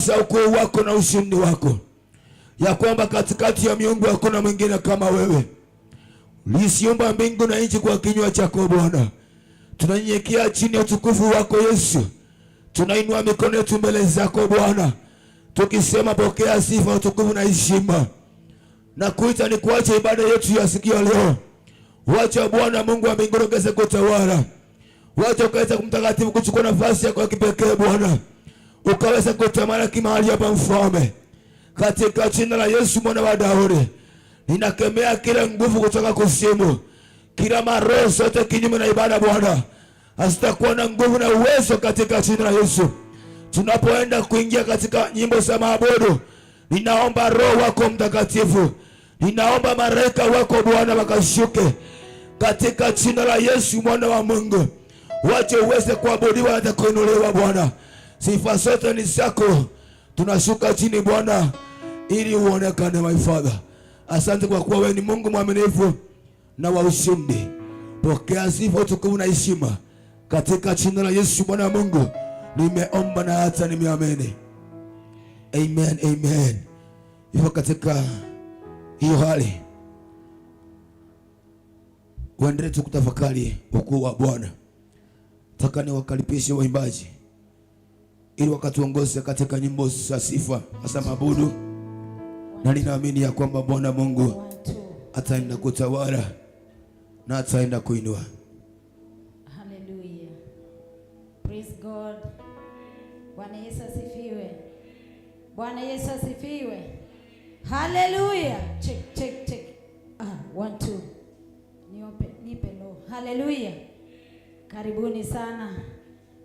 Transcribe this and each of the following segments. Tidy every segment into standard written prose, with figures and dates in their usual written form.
Ukuu wako na ushindi wako, ya kwamba katikati ya miungu hakuna mwingine kama wewe. Uliziumba mbingu na nchi kwa kinywa chako Bwana. Tunanyenyekea chini ya utukufu wako Yesu, tunainua mikono yetu mbele zako Bwana, tukisema pokea sifa, utukufu na heshima. Na kuita ni kuacha ibada yetu ya siku ya leo. Wacha Bwana Mungu wa mbinguni ukaweze kutawala, wacha ukaweze kumtakatifu kuchukua nafasi yako ya kipekee Bwana, ukaweza kutamalaki mahali hapa Mfalme, katika jina la Yesu mwana wa Daudi. Ninakemea kila nguvu kutoka kuzimu, kila maroho zote kinyume na ibada Bwana, hazitakuwa na nguvu na uwezo katika jina la Yesu. Tunapoenda kuingia katika nyimbo za maabudu, ninaomba Roho wako Mtakatifu, ninaomba malaika wako Bwana wakashuke katika jina la Yesu mwana wa Mungu, wache uweze kuabudiwa na kuinuliwa Bwana. Sifa zote ni zako, tunashuka chini Bwana ili uonekane my Father. Asante kwa kuwa wewe ni Mungu mwaminifu na wa ushindi. Pokea sifa, utukufu na heshima katika jina la Yesu mwana wa Mungu, nimeomba na hata nimeamini. Amen, amen. Hivyo katika hiyo hali uendelee tu kutafakari ukuu wa Bwana. Nataka niwakaribishe waimbaji ili wakatuongoze katika nyimbo za sifa hasa mabudu, na ninaamini ya kwamba Bwana Mungu ataenda kutawala na ataenda kuinua. Hallelujah. Praise God. Bwana Yesu asifiwe. Bwana Yesu asifiwe. Hallelujah. Check, check, check. Ah, one, two. Niombe, nipe lo. Hallelujah. Karibuni sana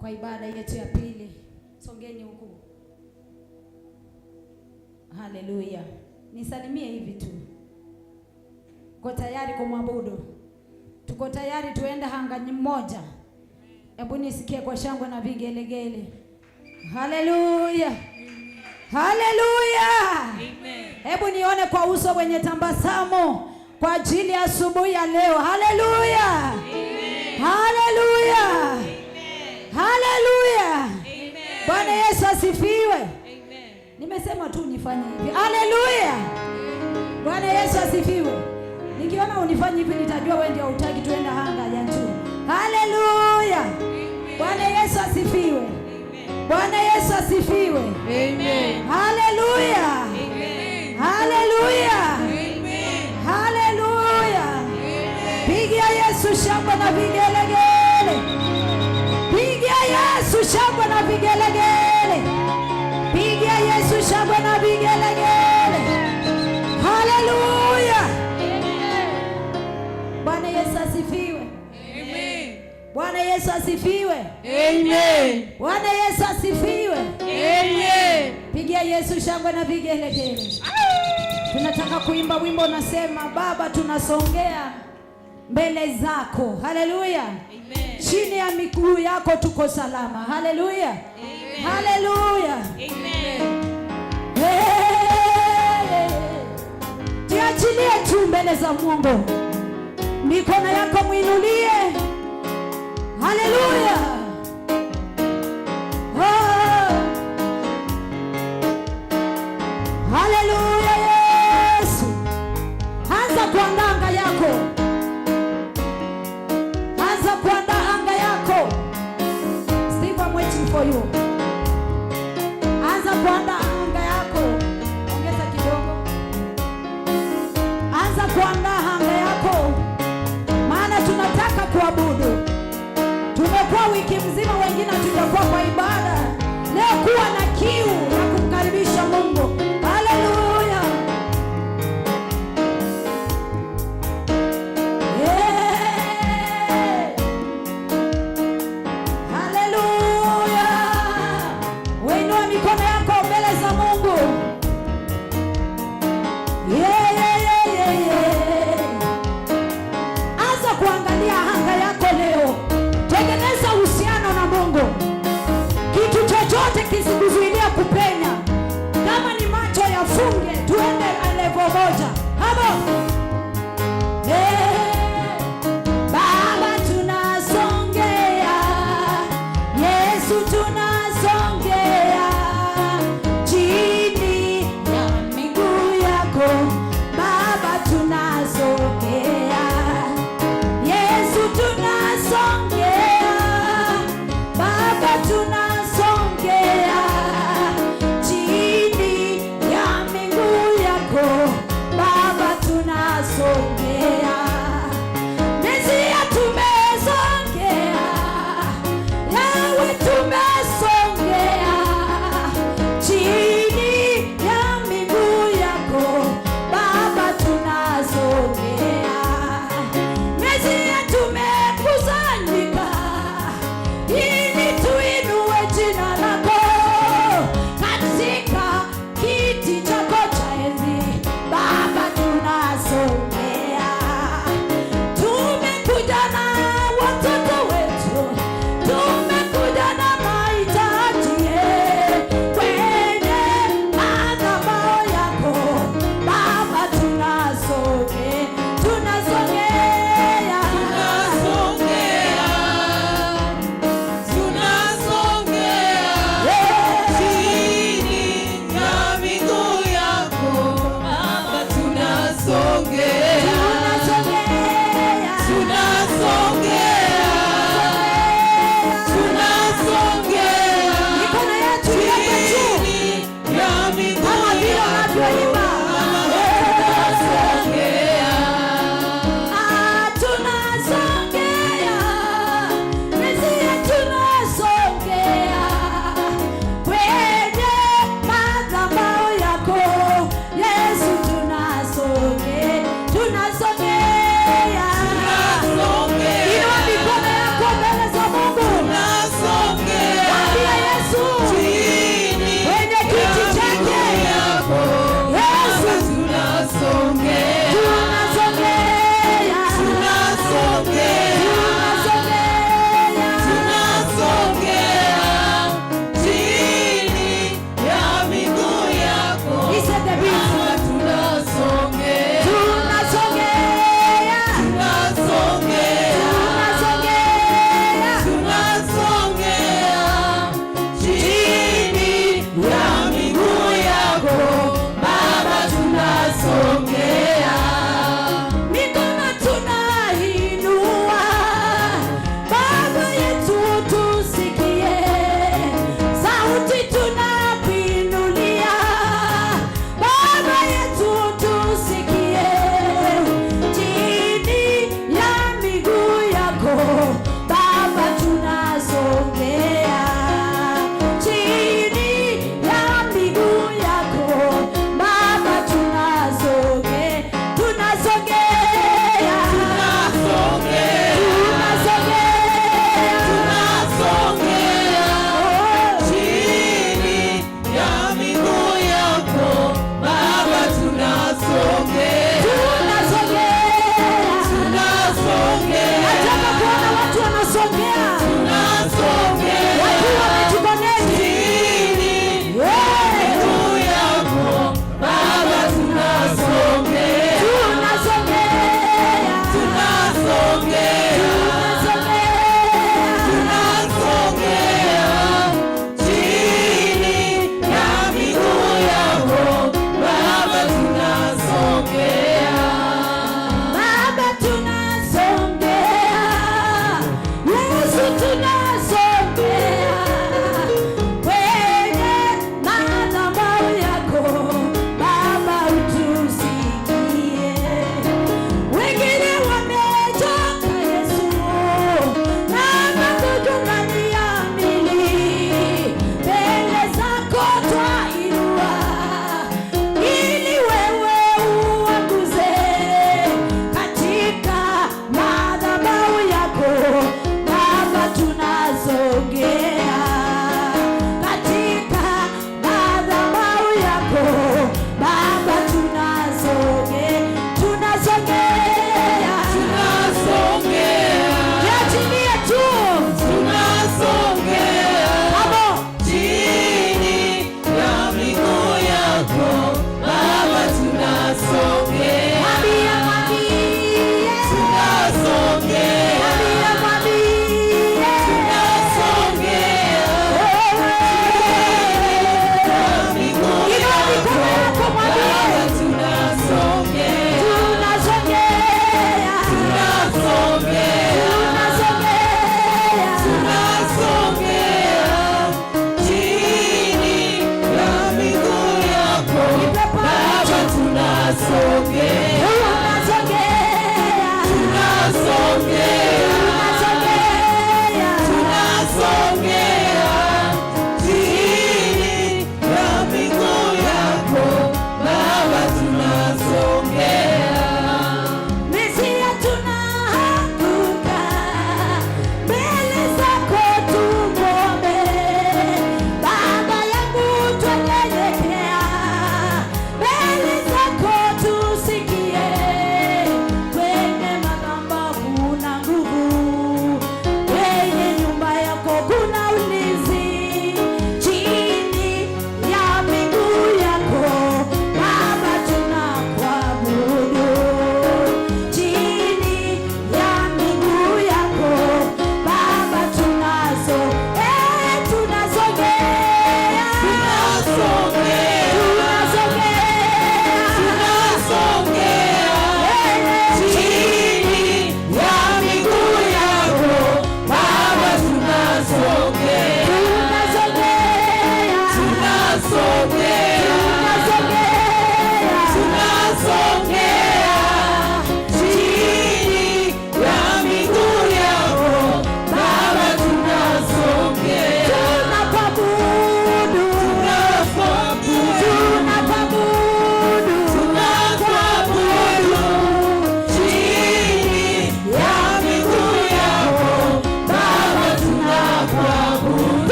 kwa ibada yetu ya pili. Songeni huku. Hallelujah. Nisalimie hivi tu. Uko tayari kumwabudu? Tuko tayari tuende hanga moja. Hebu nisikie kwa shangwe na vigelegele. Haleluya. Haleluya. Hebu nione kwa uso wenye tabasamu kwa ajili ya asubuhi ya leo. Haleluya. Haleluya. Haleluya. Bwana Yesu asifiwe. Nimesema tu nifanye hivi. Haleluya. Bwana Yesu asifiwe. Nikiona unifanye hivi nitajua wewe ndio hutaki tuenda hanga ya juu. Haleluya. Bwana Yesu asifiwe. Bwana Yesu asifiwe. Amen. Haleluya. Haleluya. Haleluya. Pigia Yesu shangwe na vigelegele. Pigia Yesu shangwe na vigelegele. Pigia Yesu shangwe na vigelegele. Haleluya. Bwana Yesu asifiwe. Amen. Bwana Yesu asifiwe. Amen. Bwana Yesu asifiwe. Amen. Pigia Yesu shangwe na vigelegele. Tunataka kuimba wimbo unasema, Baba tunasongea mbele zako. Haleluya. Amen. Chini ya miguu yako tuko salama. Haleluya. Haleluya. Amen. Hey. Jiachilie tu mbele za Mungu. Mikono yako mwinulie. Haleluya. Oh. Haleluya Yesu. Anza kuandaa anga yako. Anza kuandaa anga yako. Steve, I'm waiting for you. Anza kuandaa anga yako. Ongeza kidogo. Anza kuandaa anga yako, maana tunataka kuabudu. Tumekuwa wiki mzima, wengine hatujakuwa kwa ibada. Leo kuwa na kiu ya kumkaribisha Mungu. Haleluya. Yeah. Haleluya. Wainua mikono yako mbele za Mungu. Yeah. Anza kuangalia anga yako leo. Tengeneza uhusiano na Mungu. Kitu chochote kisikuzuie.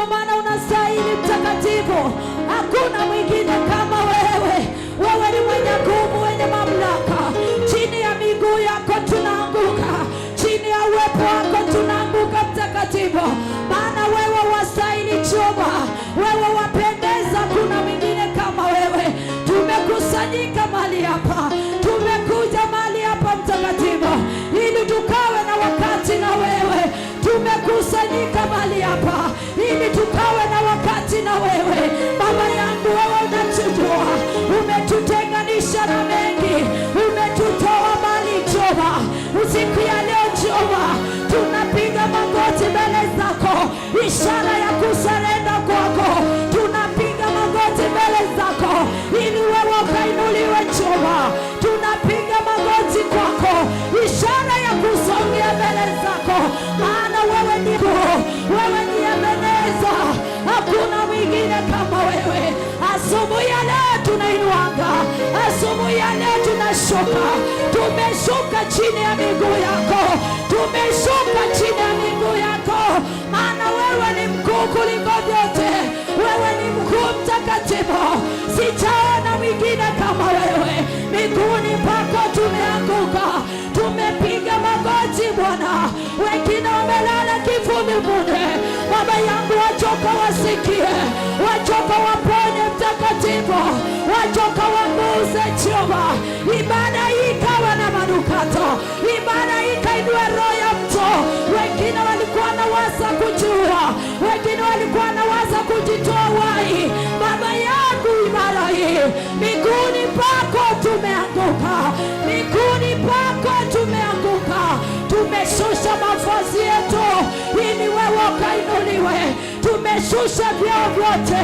Tunakuabudu maana unastahili Mtakatifu. Hakuna mwingine kama wewe. Wewe ni mwenye nguvu, wenye mamlaka. Chini ya miguu yako tunaanguka, chini ya uwepo wako tunaanguka Mtakatifu, maana wewe wastahili choma, wewe wapendeza, kuna mwingine kama wewe. Tumekusanyika mahali hapa, tumekuja mahali hapa Mtakatifu, ili tukawe na wakati na wewe. Tumekusanyika mahali hapa ili tukawe na wakati na wewe. Baba yangu, wewe unatujua, umetutenganisha na mengi, umetutoa mbali Jehova. Usiku ya leo Jehova, tunapiga magoti mbele zako, ishara ya kusurrender kwako. Tunapiga magoti mbele zako ili wewe ukainuliwe Jehova. Tunapiga magoti kwako, ishara ya kusongea mbele zako, maana wewe ni wewe ni Ebeneza, hakuna mwingine kama wewe. Asubuhi ya leo tunainuanga, asubuhi ya leo tunashuka, tumeshuka chini ya miguu yako, tumeshuka chini ya miguu yako, maana wewe ni mkuu kuliko vyote, wewe ni mkuu mtakatifu, sijaona mwingine kama wewe. Miguuni pako tumeanguka, tumepiga magoti Bwana, wengine wamelala kifudifudi. Baba yangu, wachoka wasikie, wachoka waponye Mtakatifu, wachoka waguze Jehova. Ibada hii ikawa na manukato, ibada hii ikainua roho ya mtu. Wengine walikuwa na waza kujiua, wengine walikuwa na waza kujitoa uhai. Baba yangu, ibada hii miguuni pako tumeanguka, miguuni pako tumeanguka, tumeshusha mavazi yetu ili wewe ukainuliwe, tumeshusha vyeo vyote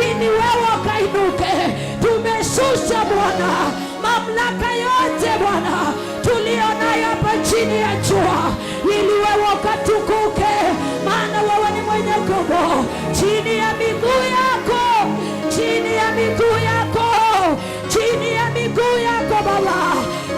ili wewe ukainuke, tumeshusha Bwana mamlaka yote Bwana tulio nayo hapa chini ya jua, ili wewe ukatukuke, maana wewe ni mwenye nguvu. Chini ya miguu yako, chini ya miguu yako, chini ya miguu yako Baba,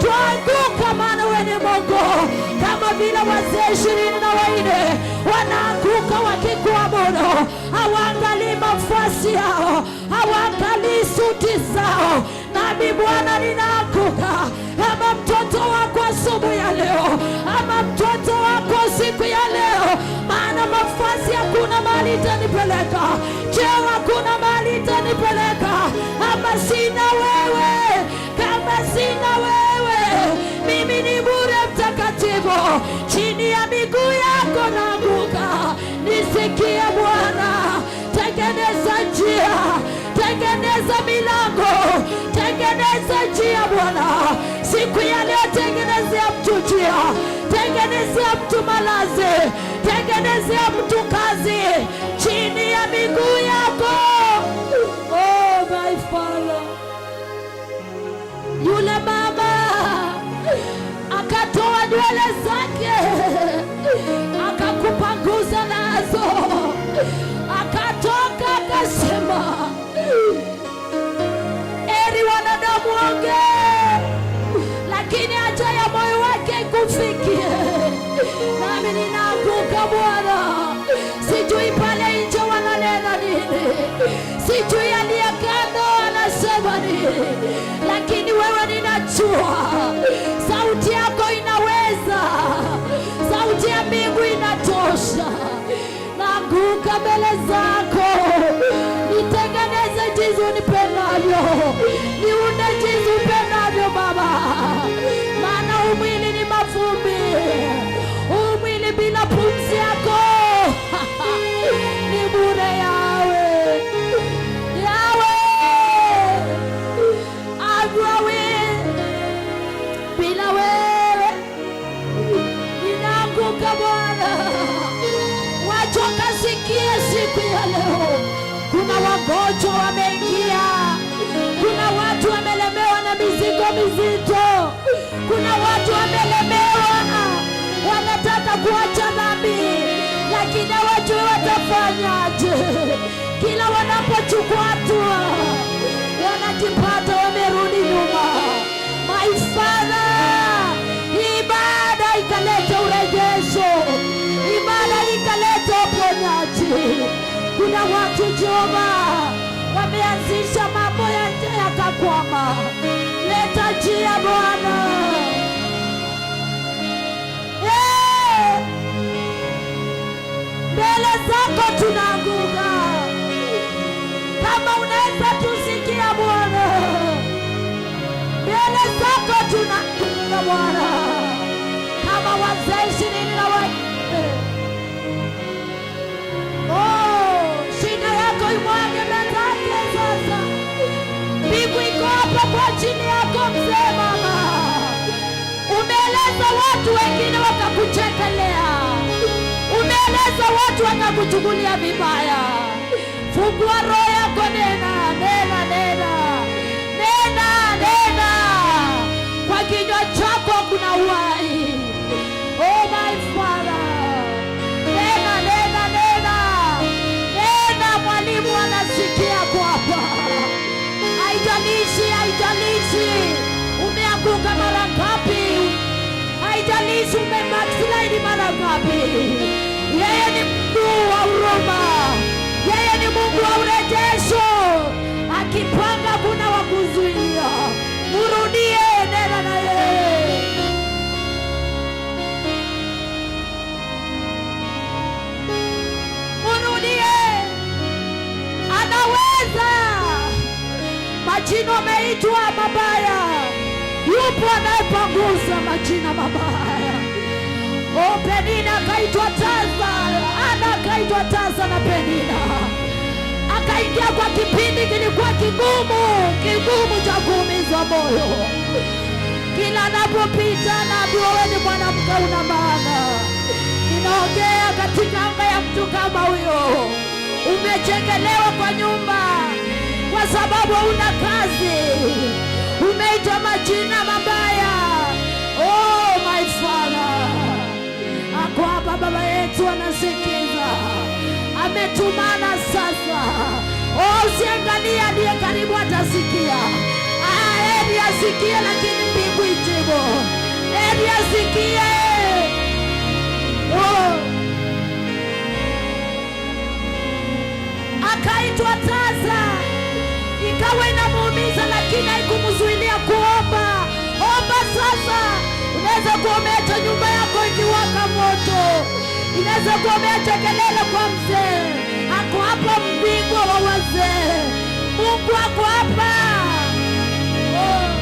twaanguka, maana wewe ni Mungu. Kama vile wazee 24 wanaanguka wakikuabudu, hawaangalii mavazi yao, hawaangalii suti zao. Nami Bwana ninaanguka kama mtoto wako asubuhi ya leo, ama mtoto wako siku ya leo, maana mavazi hakuna mahali itanipeleka, cheo hakuna mahali itanipeleka, ama sina wewe, kama sina wewe, mimi ni bure Mtakatifu. Chini ya miguu yako naanguka, nisikie Bwana, tengeneza njia, tengeneza milango, tengeneza njia Bwana. Siku ya leo tengenezea mtu njia, tengenezea mtu malazi, tengenezea mtu kazi, chini ya miguu yako. Oh my Father, yule mama akatoa nywele zake akakupanguza nazo, akatoka akasema, heri wanadamu waongee, lakini haja ya moyo wake ikufikie. Nami ninaanguka Bwana, sijui pale nje wananena nini, sijui aliye kando anasema nini, lakini wewe ninajua sauti yako inaweza, sauti ya mbingu inatosha. Naanguka mbele zako, nitengeneze jinsi unipendavyo, niunde jinsi upendavyo Baba, maana huu mwili ni mavumbi, huu mwili bila pumzi yako ni bure. Yawe, Yawe, agwawe bila wewe ninaanguka Bwana. Watu wakasikie siku ya leo, kuna wagonjwa wameingia, kuna watu wamelemewa na mizigo mizito, kuna watu wamelemewa, wanataka kuacha dhambi, lakini hawajui watafanyaje. Kila wanapochukua hatua wanajipata wamerudi nyuma. My Father, ibada ikaleta urejesho, ibada ikaleta uponyaji. Kuna Kuna watu Jehova wameanzisha mambo yakakwama. Leta njia Bwana. Eh, mbele zako tunaanguka. Kama unaweza tusikia Bwana, mbele zako tunaanguka Bwana, kama wazee 24. Oh, shida yako imwage mbele zake sasa. Mbingu iko hapa kwa ajili yako mzee, mama. Umeeleza watu wengine wakakuchekelea, umeeleza watu wakakuchukulia vibaya. Fungua roho yako, nena, nena, nena, nena, nena. Kwa kinywa chako kuna uhai. Oh my Father, nena, nena, nena, nena. Mwalimu anasikia kwapa. Haijalishi, haijalishi umeanguka mara ngapi, haijalishi umebackslide mara ngapi, yeye ni Mungu wa huruma, yeye ni Mungu wa urejesho. Akipanga kuna wa kuzuia. Murudie, nena na yeye. Murudie, anaweza. Majina ameitwa mabaya, yupo anayepanguza majina mabaya. Oh, Penina akaitwa tasa, Ana akaitwa tasa na Penina akaingia kwa kipindi kilikuwa kigumu, kigumu cha kuumiza moyo. Kila anapopita naambiwa wewe ni mwanamke una maana. Ninaongea katika anga ya mtu kama huyo. Umechekelewa kwa nyumba kwa sababu hauna kazi, umeitwa majina mabaya. Oh my Father, ako hapa baba yetu anasikiza, ametumana sasa. Oh, usiangalie aliye karibu atasikia. Ah, heri asikie, lakini mbingu ijibu. Heri asikie. Oh. Akaitwa tasa, ikawa inamuumiza, lakini haikumzuilia kuomba. Omba sasa. Unaweza kuwa umeacha nyumba yako ikiwaka moto, inaweza kuwa umeacha kelele kwa mzee. Ako hapa mbingwa wa wazee, Mungu ako hapa. Oh.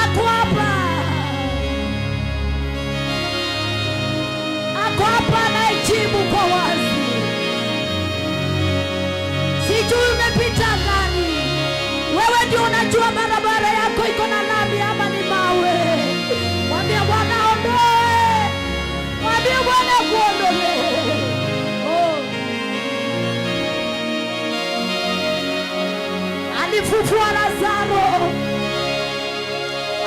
Ako hapa, ako hapa anayejibu kwa wazi. Sijui umepita gani, wewe ndio unajua barabara yako iko na lami ama ni mawe. Mwambie Bwana ondoe, mwambie Bwana kuondolee. Oh. Alifufua Lazaro.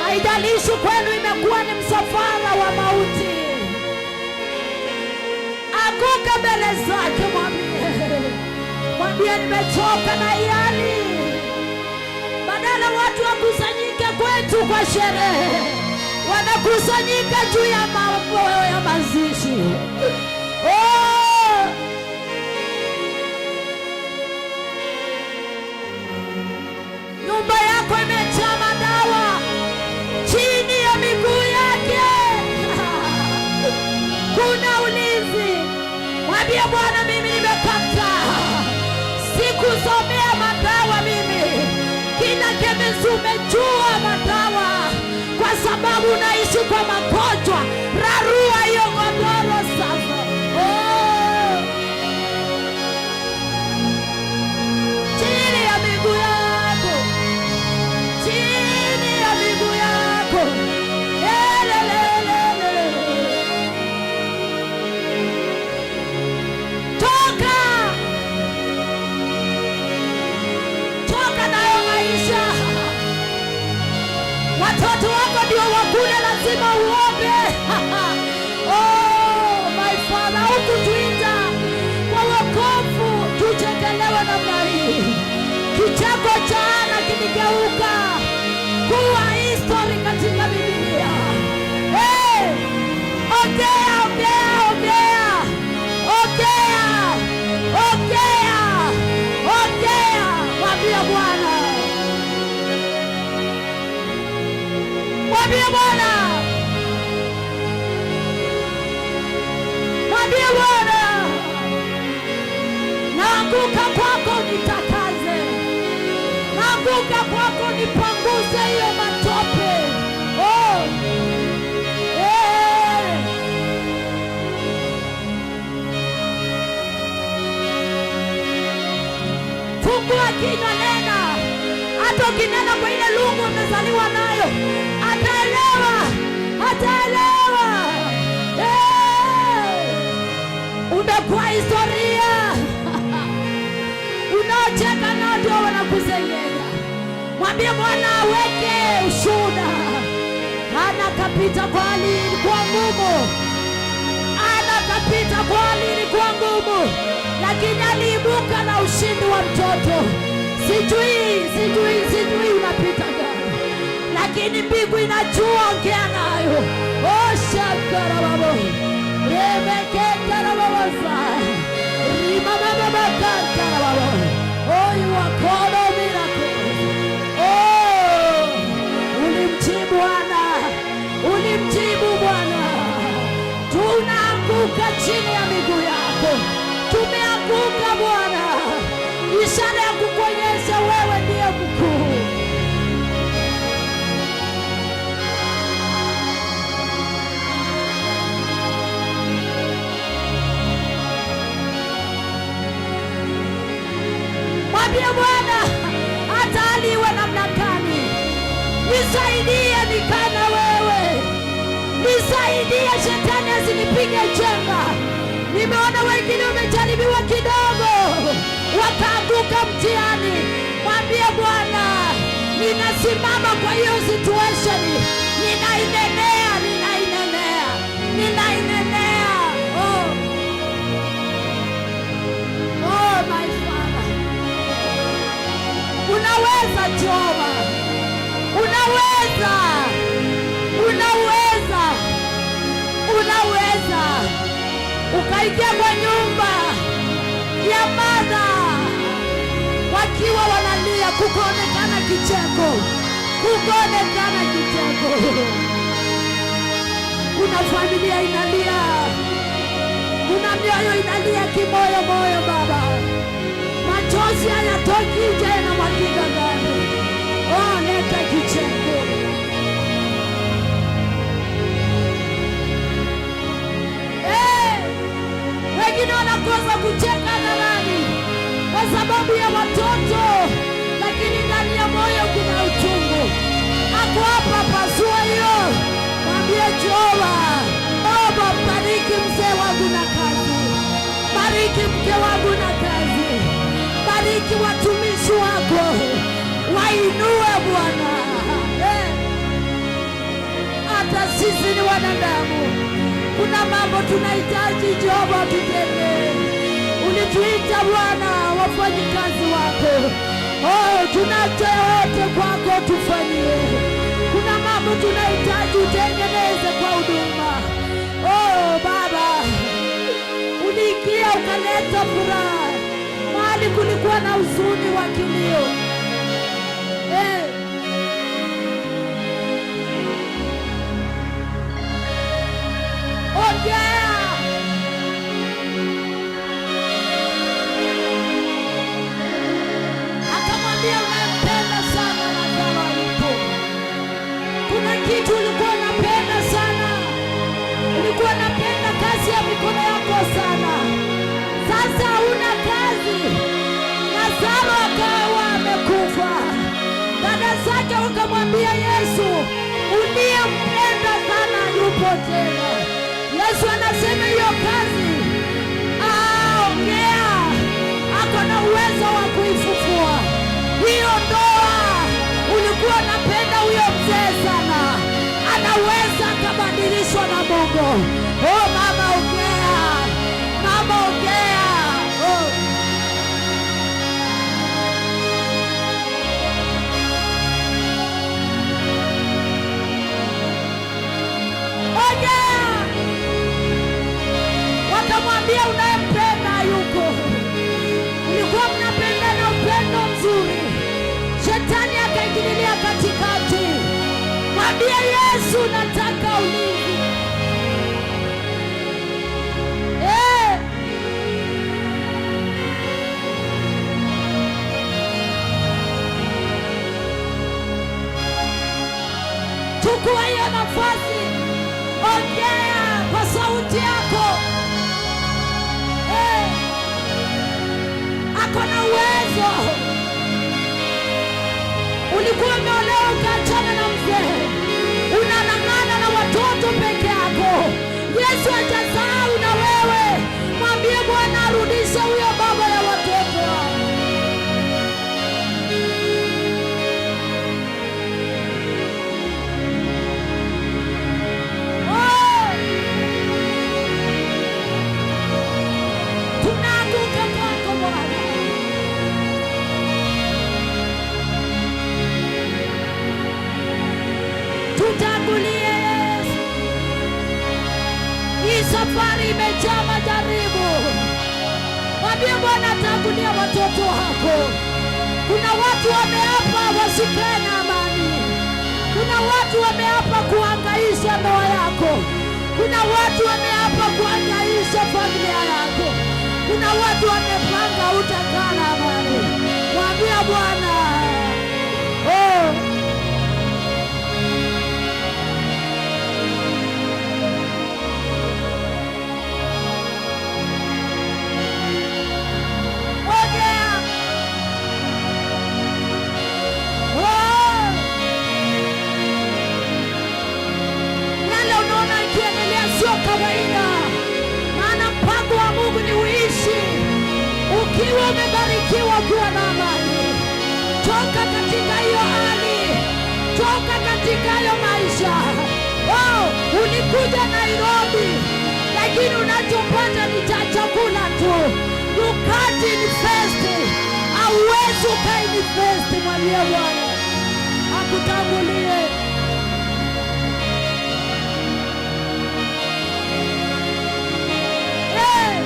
Haijalishi kwenu imekuwa ni msafara wa mauti, anguka mbele zake, mwambie, mwambie nimechoka na hii hali. Badala watu wakusanyike kwetu kwa sherehe, wanakusanyika juu ya mambo ya mazishi. Oh! Nyumba yako imejaa madawa chini ya miguu yake kuna ulinzi. Mwambie Bwana, mimi nimekataa, sikusomea madawa mimi. Kila chemist umejua madawa, kwa sababu unaishi kwa magonjwa. Rarua hiyo godoro sasa. Oh. Chini ya miguu yako, chini ya miguu yako. Elelelele. Toka, toka nayo maisha. Watoto wako ndio wakule, lazima uombe. Oh my Father, hukutuita kwa wokovu tuchekelewe namna hii. Kicheko cha Hana kiligeuka kuwa history katika Biblia. Hey! Fungua kinywa, nena. Hata ukinena kwa ile lugha umezaliwa nayo, ataelewa, ataelewa. Hey! Umekuwa historia. Unaocheka nao ndio wanakusengenya. Mwambie Bwana aweke ushuhuda. Hana kapita kwa hali ilikuwa ngumu, Hana kapita kwa hali ilikuwa ngumu, lakini aliibuka na ushindi wa mtoto. Sijui, sijui, sijui unapita gani, lakini mbingu inajua. Ongea nayo. Oh, shakarababo rebeketarababasa rimabababakantarababo. Oh, you are God of miracles. Oh, ulimjibu Bwana, ulimjibu Bwana. Tunaanguka chini ya miguu yako, tumeanguka Bwana, ishara ya kukuonyesha wewe ndiye mkuu. Mwambie Bwana, hata hali iwe namna gani, nisaidie nikae na wewe, nisaidie shetani asinipige chenga. Nimeona wengine wamejaribiwa kidogo wakaanguka mtihani. Mwambie Bwana, ninasimama kwa hiyo situation, ninainenea, ninainenea, ninainenea. Oh. Oh, my Father. Unaweza Jehova, unaweza, unaweza, unaweza. Ukaingia kwa nyumba ya Martha wakiwa wanalia, kukaonekana kicheko, kukaonekana kicheko. Kuna familia inalia, kuna mioyo inalia kimoyo moyo, Baba, machozi hayatoki nje, yanamwagika ndani. Oh, leta kicheko. Eh, wengine wanakosa kucheka hadharani kwa sababu ya watoto, lakini ndani ya moyo kuna uchungu. Ako hapa, pasua hiyo, mwambie Jehova, Baba, bariki mzee wangu na kazi, bariki mke wangu na kazi, bariki watumishi wako, wainue Bwana. Eh, hata sisi ni wanadamu, kuna mambo tunahitaji Jehova tutendee. Ulituita Bwana wafanyikazi wako. Oh, tunacho yote kwako tufanyie. Kuna mambo tunahitaji utengeneze kwa huduma. Oh Baba, uliingia ukaleta furaha mahali kulikuwa na huzuni wa kilio. Eh. Ongea. Akamwambia unayempenda sana Lazaro hayupo. Kuna kitu ulikuwa unapenda sana, ulikuwa unapenda kazi ya mikono yako sana, sasa hauna kazi. Lazaro akawa amekufa. Dada zake wakamwambia Yesu, uliyempenda sana yupo tena. Yesu anasema hiyo kazi, ongea, ako na uwezo wa kuifufua hiyo ndoa. Ulikuwa unapenda huyo mzee sana, anaweza akabadilishwa na Mungu. Oh mama, ongea, mama, ongea. Oh. Ongea. Wakamwambia unayempenda yuko. Ulikuwa mnapendana upendo mzuri, shetani akaingililia katikati. Mwambie Yesu, nataka ulinzi. Eh. Chukua hiyo nafasi, ongea kwa sauti yako. Yesu hajasahau na wewe. Mwambie Bwana arudishe huyo baba ya watoto. Oh! Tunaanguka kwako Bwana. Tutangulie Yesu. Hii safari imejaa majaribu. Mwambie Bwana tangulia watoto wako. Kuna watu wameapa wasikae na amani. Kuna watu wameapa kuhangaisha ndoa yako. Kuna watu wameapa kuhangaisha familia yako. Kuna watu wamepanga utakaa na amani. Mwambie Bwana, oh. Ongea. Oh. Yale unaona ikiendelea sio kawaida, maana mpango wa Mungu ni uishi ukiwa umebarikiwa, ukiwa na amani. Toka katika hiyo hali, toka katika hayo maisha. Oh, ulikuja Nairobi lakini unachopata ni cha chakula tu. You can't invest, hauwezi ukainvest. Mwambie Bwana akutangulie. Hey!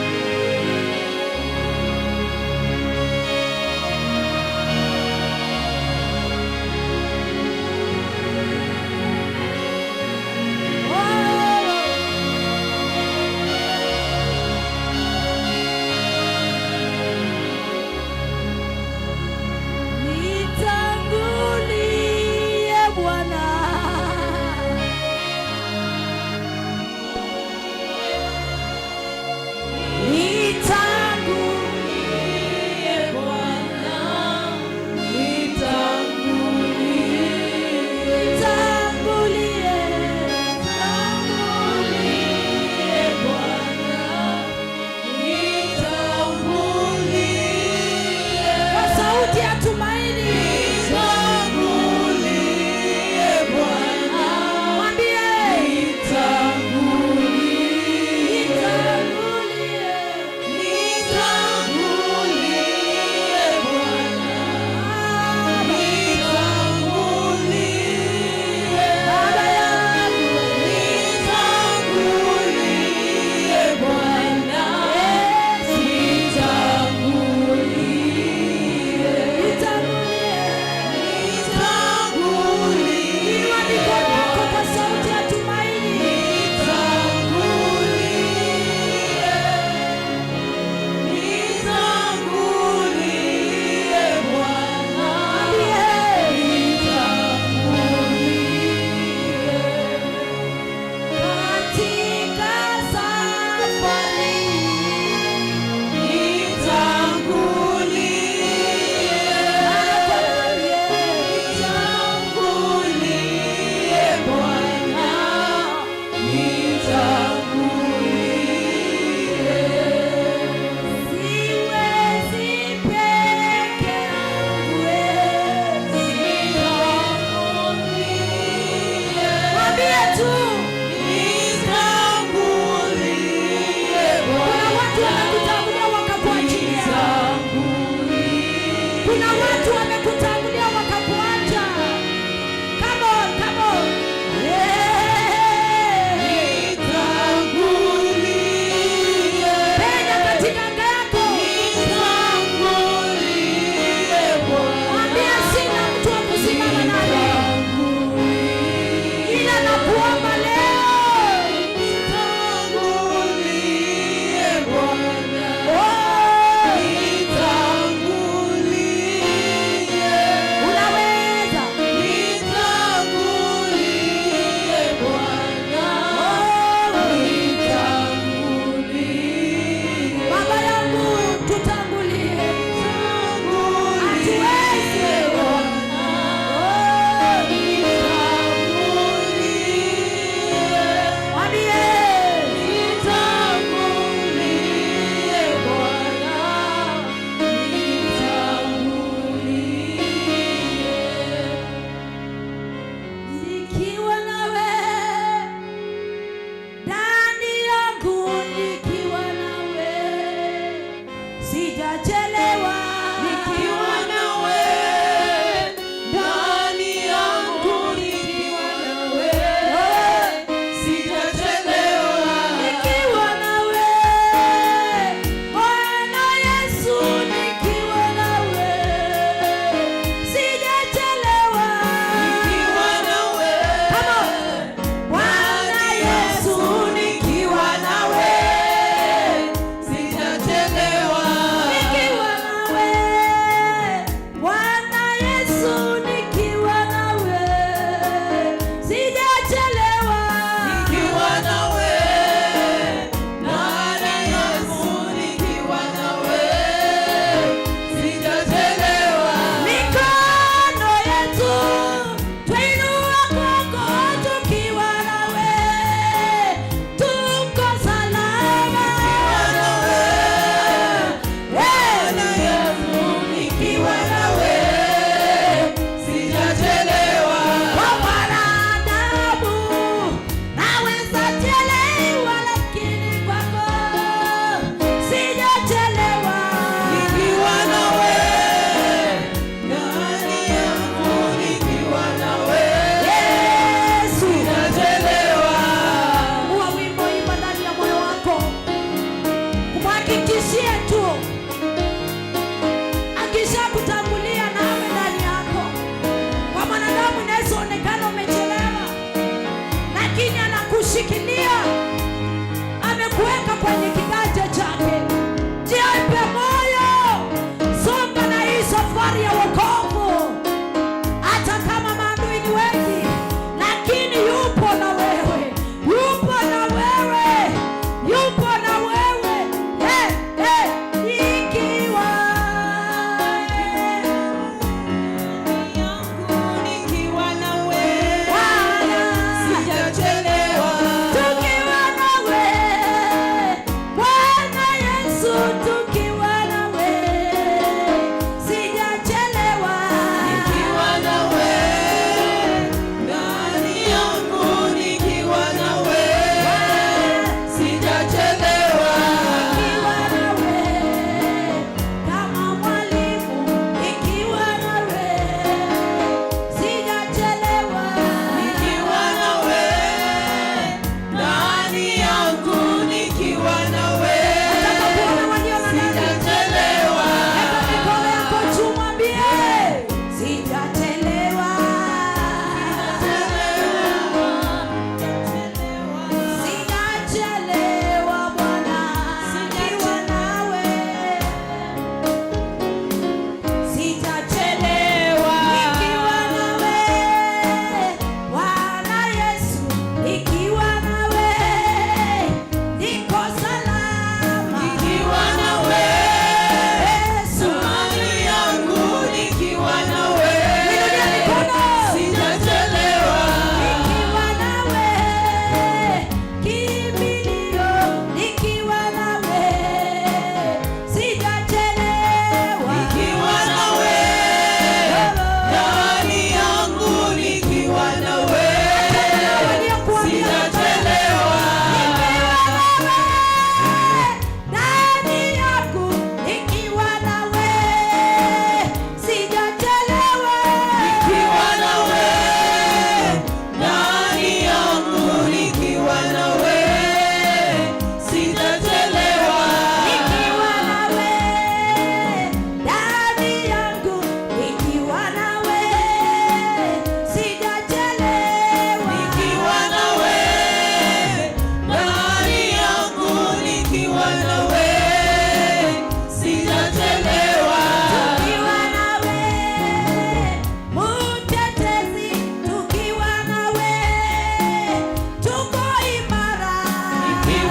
Oh! Nitangulie Bwana,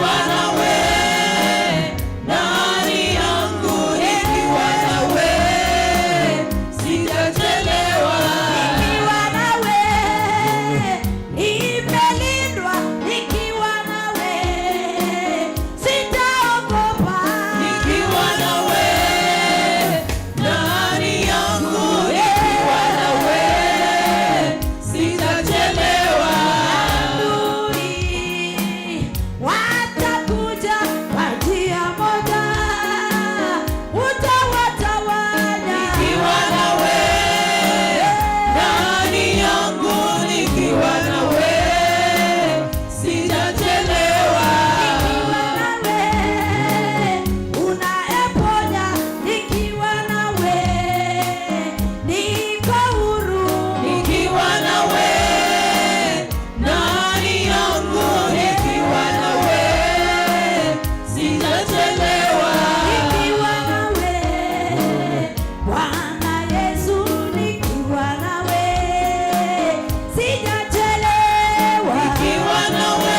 Nikiwa nawe ndani yangu, nikiwa nawe sitachelewa. Nikiwa nawe nimelindwa, nikiwa nawe sitaogopa. Nikiwa nawe ndani yangu, nikiwa nawe sitachelewa. Adui watakuja kwa njia moja, utawatawanya. Nikiwa nawe ndani yangu, nikiwa nawe sitachelewa. Nikiwa nawe unaeponya, nikiwa nawe niko huru. Nikiwa nawe ndani yangu, nikiwa nawe sitachelewa. Nikiwa nawe Bwana Yesu, nikiwa nawe sijachelewa. Nikiwa nawe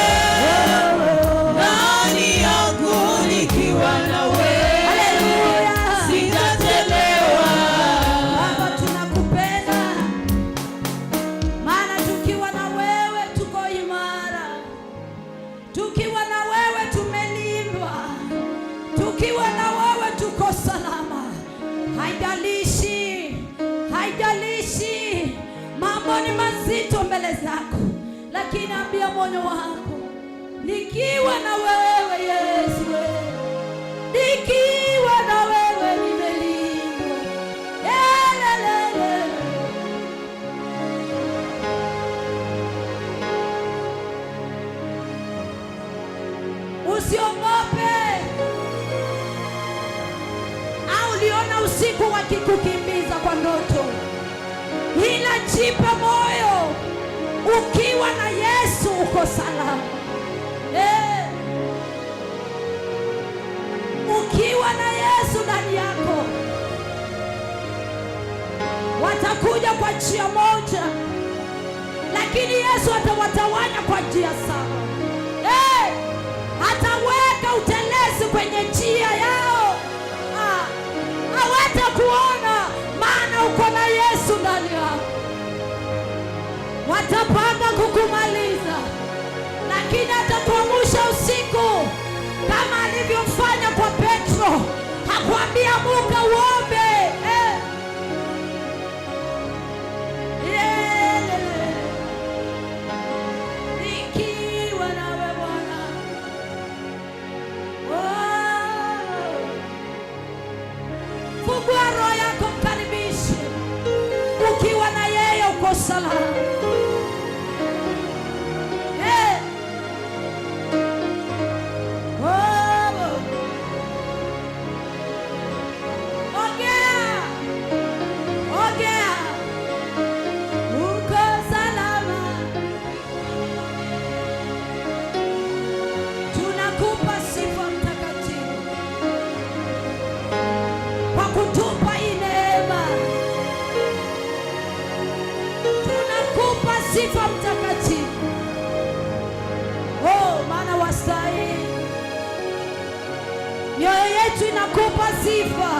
ndani yangu, nikiwa nawe Haleluya. sitachelewa. Baba, tunakupenda maana tukiwa na wewe tuko imara, tukiwa na wewe tumelindwa, tukiwa na wewe tuko salama. Haijalishi, haijalishi mambo ni mazito mbele zako, lakini ambia moyo wako, nikiwa na wewe Yesu, nikiwa na wewe nimelindwa. Elelele. Usiogope. Au uliona usiku wakikukimbiza kwa ndoto, ila jipe moyo, ukiwa na Yesu uko salama. Eh. Ukiwa na Yesu ndani yako, watakuja kwa njia moja, lakini Yesu atawatawanya kwa njia saba. Eh, ataweka utelezi kwenye njia yao. Ah, hawatakuona maana uko na Yesu ndani yako. Watapanga kukumaliza, lakini atakuamusha usiku kama alivyofanya kwa Petro. Hakuambia muka uombe. Eh. Yelele. Nikiwa nawe Bwana. Oh. Fungua roho yako, mkaribishe. Ukiwa na yeye uko salama. Eh. Oh. Ongea. Ongea. Uko salama. Tunakupa sifa Mtakatifu kwa kutupa hii neema. Tunakupa sifa Mtakatifu. Oh, maana wastahili. Mioyo yetu inakupa sifa.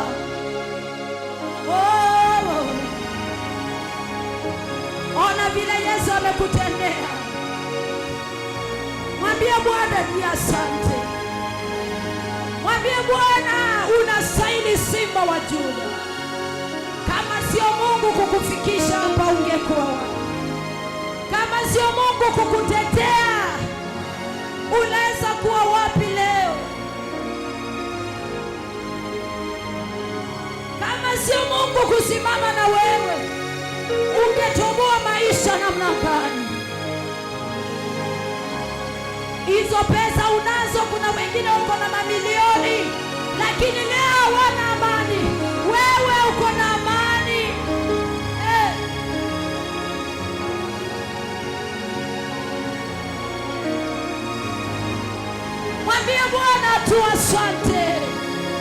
Oh. Ona vile Yesu amekutendea. Mwambie Bwana ni asante. Mwambie Bwana unastahili, Simba wa Juda. Kama sio Mungu kukufikisha hapa ungekuwa wapi? Kama sio Mungu kukutetea, unaweza kuwa wapi leo? Kama sio Mungu kusimama na wewe, ungetoboa maisha namna gani? Hizo pesa unazo, kuna wengine uko na mamilioni, lakini leo hawana amani. Wewe uko na amani eh. Mwambie Bwana tu asante.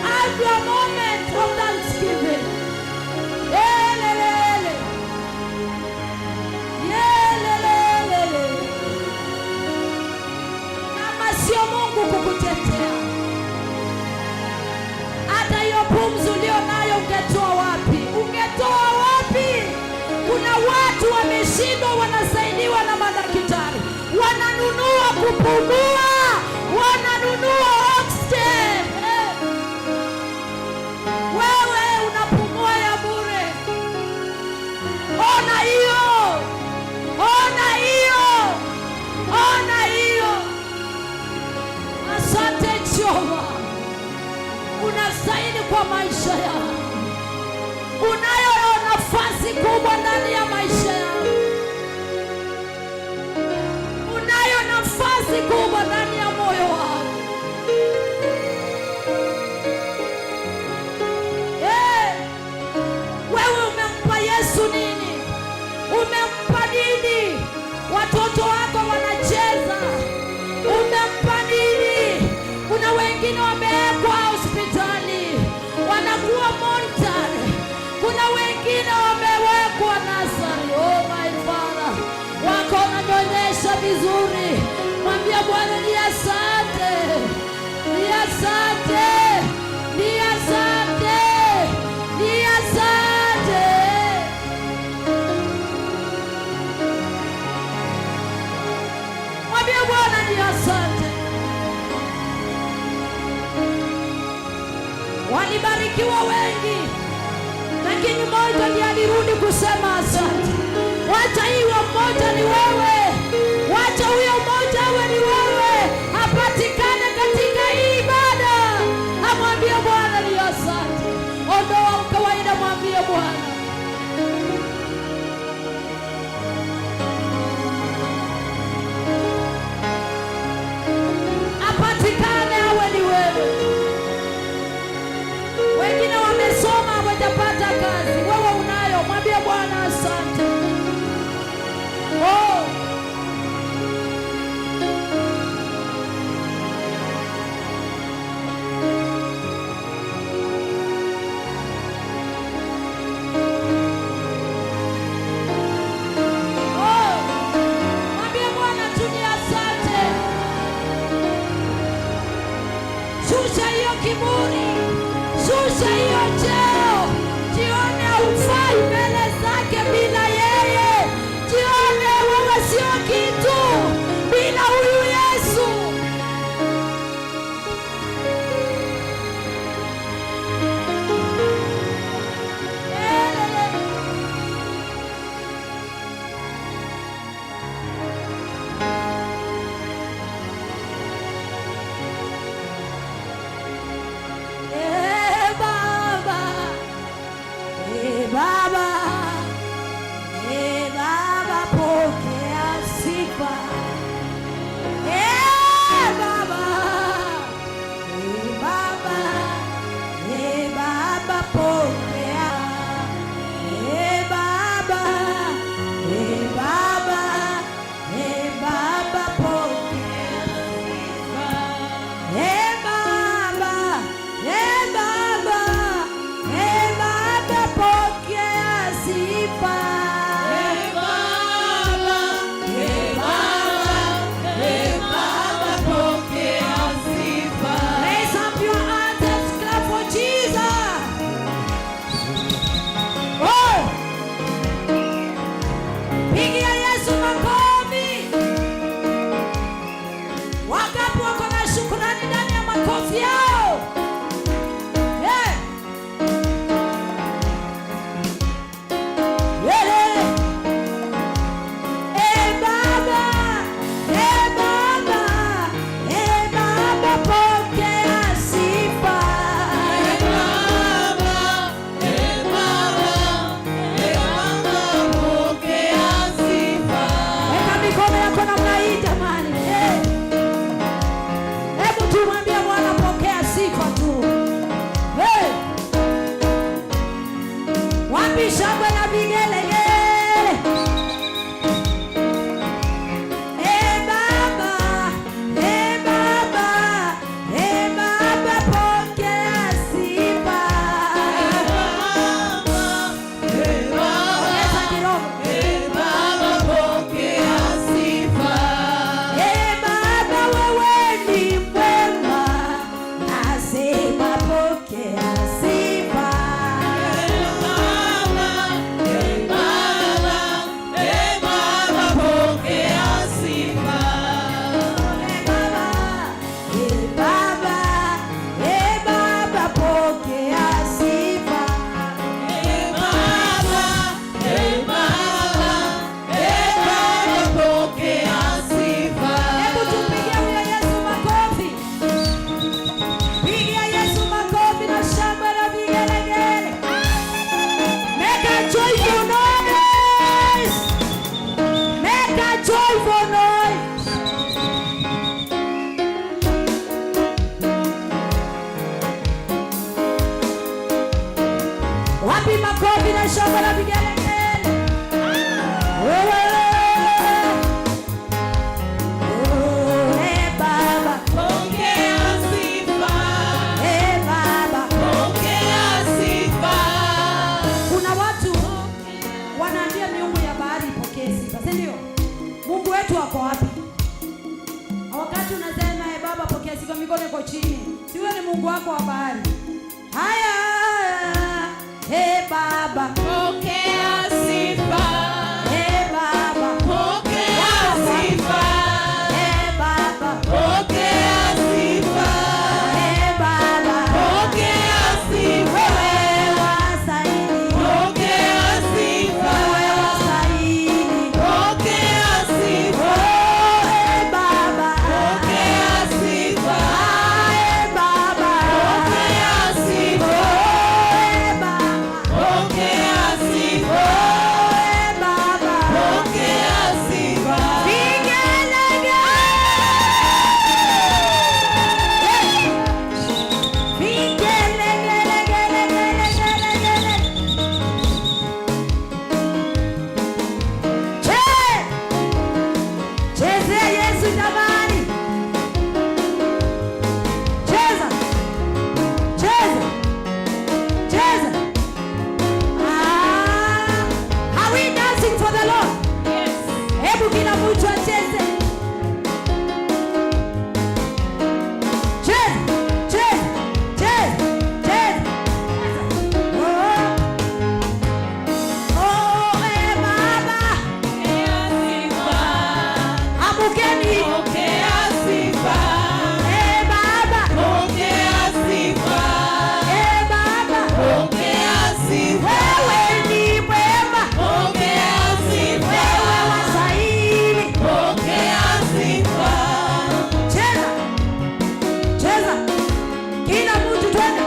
Have your moment of thanksgiving. Elelele. Yelelelele. Kama sio Mungu kukutetea kupumua, wananunua oxygen. Wewe unapumua ya bure. Ona hiyo, ona hiyo, ona hiyo. Asante Jehova, unastahili kwa maisha yangu, unayo nafasi kubwa ndani ya maisha yangu, unayo nafasi kubwa ndani ya moyo wangu. Hey, wewe umempa Yesu nini? Umempa nini? Watoto wako wanacheza, umempa nini? Kuna wengine wamewekwa hospitali wanakuwa monitored. Kuna wengine wamewekwa nursery. Oh my Father, wako wananyonyesha vizuri. Mwambia Bwana ni asante, ni asante, ni asante, ni asante. Mwambie Bwana ni asante. Walibarikiwa wengi, lakini mmoja ndiye alirudi kusema asante. Wacha iwe mmoja ni wewe, wacha huyo mmoja awe ni wewe, apatikane katika hii ibada. Amwambie Bwana ni asante. Ondoa ukawaida, mwambie Bwana. Apatikane awe ni wewe. Wengine wamesoma hawajapata kazi, wewe unayo, mwambie Bwana asante. Oh. Oh. Mwambie Bwana tu ni asante. Shusha hiyo kiburi, shusha hiyo cheo, jione haufai mbele zake bila yeye, jione wewe sio kitu bila huyu Yesu. Elele. Eh, Baba, eh, Baba, eh, Baba, pokea sifa. Eh, Baba, eh, Baba, eh, Baba, pokea. Eh, Baba, eh, Baba, eh, Baba, pokea sifa. Eh, Baba, eh, Baba, eh, Baba, pokea sifa. Baba, eh, Baba, eh, Baba, pokea sifa. Raise up your hands and clap for Jesus. Oh! Pigia Yesu makofi. Wangapi wako na shukrani ndani ya makofi yao? Yeah. Yeah. Eh, Baba, eh, Baba, eh, Baba, pokea sifa. Baba, eh, Baba, eh, Baba, pokea sifa. Weka mikono yako namna hii jamani. Eh. Hebu tumwambie Bwana pokea sifa tu. Hey. Wapi shangwe na vigelegele? Eh, Baba, eh, Baba, eh, Baba, pokea sifa. Eh, Baba, Ongeza kidogo. eh, Baba, pokea sifa. Eh, Baba, wewe ni mwema, nasema pokea sifa. Eh, Baba, mikono iko chini. Siwe ni Mungu wako wa bahari. Haya, hey Baba, Pokea sifa. Hey Baba, Pokea sifa. Hey Baba, Pokea sifa. Hey Baba, Pokea sifa. Wewe wastahili, Pokea sifa. wewe wastahili. Pokea sifa. Oh, hey Baba, Pokea sifa. Hey Baba, Pokea sifa. Hey Baba, Pokea sifa. Hey Baba. Pokea sifa. Vigelegele. Vigelegelegelegele. Che! Chezea Yesu jamani. Cheza. Cheza. Cheza. Ah, are we dancing for the Lord? Yes. Hebu kila mtu acheze. Cheza, cheza, cheza, cheza. Oh. Oh, eh, Baba. Pokea sifa. Amukeni. Pokea sifa. Eh, Baba. Pokea sifa. Eh, Baba. Pokea sifa. Wewe ni mwema. Pokea sifa. Wewe wastahili. Pokea sifa. Cheza. Cheza. Kila mtu twende.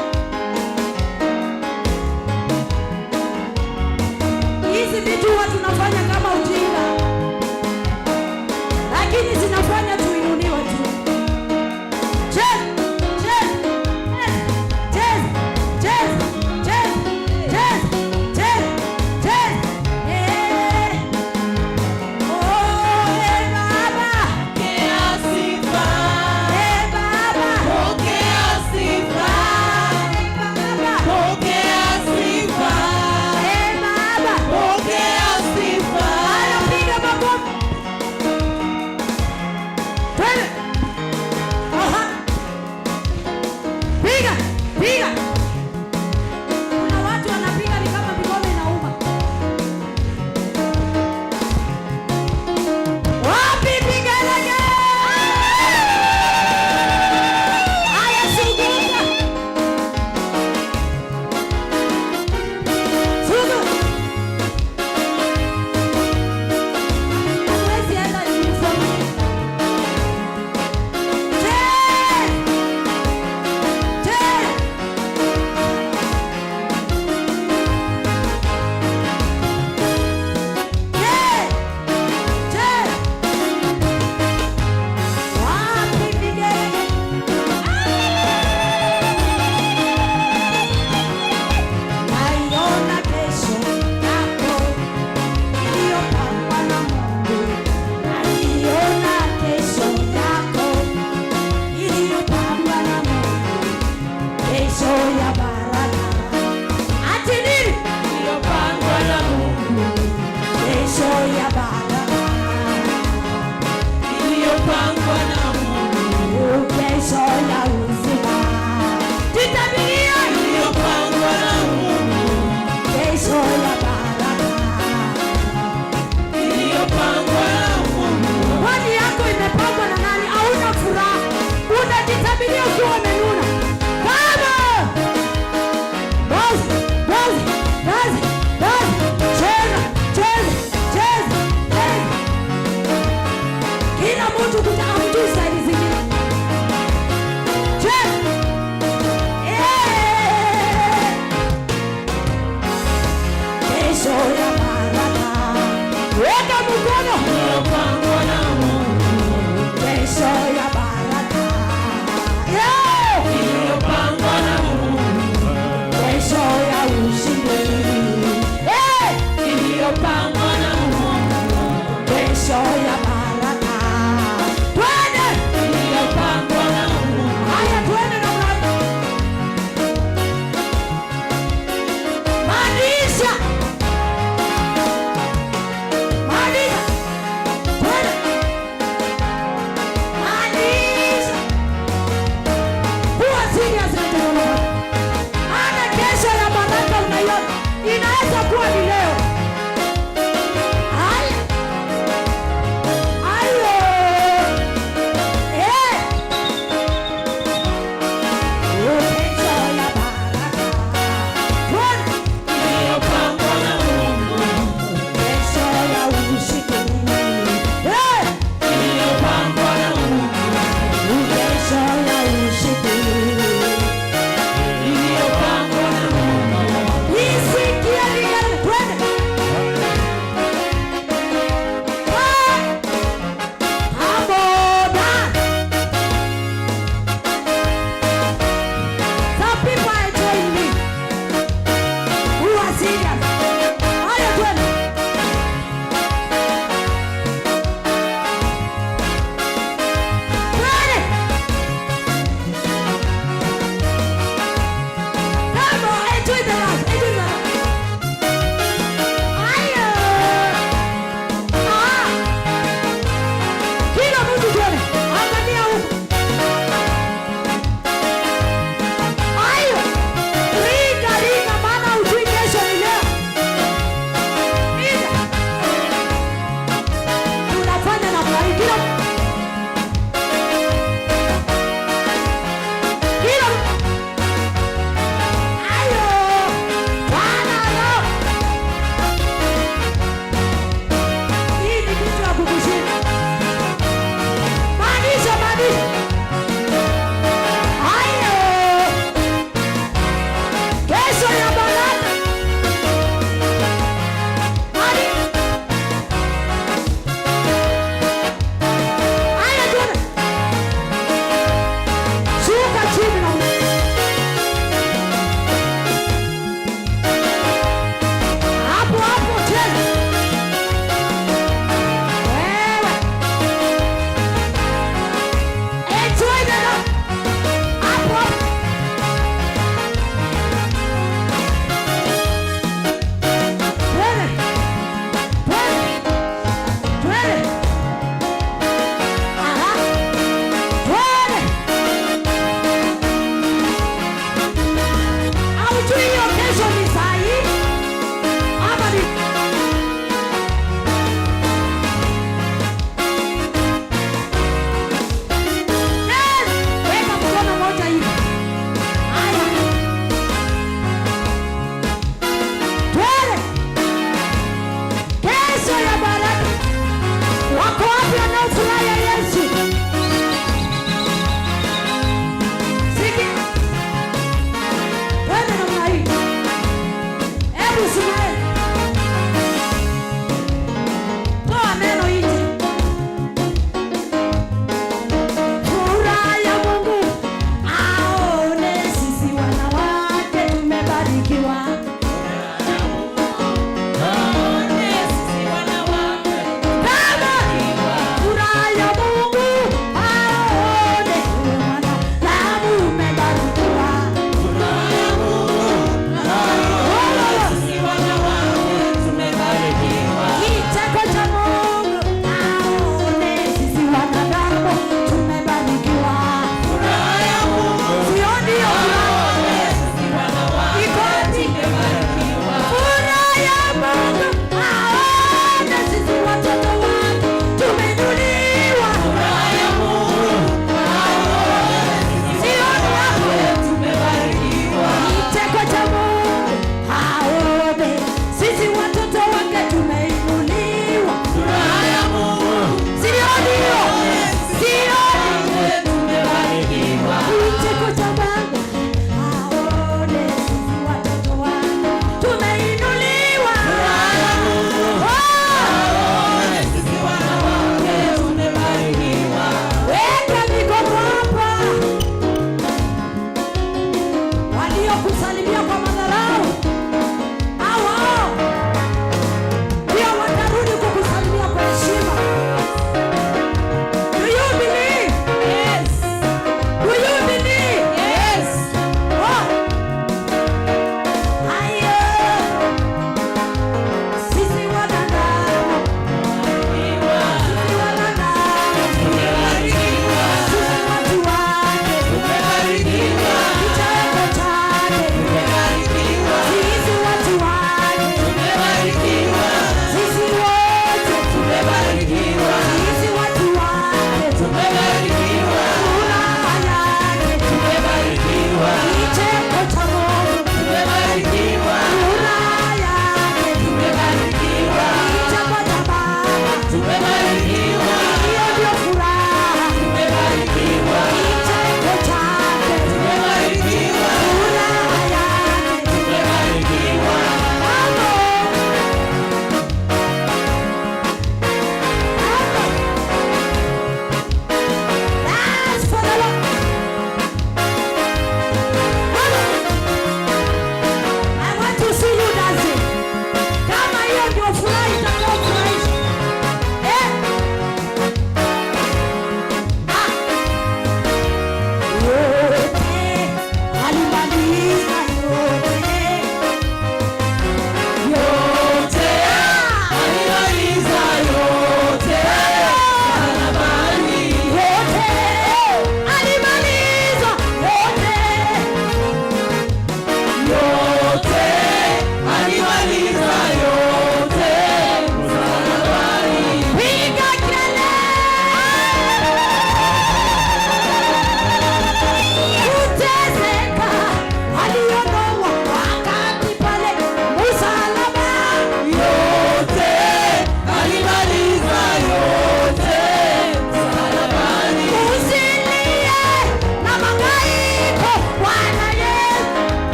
Hizi vitu huwa tunafanya kama ujinga, lakini zinafanya tuinuliwe tu. Cheza, cheza, cheza, cheza, cheza, cheza, cheza, cheza. Eh. Oh, eh, Baba. Pokea sifa. Eh, Baba. Pokea sifa. Eh, Baba. Pokea sifa. Eh, Baba. Pokea sifa. Haya, piga makofi. Twende. Aha. Piga, piga. Kuna watu wanapiga ni kama mikono inauma. Wapi vigelegele? Haya, zunguka. Zunguka. Hatuwezi enda uniform. Che! Che!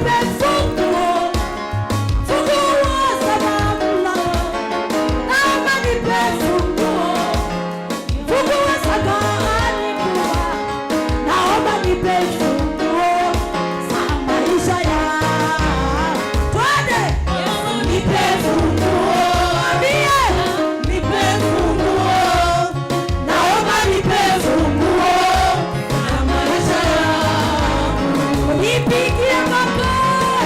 Nipe funguo, funguo za mamlaka. Naomba nipe funguo, funguo za gari kubwa. Naomba nipe funguo za maisha yangu. Twende. Nipe funguo, ambie. Nipe funguo, Naomba nipe funguo za maisha yangu. Nipigie makofi.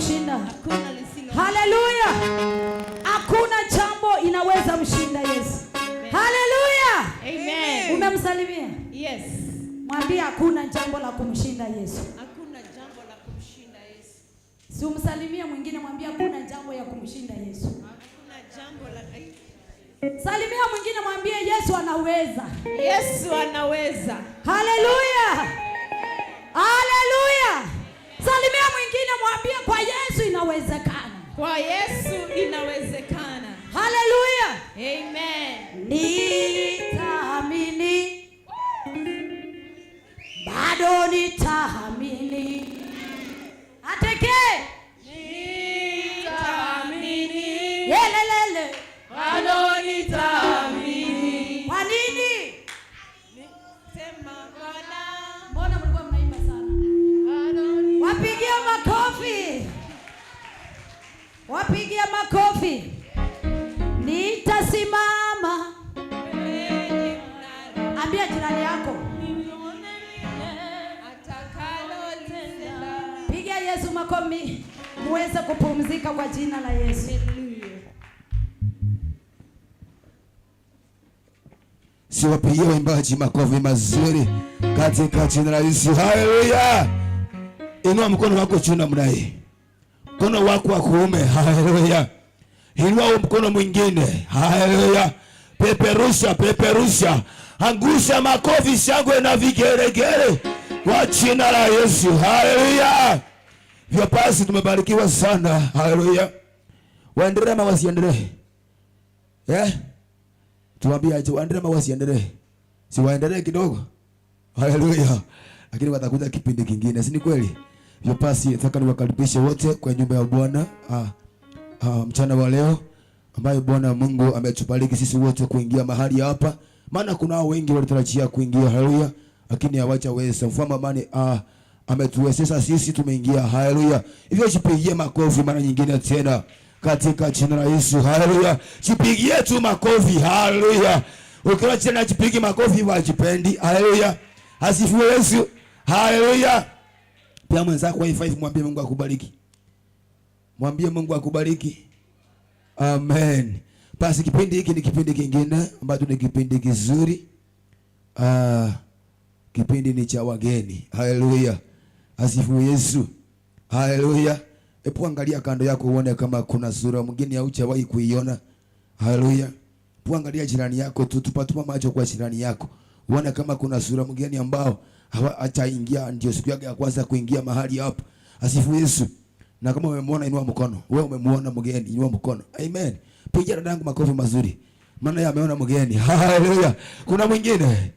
kumshinda. Hakuna lisilo. Haleluya! Hakuna jambo inaweza mshinda Yesu. Haleluya! Amen. Umemsalimia? Yes. Mwambie hakuna jambo la kumshinda Yesu. Hakuna jambo la kumshinda Yesu. Si umsalimie mwingine, mwambie hakuna jambo ya kumshinda Yesu. Hakuna jambo la. Salimia mwingine, mwambie Yesu anaweza. Yesu anaweza. Haleluya! Haleluya! Salimia mwingine, mwambie kwa Yesu inawezekana. Kwa Yesu inawezekana. Haleluya! Amen. Nitaamini, bado nitaamini. Ateke Nitaamini. Yelelele. Bado nitaamini. Kwa nini? Sema Bwana. Mbona mlikuwa mnaimba sana? Bado. Wapigie makofi, wapigie makofi. Nitasimama. Kwenye mnara. Ambia jirani yako, Atakalolitenda. Piga Yesu makofi muweze kupumzika kwa jina la Yesu. Hallelujah. Siwapigie waimbaji makofi mazuri katika jina la Yesu. Haleluya! Inua mkono wako juu namna hii, mkono wako wa kuume. Haleluya! Inua huo mkono mwingine. Haleluya! Peperusha, peperusha, angusha makofi, shangwe na vigelegele kwa jina la Yesu. Haleluya! Hivyo basi tumebarikiwa sana. Haleluya! Waendelee ama wasiendelee? Eh? Tuambie aje, waendelee ama wasiendelee? Si waendelee kidogo? Haleluya. Lakini watakuja kipindi kingine, si ni kweli? Hivyo basi nataka niwakaribishe wote kwa nyumba ya Bwana mchana wa leo ambayo Bwana Mungu ametubariki sisi wote kuingia mahali hapa. Maana kuna hao wengi walitarajia kuingia, haleluya, lakini hawajaweza. Mfalme amani ametuwezesha sisi tumeingia, haleluya. Hivyo jipigie makofi mara nyingine tena katika jina la Yesu, haleluya. Jipigie tu makofi, haleluya. Ukiwa tena jipigi makofi wajipendi, haleluya. Asifiwe Yesu, haleluya. Pia mwenzako high five, mwambie Mungu akubariki. Mwambie Mungu akubariki. Amen. Basi kipindi hiki ni kipindi kingine ambacho ni kipindi kizuri. Kipindi ni cha wageni. Haleluya. Asifiwe Yesu. Haleluya. Hebu angalia kando yako uone kama kuna sura mwingine haujawahi kuiona. Haleluya. Hebu angalia jirani yako tu, tupa tupa macho kwa jirani yako. Uone kama kuna sura mwingine ambao hajaingia, ndio siku yake ya kwanza kuingia mahali hapo. Asifiwe Yesu. Na kama umemwona inua mkono. Wewe umemwona mgeni, inua mkono. Amen. Pigia dadangu makofi mazuri. Maana yeye ameona mgeni. Haleluya. Kuna mwingine.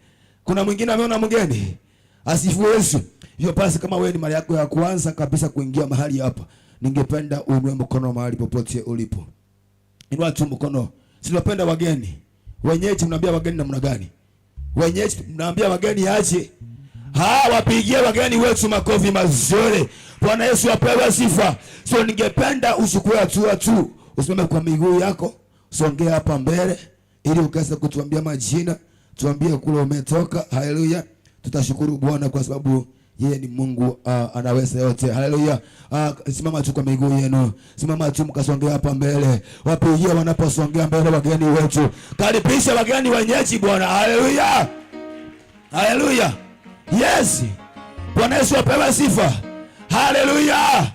Kuna mwingine ameona mgeni. Asifiwe Yesu. Hivyo basi kama wewe ni mara yako ya kwanza kabisa kuingia mahali hapa, ningependa uinue mkono mahali popote ulipo. Inua tu mkono. Si tunapenda wageni. Wenyeji mnaambia wageni namna gani? Wenyeji mnaambia wageni aje? Ha, wapigie wageni wetu makofi mazuri. Bwana Yesu apewe sifa. So ningependa uchukue hatua tu, usimame kwa miguu yako, usongee hapa mbele ili ukaweze kutuambia majina, tuambie kule umetoka. Haleluya. Tutashukuru Bwana kwa sababu yeye ni Mungu, anaweza yote. Haleluya. Simama tu kwa miguu yenu. Simama tu mkasongea hapa mbele. Wapigie wanaposongea mbele wageni wetu. Karibisha wageni wenyeji Bwana. Haleluya. Haleluya. Yes. Bwana Yesu apewe sifa. Haleluya.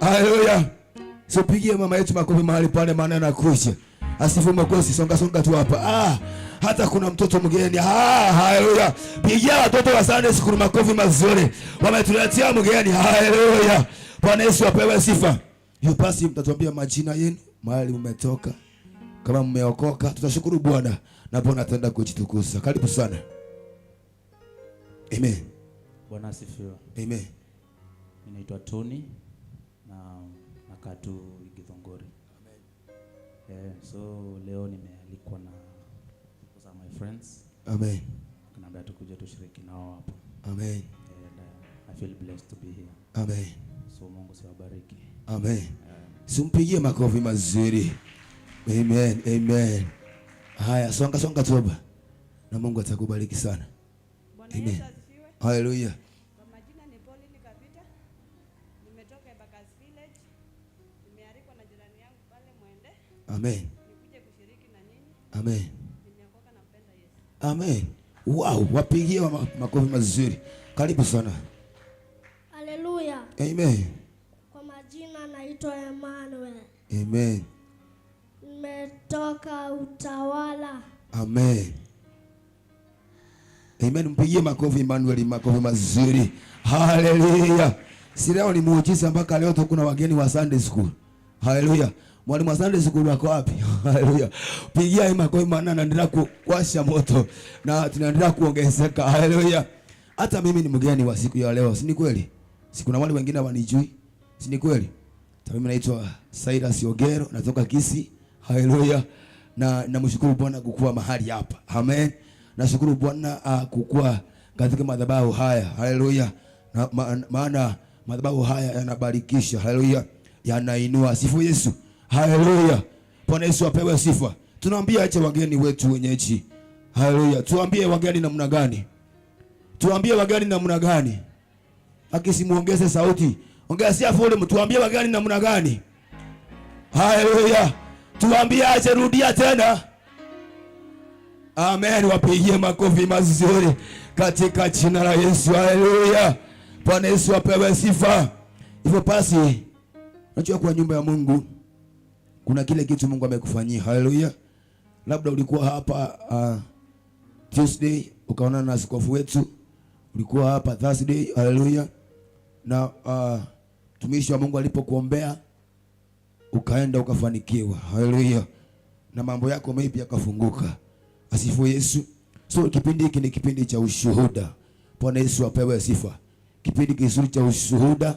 Haleluya. Sipigie mama yetu makofi mahali pale maana anakuja. Asifu Mwokozi, songa songa tu hapa. Hata kuna mtoto mgeni. Haleluya. Pigia watoto wa Sunday school makofi mazuri. Wametuletea mgeni. Haleluya. Bwana Yesu apewe sifa. Hiyo basi mtatuambia majina yenu, mahali mmetoka. Kama mmeokoka, tutashukuru Bwana na Bwana ataenda kujitukuza. Karibu sana. Amen. Bwana asifiwe. Amen. Mimi naitwa Tony na nakaa tu Githongori. Amen. So leo nimealikwa na some my friends. Amen. Kaniambia tukuje tushiriki nao hapa. Amen. And I feel blessed to be here. Amen. So Mungu siwabariki. Amen. Simpigie makofi mazuri. Amen. Amen. Haya, songa songa toba. Na Mungu atakubariki sana. Bwana Amen. Yesu asifiwe. Haleluya. Kwa majina ni Pauline Kapita. Nimetoka Amen. Nikuje kushiriki na nyinyi. Amen. Nimeokoka, nampenda Yesu. Amen. Wow, wapigie makofi mazuri. Karibu sana. Haleluya. Amen. Kwa majina naitwa Emmanuel. Amen. Nimetoka Utawala. Amen. Amen. Mpigie makofi Emmanuel, makofi mazuri. Haleluya. Si leo ni muujiza mpaka leo tu kuna wageni wa Sunday school. Haleluya. Mwalimu wa Sunday school wako wapi? Haleluya. Pigia hii makofi maana anaendelea kuwasha moto na tunaendelea kuongezeka. Haleluya. Hata mimi ni mgeni wa siku ya leo, si ni kweli? Si kuna wale wengine hawanijui? Si ni kweli? Hata mimi naitwa Cyrus Ogero, natoka Kisii. Haleluya. Na namshukuru Bwana kukua mahali hapa. Amen. Nashukuru Bwana kukua katika madhabahu haya. Haleluya. Na maana madhabahu haya yanabarikisha. Haleluya. Yanainua. Sifu Yesu. Haleluya. Bwana Yesu apewe sifa. Tunaambia acha wageni wetu wenyeji. Haleluya. Tuambie wageni namna gani? Tuambie wageni namna gani? Akisimuongeze sauti. Ongezea volume, tuambie wageni namna gani? Haleluya. Tuambie aje, rudia tena. Amen. Wapigie makofi mazuri katika jina la Yesu. Haleluya. Bwana Yesu apewe sifa. Hivyo basi, unajua kwa nyumba ya Mungu kuna kile kitu Mungu amekufanyia. Haleluya. Labda ulikuwa hapa Tuesday ukaonana na askofu wetu, ulikuwa hapa Thursday. Haleluya. Na mtumishi wa Mungu alipokuombea ukaenda ukafanikiwa. Haleluya. Na mambo yako maybe yakafunguka. Asifiwe Yesu. So kipindi hiki ni kipindi cha ushuhuda. Bwana Yesu apewe sifa. Kipindi kizuri cha ushuhuda.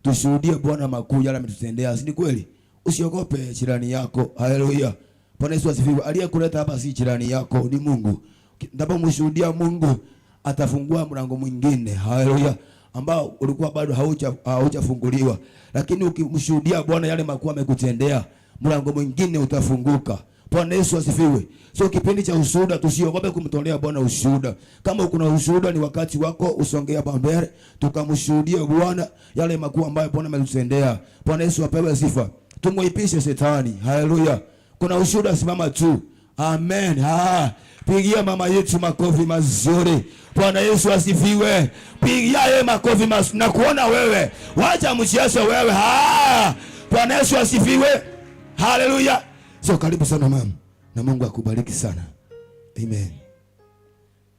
Tushuhudie Bwana makuu yale ametutendea. Si ni kweli? Usiogope jirani yako. Haleluya. Bwana Yesu asifiwe. Aliyekuleta hapa si jirani yako, ni Mungu. Unapomshuhudia Mungu atafungua mlango mwingine. Haleluya. Ambao ulikuwa bado haujafunguliwa. Lakini ukimshuhudia Bwana yale makuu amekutendea, mlango mwingine utafunguka. Bwana Yesu asifiwe. So kipindi cha ushuhuda, tusiogope kumtolea Bwana ushuhuda. Kama kuna ushuhuda ni wakati wako, usongee hapa mbele tukamshuhudie Bwana yale makuu ambayo Bwana ametutendea. Bwana Yesu apewe sifa. Tumuipishe shetani. Haleluya. Kuna ushuhuda, simama tu. Amen. Pigia mama yetu makofi mazuri. Bwana Yesu asifiwe. Pigia yeye makofi mazuri. Na kuona wewe. Wacha mchezo wewe. Bwana Yesu asifiwe. Haleluya. So karibu sana mama. Na Mungu akubariki sana. Amen.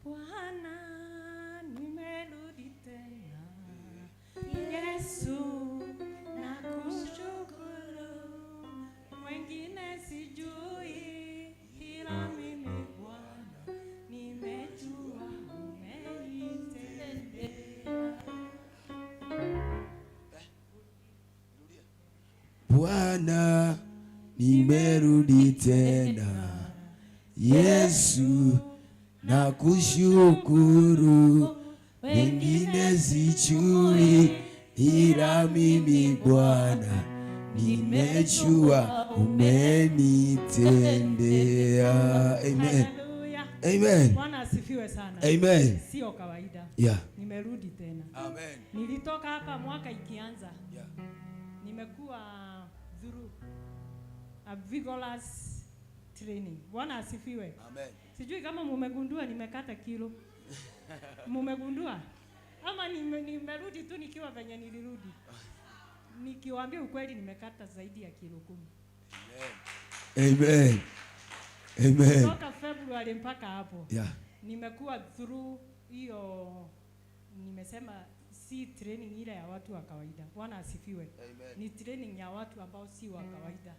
Bwana, nimerudi tena. Yesu, nakushukuru. Mwingine sijui, ila mimi Bwana nimejua umenitendea. Bwana, nimerudi tena. Yesu, nakushukuru. Wengine sijui, ila mimi Bwana nimejua umenitendea. Amen. Haleluya. Amen. Bwana asifiwe sana. Amen. Sio kawaida. Nimerudi tena. Amen. Nilitoka hapa mwaka ikianza. Nimekuwa through a vigorous training. Bwana asifiwe. Amen. Sijui kama mumegundua nimekata kilo. Mumegundua? Ama nimerudi tu nikiwa venye nilirudi. Nikiwaambia ukweli nimekata zaidi ya kilo 10. Amen. Amen. Kutoka February mpaka hapo. Nimekuwa through hiyo, nimesema si training ile ya watu wa kawaida. Bwana asifiwe. Amen. Ni training ya watu ambao si wa kawaida.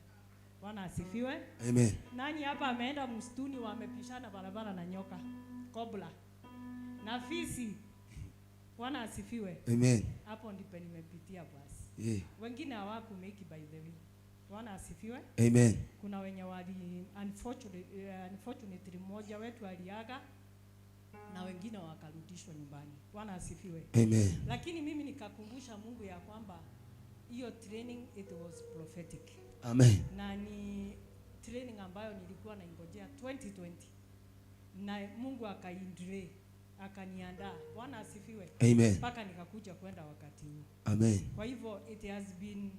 Bwana asifiwe. Amen. Nani hapa ameenda msituni wamepishana barabara na nyoka, kobra na fisi? Bwana asifiwe. Amen. Hapo ndipo nimepitia basi. Wengine hawaku make by the way. Bwana asifiwe. Amen. Kuna wenye wali unfortunately mmoja wetu aliaga na wengine wakarudishwa nyumbani. Bwana asifiwe. Amen. Lakini mimi nikakumbusha Mungu ya kwamba hiyo training it was prophetic. Amen. Na ni training ambayo nilikuwa naingojea 2020. Na Mungu akaendelea akaniandaa. Bwana asifiwe. Amen. Mpaka nikakuja kwenda wakati huu. Amen. Kwa hivyo it has been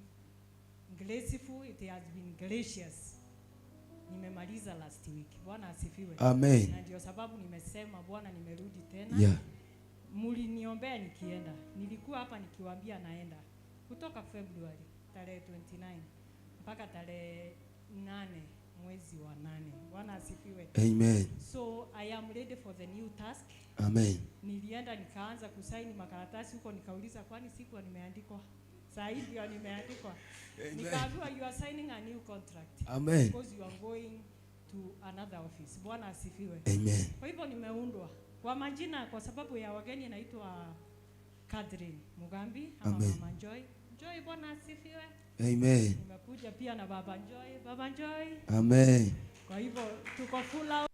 graceful, it has been gracious. Nimemaliza last week. Bwana asifiwe. Amen. Na ndio sababu nimesema Bwana, nimerudi tena. Muliniombea nikienda. Nilikuwa hapa nikiwaambia naenda kutoka February tarehe 29 mpaka tarehe 8 mwezi wa 8. Bwana asifiwe. Amen. So I am ready for the new task. Amen. Nilienda nikaanza kusaini makaratasi huko, nikauliza kwani sikuwa nimeandikwa? Saa hii ndio nimeandikwa. Nikaambiwa you are signing a new contract. Amen. Because you are going to another office. Bwana asifiwe. Amen. Kwa hivyo nimeundwa kwa majina, kwa sababu ya wageni, naitwa Catherine Mugambi ama Amen. Mama Joy. Joy, Bwana asifiwe. Amen. Nimekuja pia na Baba Joy. Baba Joy. Amen. Kwa hivyo tuko full out.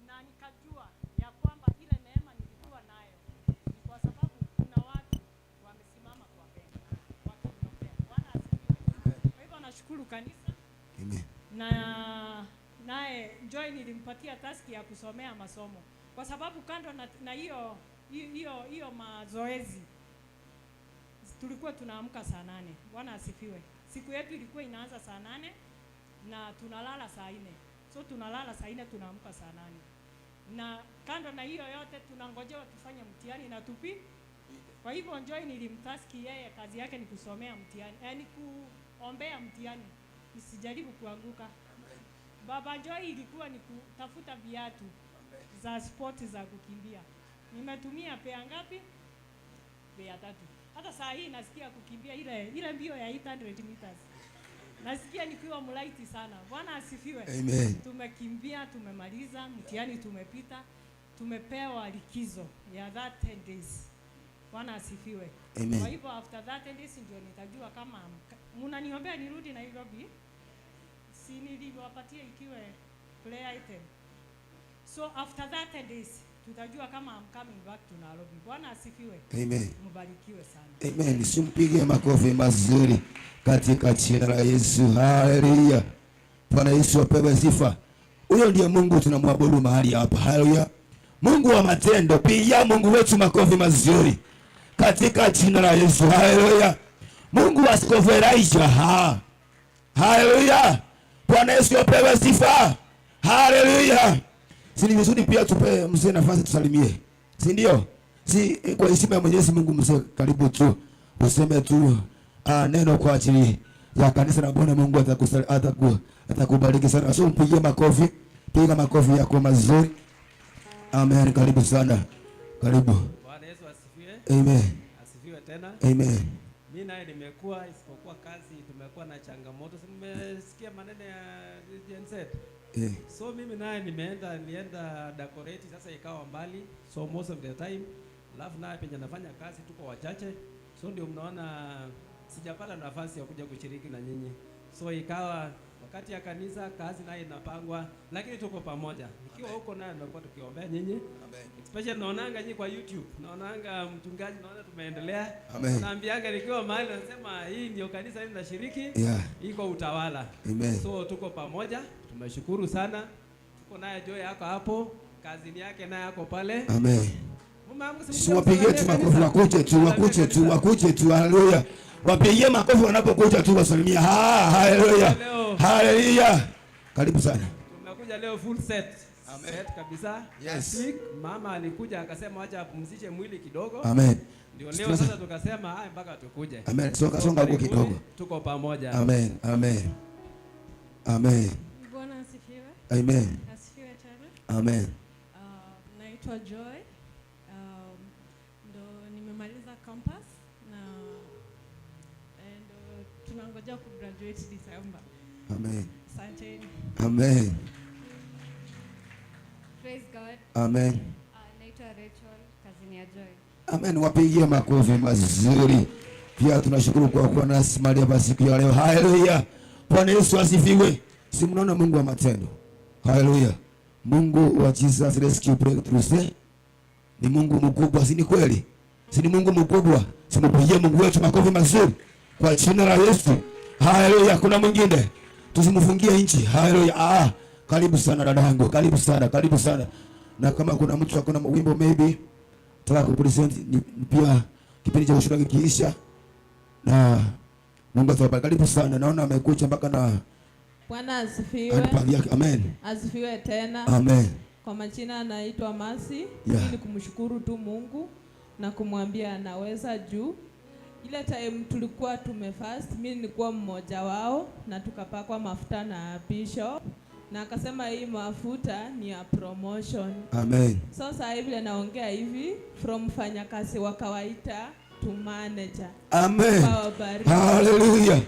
Na nikajua ya kwamba ile neema nilikuwa nayo ni kwa sababu kuna watu wamesimama kwa mbele wakiniombea. Bwana asifiwe. Kwa hivyo nashukuru kanisa. Amen. Na naye Joy nilimpatia taski ya kusomea masomo, kwa sababu kando na hiyo mazoezi tulikuwa tunaamka saa 8. Bwana asifiwe. Siku yetu ilikuwa inaanza saa 8 na tunalala saa 4. So tunalala saa 4, tunaamka saa 8. Na kando na hiyo yote tunangojewa tufanye mtihani na tupi. Kwa hivyo Joy nilimtaski yeye, kazi yake ni kusomea mtihani, ni kuombea mtihani isijaribu kuanguka. Baba Joy ilikuwa ni kutafuta viatu za sport za kukimbia. Nimetumia pea ngapi? Pea 3. Hata saa hii nasikia kukimbia ile mbio ya 800 meters. Nasikia nikiwa mlaiti sana. Bwana asifiwe. Amen. Tumekimbia, tumemaliza mtihani, tumepita, tumepewa likizo ya that 10 days. Bwana asifiwe. Amen. Kwa hivyo after that 10 days ndio nitajua kama mnaniombea nirudi Nairobi. Si niliwapatia ikiwe play item. So after that 10 days tutajua kama I'm coming back to Nairobi. Bwana asifiwe. Amen. Mbarikiwe sana. Amen. Simpige makofi mazuri katika jina la Yesu. Haleluya. Bwana Yesu apewe sifa. Huyo ndiye Mungu tunamwabudu mahali hapa. Haleluya. Mungu wa matendo. Pigia Mungu wetu makofi mazuri katika jina la Yesu. Haleluya. Mungu wa Askofu Elijah. Haleluya. Bwana Yesu apewe sifa. Haleluya. Si ni vizuri pia tupe mzee nafasi tusalimie, si ndio? Si kwa heshima ya Mwenyezi Mungu, mzee karibu tu useme tu neno kwa ajili ya kanisa na Bwana Mungu atakubariki sana. So mpigie makofi, piga makofi yako mazuri. Amen, karibu sana. Karibu. Bwana Yesu asifiwe. Amen. Asifiwe tena. Amen. Mimi naye nimekuwa, isipokuwa kazi tumekuwa na changamoto. Nimesikia maneno ya Gen Z. So mimi naye nilienda Dagoretti, sasa ikawa mbali. So most of the time, alafu naye penye nafanya kazi tuko wachache. So ndio mnaona sijapata nafasi ya kuja kushiriki na nyinyi. So ikawa wakati ya kanisa kazi naye inapangwa, lakini tuko pamoja. Nikiwa huko naye tumekuwa tukiombea nyinyi. Amen. Especially naonanga nyinyi kwa YouTube, naonanga mchungaji, naona tumeendelea. Amen. Naambianga nikiwa mahali nasema hii ndio kanisa hili nashiriki. Iko utawala. Amen. So tuko pamoja, tumeshukuru sana. Tuko naye Joy yako hapo, kazini yake naye yako pale. Amen. Si wapigie tu makofi, wakuje tu, wakuje tu, wakuje tu. Haleluya. Wapigie makofi wanapokuja tu, wasalimia. Haleluya. Haleluya. Karibu sana. Tumekuja leo full set. Amen. Set kabisa. Yes. Week, mama alikuja akasema acha apumzishe mwili kidogo. Amen. Ndio leo sasa tukasema haya mpaka tukuje. Amen. Songa songa huko kidogo. Tuko pamoja. Amen. Amen. Amen. Bwana asifiwe. Amen. Asifiwe tena. Amen. Naitwa Joy. Ndo nimemaliza campus na ndo tunangoja kugraduate December. Amen. Asante. Amen. Praise God. Amen. Naitwa Rachel, kazini ya Joy. Amen. Wapigie makofi mazuri. Pia tunashukuru kwa kuwa nasi mahali hapa siku ya leo. Haleluya. Bwana Yesu asifiwe. Si mnaona Mungu wa matendo. Haleluya. Mungu wa Jesus Rescue Breakthrough ni Mungu mkubwa, si ni kweli? Si ni Mungu mkubwa? Simpigie Mungu wetu makofi mazuri kwa jina la Yesu. Haleluya. Kuna mwingine? Tusimfungie nchi. Haleluya. Ah, karibu sana dadangu, karibu sana, karibu sana. Na kama kuna mtu akona wimbo maybe nataka kupresent ni pia kipindi cha ushuhuda kikiisha, na Mungu atawabariki. Karibu sana. Naona amekuja mpaka na Bwana asifiwe. handbag yake. Amen. Asifiwe tena. Amen. Kwa majina anaitwa Masi. Ni kumshukuru tu Mungu na kumwambia anaweza juu. Ile time tulikuwa tumefast, mimi nilikuwa mmoja wao na tukapakwa mafuta na bishop na akasema hii mafuta ni ya promotion. Amen. So sasa hivi vile naongea hivi, from mfanyakazi wa kawaida to manager. Amen. Mungu awabariki. Haleluya.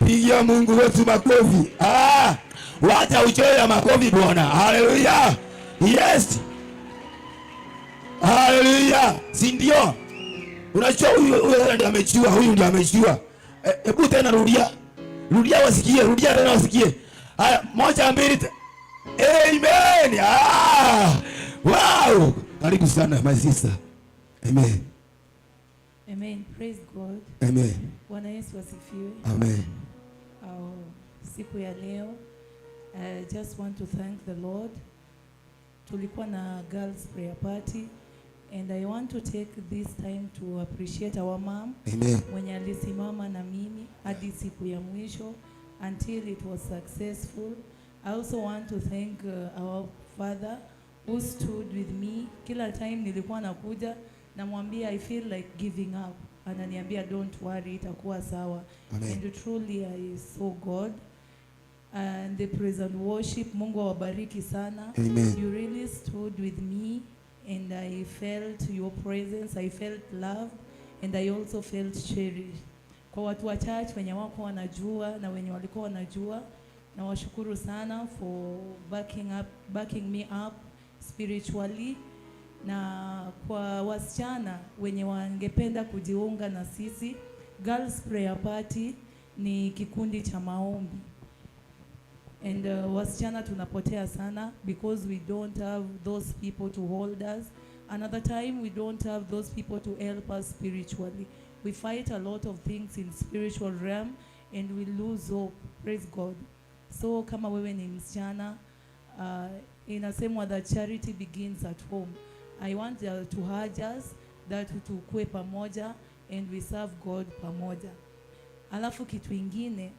Pigia Mungu wetu makofi. Ah, wacha uchoyo ya makofi Bwana. Haleluya. Yes. Haleluya. Si ndio? Unajua huyu ndiye amejua, huyu ndiye amejua. Hebu tena rudia. Rudia wasikie, rudia tena wasikie. Haya, moja, mbili. Amen. Ah! Wow. Karibu sana my sister. Amen. Amen. Praise God. Amen. Bwana Yesu asifiwe. Amen. Au, siku ya leo I just want to thank the Lord. Tulikuwa na girls prayer party and I want to take this time to appreciate our mom. Amen. Mwenye alisimama na mimi hadi siku ya mwisho until it was successful. I also want to thank our father who stood with me. Kila time nilikuwa nakuja namwambia I feel like giving up. Ananiambia don't worry, itakuwa sawa. Amen. And truly I saw God. And the praise and worship, Mungu awabariki sana. Amen. You really stood with me and I felt your presence, I felt loved and I also felt cherished. Kwa watu wa church wenye wako wanajua na wenye walikuwa wanajua, nawashukuru sana for backing me up spiritually. Na kwa wasichana wenye wangependa kujiunga na sisi, Girls Prayer Party ni kikundi cha maombi. And wasichana tunapotea sana because we don't have those people to hold us. Another time we don't have those people to help us spiritually. We fight a lot of things in spiritual realm and we lose hope. Praise God. So kama wewe ni msichana, inasemwa that charity begins at home. I want to urge us that tukue pamoja and we serve God pamoja. Alafu kitu ingine,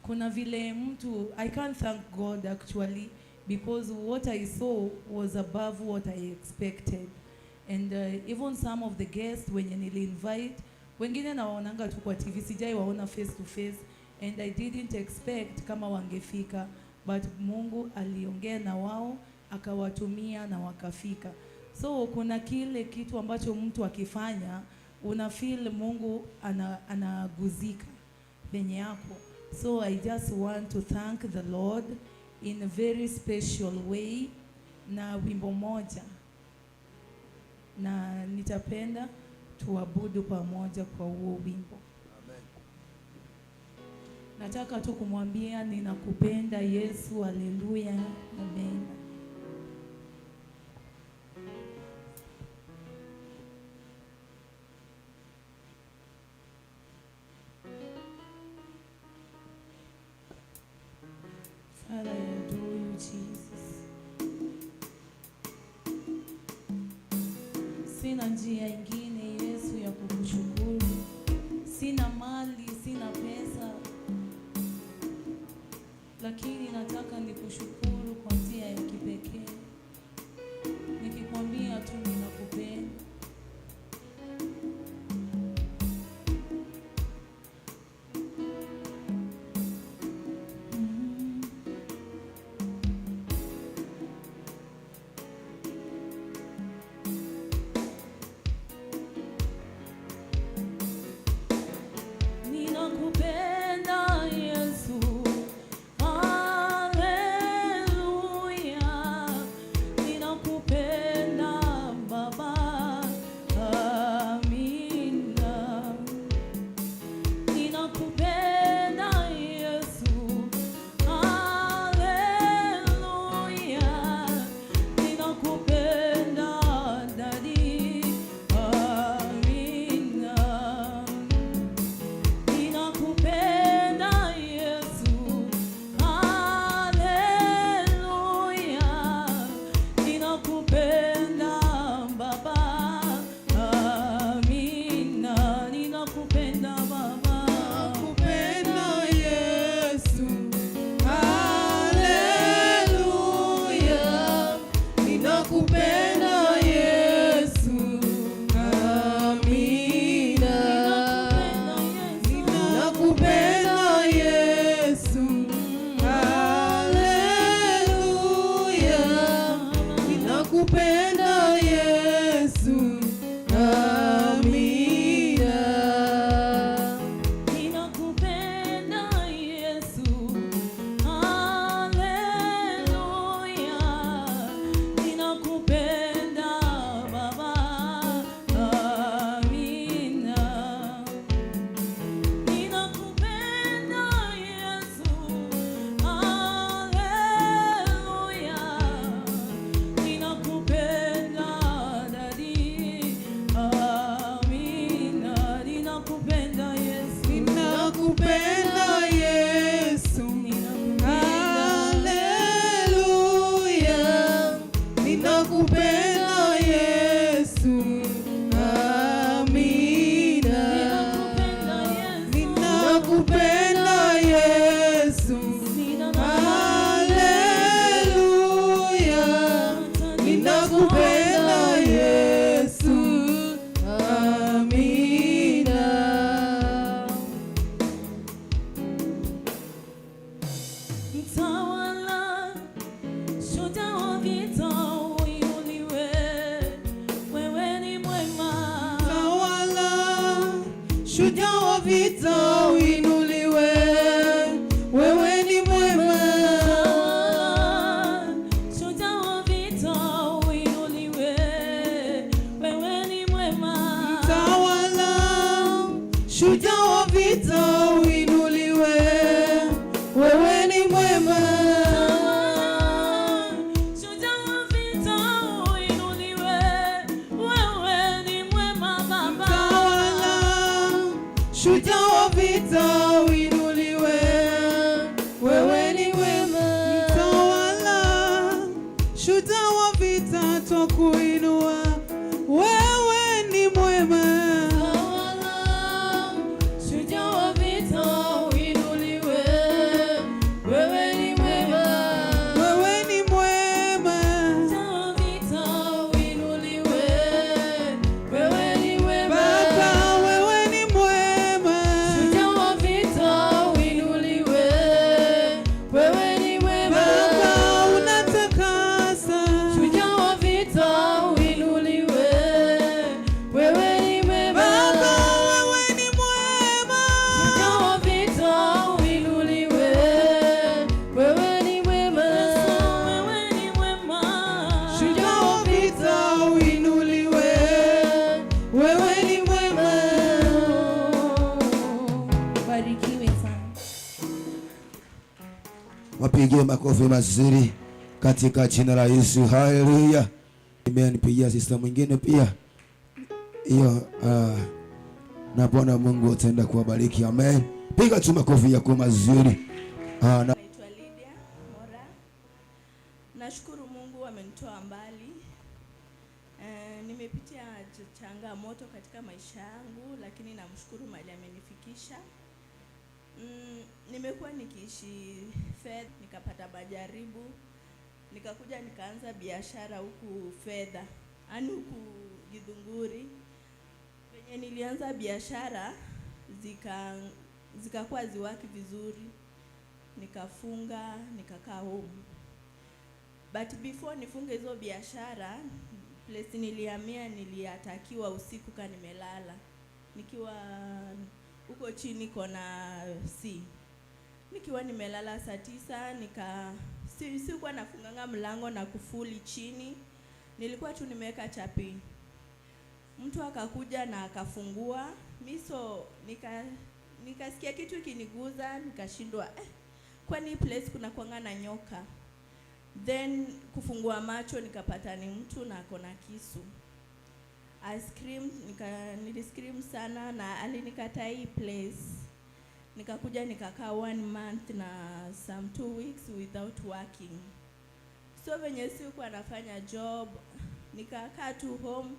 kuna vile mtu, I can't thank God actually because what I saw was above what I expected. And even some of the guests wenye nili invite, wengine nawaonanga tu kwa TV, sijai waona face to face, and I didn't expect kama wangefika, but Mungu aliongea na wao akawatumia na wakafika. So kuna kile kitu ambacho mtu akifanya una feel Mungu anaguzika penye yako. So I just want to thank the Lord in a very special way na wimbo moja, na nitapenda tuabudu pamoja kwa huo wimbo. Amen. Nataka tu kumwambia ninakupenda Yesu, haleluya, amen. Father, I adore you, Jesus. Sina njia ingine Yesu ya kukushukuru. Sina mali, sina pesa, lakini nataka nikushukuru kwa njia ya kipekee, nikikwambia tu ninakupenda. Shujaa wa vita uinuliwe, wewe ni mwema. Shujaa wa vita uinuliwe, wewe ni mwema. Mtawala, shujaa wa vita uinuliwe, wewe ni mwema. Shujaa wa vita uinuliwe, wewe ni mwema Baba. Mtawala, shujaa wa vita uinuliwe, wewe ni mwema. Mtawala, shujaa wa vita twakuinua, wewe ni mwema. Mtawala, shujaa wa vita uinuliwe, wewe ni mwema. Wewe ni mwema. Shujaa wa vita uinuliwe, wewe ni mwema. Baba, wewe ni mwema. Shujaa wa vita uinuliwe, wewe ni mwema. Baba, unatakasa. Shujaa wa vita uinuliwe, wewe ni mwema. Baba, wewe ni mwema. Shujaa wa vita uinuliwe, wewe ni mwema. Wewe ni mwema. Shujaa wa vita uinuliwe, wewe ni mwema. Barikiwe sana. Wapigie makofi mazuri katika jina la Yesu. Haleluya. Amen. Pigia sister mwingine pia hiyo, na Bwana Mungu ataenda kuwabariki. Amen. Piga tu makofi yako mazuri. Na Naitwa Lydia Mora. Nashukuru Mungu amenitoa mbali. Nimepitia changamoto katika maisha yangu, lakini namshukuru mahali amenifikisha. Nimekuwa nikiishi fedha, nikapata majaribu, nikakuja nikaanza biashara huku fedha, yaani huku Githunguri. Venye nilianza biashara zikakuwa haziwork vizuri, nikafunga, nikakaa home. But before nifunge hizo biashara, place nilihamia niliattackiwa usiku ka nimelala, nikiwa huko chini kona C. Nikiwa nimelala saa 9 sikuwa nafunganga mlango na kufuli chini, nilikuwa tu nimeweka chapi. Mtu akakuja na akafungua miso, nikasikia kitu kiniguza, nikashindwa, kwani place kuna kuanga na nyoka? Then kufungua macho nikapata ni mtu na ako na kisu. I screamed, niliscream sana na alinikata hii place. Nikakuja nikakaa one month na some 2 weeks without working. So venye sikuwa nafanya job, nikakaa tu home.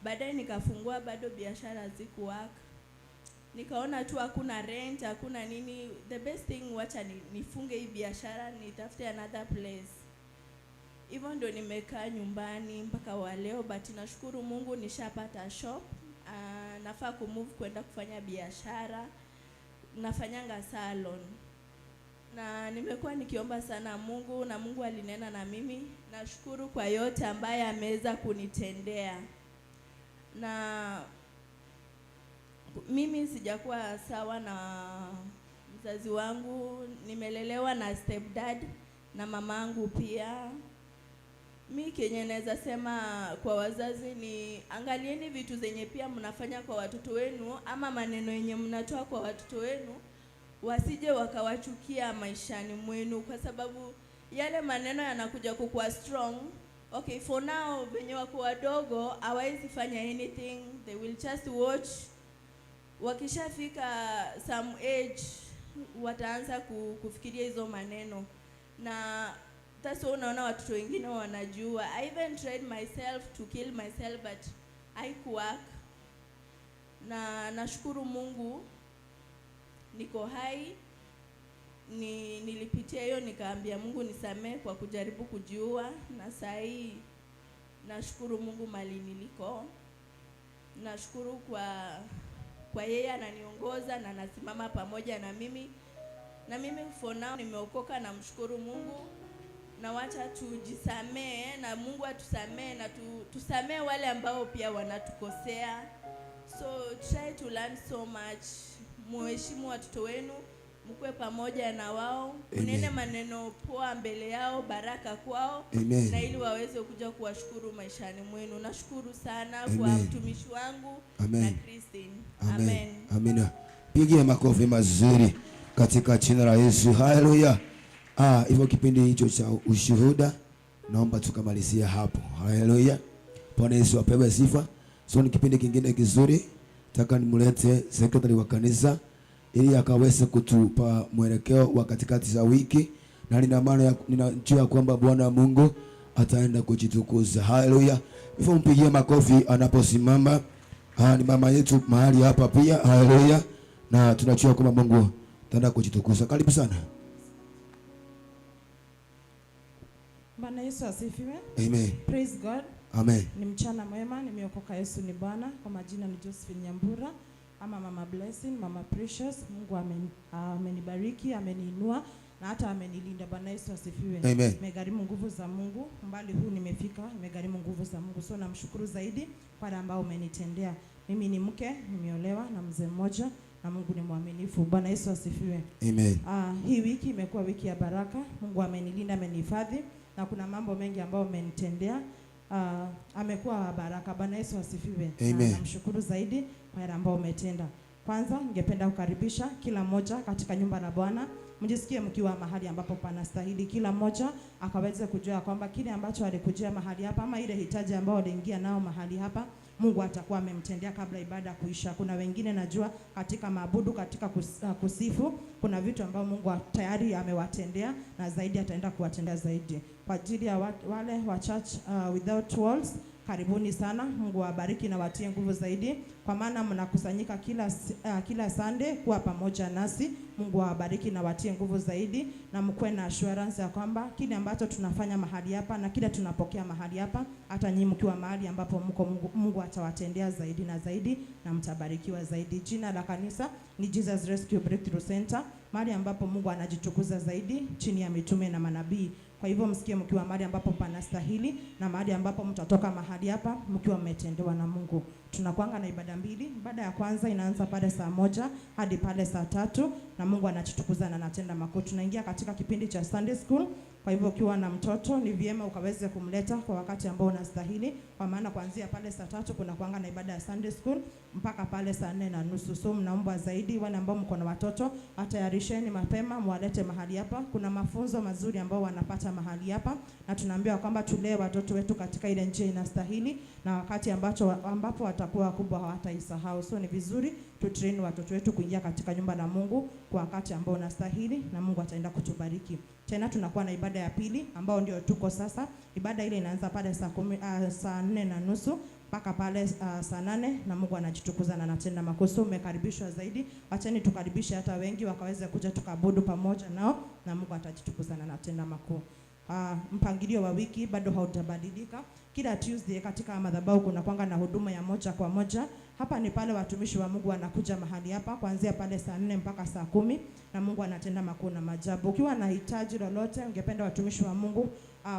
Baadaye nikafungua bado biashara hazikuwork. Nikaona tu hakuna rent, hakuna nini. The best thing, wacha nifunge hii biashara nitafute another place. Hivyo ndo nimekaa nyumbani mpaka wa leo, but nashukuru Mungu nishapata shop. Nafaa kumove kwenda kufanya biashara. Nafanyanga salon. Na nimekuwa nikiomba sana Mungu na Mungu alinena na mimi. Nashukuru kwa yote ambaye ameweza kunitendea. Na mimi sijakuwa sawa na mzazi wangu, nimelelewa na stepdad na mamangu pia. Mi kenye naweza sema kwa wazazi ni angalieni vitu zenye pia mnafanya kwa watoto wenu ama maneno yenye mnatoa kwa watoto wenu, wasije wakawachukia maishani mwenu, kwa sababu yale maneno yanakuja kukuwa strong. Okay, for now venye wako wadogo hawawezi fanya anything, they will just watch. Wakishafika some age wataanza kufikiria hizo maneno, na that's why unaona watoto wengine wanajua. I even tried myself to kill myself but haikuwork, na nashukuru Mungu niko hai. Nilipitia hiyo nikaambia Mungu nisamee kwa kujaribu kujiua, na saa hii nashukuru Mungu mahali niliko. Nashukuru kwa yeye ananiongoza na anasimama pamoja na mimi, na mimi for now nimeokoka, namshukuru Mungu na wacha tujisamee na Mungu atusamee na tusamee wale ambao pia wanatukosea. So try to learn so much. Muheshimu watoto wenu, mkuwe pamoja na wao, mnene maneno poa mbele yao, baraka kwao. Amen. Na ili waweze kuja kuwashukuru maishani mwenu. Nashukuru sana kwa mtumishi wangu. Amen. Na Christine. Amen. Amen. Amina. Pigia makofi mazuri katika jina la Yesu. Haleluya. Hivyo kipindi hicho cha ushuhuda naomba tukamalizia hapo. Haleluya. Bwana Yesu apewe sifa. So ni kipindi kingine kizuri. Nataka nimlete secretary wa kanisa ili akaweze kutupa mwelekeo wa katikati za wiki, na nina maana ninajua kwamba Bwana Mungu ataenda kujitukuza. Haleluya. Hivyo mpigie makofi anaposimama. Ni mama yetu mahali hapa pia. Haleluya. Na tunajua kwamba Mungu ataenda kujitukuza. Karibu sana. Bwana Yesu asifiwe. Amen. Praise God. Amen. Ni mchana mwema, nimeokoka, Yesu ni Bwana. Kwa majina ni Josephine Nyambura ama Mama Blessing, Mama Precious. Mungu amenibariki, ameniinua na hata amenilinda. Bwana Yesu asifiwe. Amen. Nimegharimu nguvu za Mungu, mbali huu nimefika, nimegharimu nguvu za Mungu. So namshukuru zaidi kwa yale ambayo umenitendea. Mimi ni mke, nimeolewa na mzee mmoja na Mungu ni mwaminifu. Bwana Yesu asifiwe. Amen. Hii wiki imekuwa wiki ya baraka. Mungu amenilinda, amenihifadhi na kuna mambo mengi ambayo amenitendea. Amekuwa baraka. Bwana Yesu asifiwe. Amen. Namshukuru zaidi kwa yale ambayo umetenda. Kwanza ningependa kukaribisha kila mmoja katika nyumba la Bwana. Mjisikie mkiwa mahali ambapo panastahili, kila mmoja akaweze kujua kwamba kile ambacho alikujia mahali hapa ama ile hitaji ambayo aliingia nao mahali hapa, Mungu atakuwa amemtendea kabla ibada kuisha. Kuna wengine najua katika maabudu, katika kusifu, kuna vitu ambavyo Mungu tayari amewatendea na zaidi ataenda kuwatendea zaidi. Kwa ajili ya wale wa Church Without Walls, karibuni sana. Mungu awabariki na watie nguvu zaidi, kwa maana mnakusanyika kila Sunday kuwa pamoja nasi. Mungu awabariki na watie nguvu zaidi, na mkuwe na assurance ya kwamba kile ambacho tunafanya mahali hapa na kile tunapokea mahali hapa, hata nyinyi mkiwa mahali ambapo mko, Mungu atawatendea zaidi na zaidi na mtabarikiwa zaidi. Jina la kanisa ni Jesus Rescue Breakthrough Center, mahali ambapo Mungu anajitukuza zaidi chini ya mitume na manabii. Kwa hivyo msikie mkiwa mahali ambapo panastahili na mahali ambapo mtatoka mahali hapa mkiwa mmetendewa na Mungu. Tunakuanga na ibada mbili. Ibada ya kwanza inaanza pale 1:00 hadi pale 3:00 na Mungu anajitukuza na anatenda makuu. Tunaingia katika kipindi cha Sunday School. Kwa hivyo ukiwa na mtoto ni vyema ukaweze kumleta kwa wakati ambao unastahili, kwa maana kuanzia pale 3:00 kuna kuanga na ibada ya Sunday School mpaka pale 4:30. So mnaomba zaidi wale ambao mko na watoto, atayarisheni mapema mwalete mahali hapa. Kuna mafunzo mazuri ambao wanapata mahali hapa, na tunaambiwa kwamba tulee watoto wetu katika ile njia inastahili, na wakati ambapo watakuwa wakubwa hawataisahau. So ni vizuri tutrain watoto wetu kuingia katika nyumba la Mungu kwa wakati ambao unastahili, na Mungu ataenda kutubariki. Tena tunakuwa na ibada ya pili ambao ndio tuko sasa. Ibada ile inaanza pale 4:30 mpaka pale 8:00 na Mungu anajitukuza na anatenda makuu. So umekaribishwa zaidi. Acheni tukaribishe hata wengi wakaweze kuja tukaabudu pamoja nao, na Mungu atajitukuza na anatenda makuu. Mpangilio wa wiki bado hautabadilika. Kila Tuesday katika madhabahu kuna kwanga na huduma ya moja kwa moja. Hapa ni pale watumishi wa Mungu wanakuja mahali hapa kuanzia pale 4:00 mpaka 10:00 na Mungu anatenda makuu na maajabu. Ukiwa na hitaji lolote, ungependa watumishi wa Mungu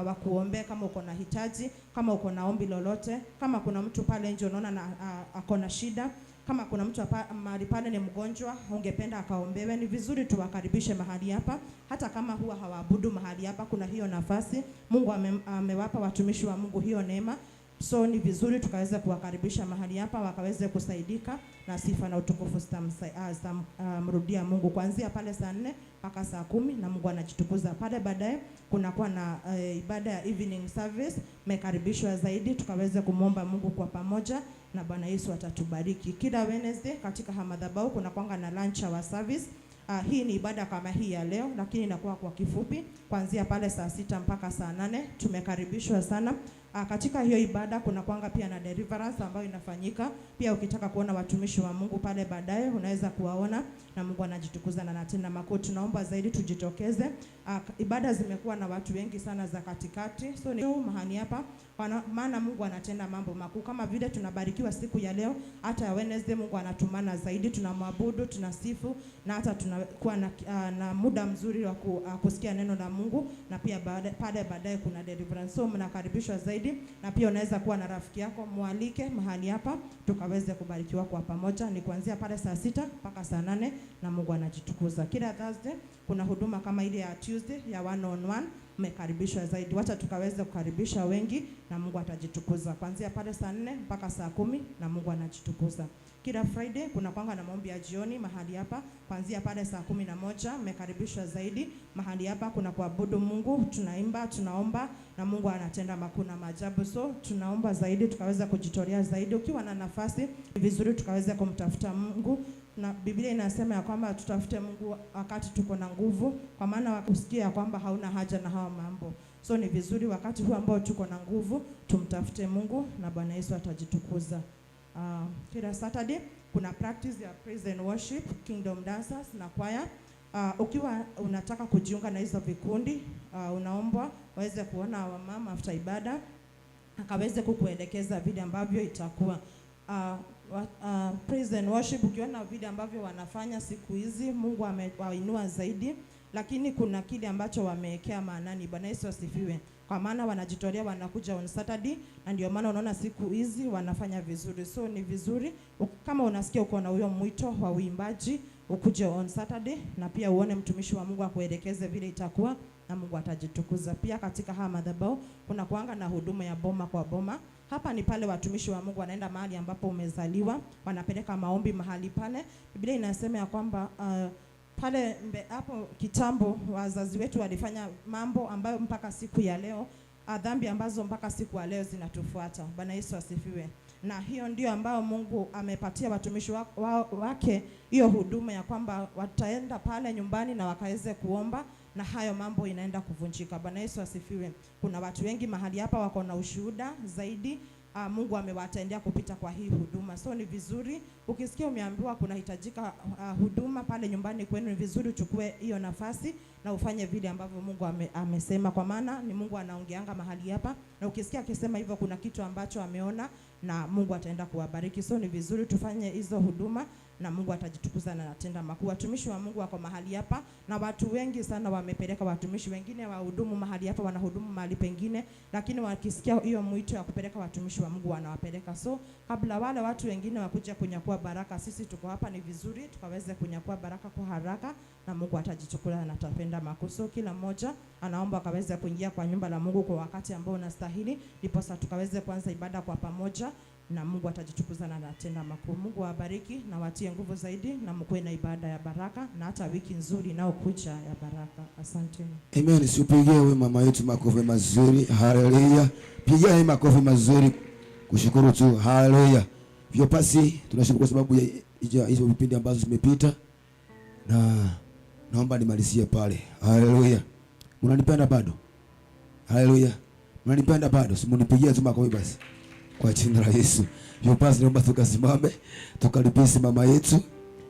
wakuombe, kama uko na hitaji, kama uko na ombi lolote, kama kuna mtu pale nje unaona na ako na shida, kama kuna mtu mahali pale ni mgonjwa ungependa akaombewe, ni vizuri tuwakaribishe mahali hapa. Hata kama huwa hawaabudu mahali hapa, kuna hiyo nafasi. Mungu amewapa watumishi wa Mungu hiyo neema. So ni vizuri tukaweza kuwakaribisha mahali hapa wakaweze kusaidika, na sifa na utukufu zitamrudia Mungu kuanzia pale 4:00 mpaka 10:00, na Mungu anajitukuza pale. Baadaye kunakuwa na ibada ya evening service. Mmekaribishwa zaidi tukaweze kumwomba Mungu kwa pamoja, na Bwana Yesu atatubariki. Kila Wednesday katika madhabahu kuna kwanga na lunch hour service. Hii ni ibada kama hii ya leo, lakini inakuwa kwa kifupi kuanzia pale 6:00 mpaka 8:00. Tumekaribishwa sana. Katika hiyo ibada kuna kwanga pia na deliverance ambayo inafanyika. Pia ukitaka kuona watumishi wa Mungu pale baadaye unaweza kuwaona, na Mungu anajitukuza na anatenda makuu. Tunaomba zaidi tujitokeze. Ibada zimekuwa na watu wengi sana za katikati. So ni mahali hapa maana Mungu anatenda mambo makuu. Kama vile tunabarikiwa siku ya leo, hata Wednesday Mungu anatumana zaidi, tunamwabudu, tunasifu, na hata tunakuwa na muda mzuri wa kusikia neno la Mungu, na pia pale baadaye kuna deliverance. So mnakaribishwa zaidi. zaidi, na pia unaweza kuwa na rafiki yako, mwalike mahali hapa tukaweze kubarikiwa kwa pamoja. Ni kuanzia pale saa 6 mpaka saa 8 na Mungu anajitukuza. Kila Thursday kuna huduma kama ile ya Tuesday ya 1 on 1, mmekaribishwa zaidi. Wacha tukaweze kukaribisha wengi na Mungu atajitukuza. Kuanzia pale saa 4 mpaka saa 10 na Mungu anajitukuza. Kila Friday kuna kwanga na maombi ya jioni mahali hapa kuanzia pale saa 11, mmekaribishwa zaidi. Mahali hapa kuna kuabudu Mungu, tunaimba, tunaomba na Mungu anatenda makuu na maajabu. So tunaomba zaidi tukaweza kujitolea zaidi. Ukiwa na nafasi ni vizuri tukaweza kumtafuta Mungu, na Biblia inasema ya kwamba tutafute Mungu wakati tuko na nguvu, kwa maana usikie ya kwamba hauna haja na hawa mambo. So ni vizuri wakati huu ambao tuko na nguvu tumtafute Mungu na Bwana Yesu atajitukuza. Kila Saturday kuna practice ya praise and worship, Kingdom Dancers na choir. Ukiwa unataka kujiunga na hizo vikundi, unaombwa waweze kuona wamama after ibada akaweze kukuelekeza vile ambavyo itakuwa. Praise and worship, ukiona vile ambavyo wanafanya siku hizi, Mungu amewainua zaidi, lakini kuna kile ambacho wamewekea maanani. Bwana Yesu asifiwe. Kwa maana wanajitolea, wanakuja on Saturday, na ndio maana unaona siku hizi wanafanya vizuri. So ni vizuri kama unasikia uko na huyo mwito wa uimbaji, ukuje on Saturday na pia uone mtumishi wa Mungu akuelekeze vile itakuwa na Mungu atajitukuza. Pia katika haya madhabahu kuna kuanga na huduma ya boma kwa boma. Hapa ni pale watumishi wa Mungu wanaenda mahali ambapo umezaliwa, wanapeleka maombi mahali pale. Biblia inasema ya kwamba pale hapo kitambo wazazi wetu walifanya mambo ambayo mpaka siku ya leo, dhambi ambazo mpaka siku ya leo zinatufuata. Bwana Yesu asifiwe. Na hiyo ndio ambayo Mungu amepatia watumishi wake hiyo huduma ya kwamba wataenda pale nyumbani na wakaweze kuomba na hayo mambo inaenda kuvunjika. Bwana Yesu asifiwe. Kuna watu wengi mahali hapa wako na ushuhuda zaidi. Mungu amewatendea kupita kwa hii huduma. So ni vizuri ukisikia umeambiwa kunahitajika huduma pale nyumbani kwenu, ni vizuri uchukue hiyo nafasi na ufanye vile ambavyo Mungu amesema, kwa maana ni Mungu anaongeanga mahali hapa, na ukisikia akisema hivyo kuna kitu ambacho ameona na Mungu ataenda kuwabariki. So ni vizuri tufanye hizo huduma na Mungu atajitukuza na anatenda makuu. Watumishi wa Mungu wako mahali hapa na watu wengi sana wamepeleka watumishi wengine wahudumu mahali hapa, wanahudumu mahali pengine, lakini wakisikia hiyo mwito ya kupeleka watumishi wa Mungu wanawapeleka. So kabla wale watu wengine wakuja kunyakua baraka, sisi tuko hapa, ni vizuri tukaweze kunyakua baraka kwa haraka na Mungu atajichukua na atapenda makuu. So kila mmoja anaomba akaweze kuingia kwa nyumba la Mungu kwa wakati ambao unastahili, ndiposa tukaweze kuanza ibada kwa pamoja na Mungu atajitukuza na anatenda makuu. Mungu awabariki na watie nguvu zaidi na mkuwe na ibada ya baraka na hata wiki nzuri inayokuja ya baraka. Asante. Amen. Siupigie wewe mama yetu makofi mazuri. Haleluya. Pigia makofi mazuri kushukuru tu. Haleluya. Hivyo basi tunashukuru kwa sababu ya hizo vipindi ambazo zimepita, na naomba nimalizie pale. Haleluya. Mnanipenda bado? Haleluya. Mnanipenda bado? Simunipigie tu makofi basi. Kwa jina la Yesu. Hivyo basi naomba tukasimame, tukaribishe mama yetu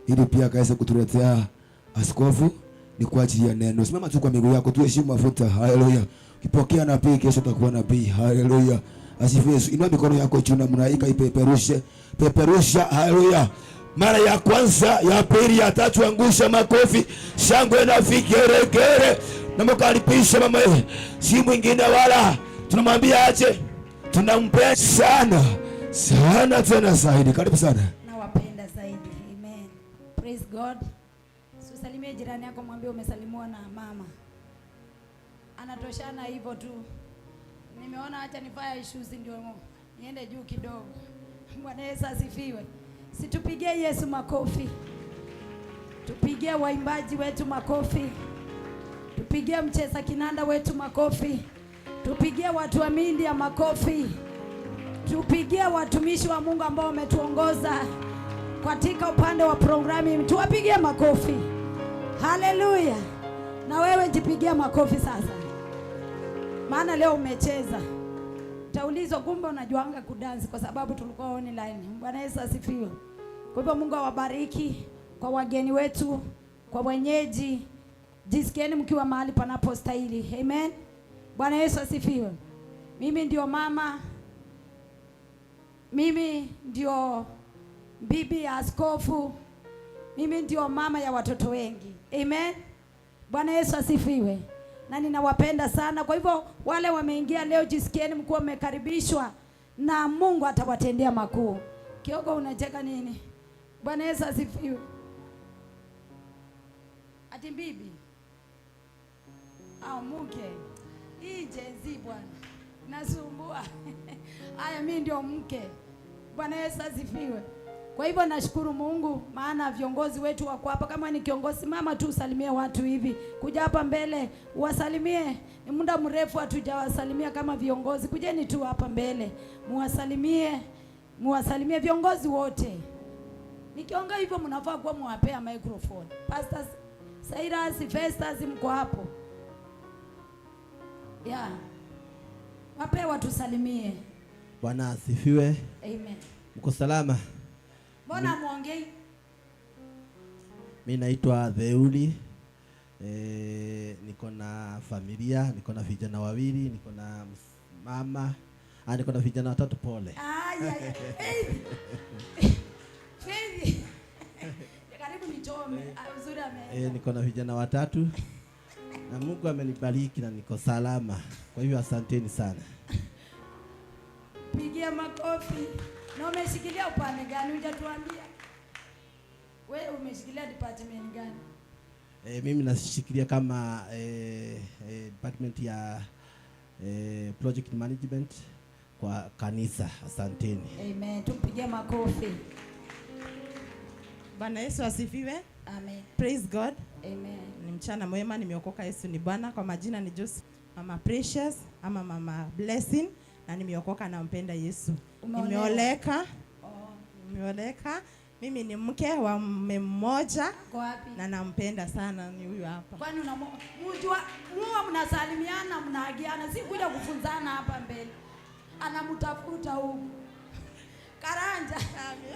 ili pia akaweze kutuletea askofu ni kwa ajili ya neno. Simama tu kwa miguu yako, tuheshimu mafuta. Haleluya. Ukipokea nabii kesho utakuwa nabii. Haleluya. Asifiwe Yesu. Inua mikono yako juu na mnaika ipeperushe. Peperusha. Haleluya. Mara ya kwanza, ya pili, ya tatu, angusha makofi, shangwe na vigeregere. Na mkaribishe mama yetu. Si mwingine wala tunamwambia aje. Tunampenda sana sana tena zaidi. Karibu sana. Nawapenda zaidi. Amen. Praise God. Usalimie jirani yako, mwambie umesalimiwa na mama. Anatoshana hivyo tu. Nimeona acha nivae shoes ndio niende juu kidogo. Bwana Yesu asifiwe. Situpigie Yesu makofi. Tupigie waimbaji wetu makofi. Tupigie mcheza kinanda wetu makofi. Tupigie watu wa media makofi. Tupigie watumishi wa Mungu ambao wametuongoza katika upande wa programming. Tuwapigie makofi. Haleluya. Na wewe jipigie makofi sasa. Maana leo umecheza. Utaulizwa kumbe unajuanga kudansi kwa sababu tulikuwa online. Bwana Yesu asifiwe. Kwa hivyo Mungu awabariki kwa wageni wetu, kwa wenyeji. Jisikieni mkiwa mahali panapostahili. Amen. Bwana Yesu asifiwe. Mimi ndio mama. Mimi ndio bibi ya askofu. Mimi ndio mama ya watoto wengi. Amen. Bwana Yesu asifiwe. na ninawapenda sana. Kwa hivyo wale wameingia leo, jisikieni mkuwa mmekaribishwa na Mungu atawatendea makuu. Kioko, unacheka nini? Bwana Yesu asifiwe. Ati bibi au mke, hii Gen Z bwana nasumbua. Haya, mimi ndio mke. Bwana Yesu asifiwe. Kwa hivyo nashukuru Mungu maana viongozi wetu wako hapa. Kama ni kiongozi, mama tu usalimie watu hivi. Kuja hapa mbele uwasalimie. Ni muda mrefu hatujawasalimia kama viongozi. Kujeni tu hapa mbele muwasalimie, muwasalimie viongozi wote. Nikiongea hivyo mnafaa kuwa mwapea microphone. Pastor Cyrus, Festus mko hapo. Yeah. Wapee watusalimie. Bwana asifiwe. Amen. Mko salama? Mbona muongei? Mimi naitwa Theuli. Niko na familia, niko na vijana wawili, niko na mama, niko na vijana watatu, pole. Faith. Karibu nichome. Uzuri ameenda. Niko na vijana watatu. Na Mungu amenibariki na niko salama. Kwa hivyo asanteni sana. Pigia makofi. Na umeshikilia upande gani? Hujatuambia. Wewe umeshikilia department gani? Mimi nashikilia kama department ya project management kwa kanisa. Asanteni. Amen. Tumpigie makofi. Bwana Yesu asifiwe. Amen. Praise God. Amen. Ni mchana mwema, nimeokoka, Yesu ni Bwana. Kwa majina ni Joseph, Mama Precious ama Mama Blessing, na nimeokoka na mpenda Yesu. Nimeoleka. Nimeoleka. Mimi ni mke wa mume mmoja na nampenda sana, ni huyu hapa. Kwani unamjua? Muwa mnasalimiana, mnaagiana, si kuja kufunzana hapa mbele. Anamtafuta huku. Karanja.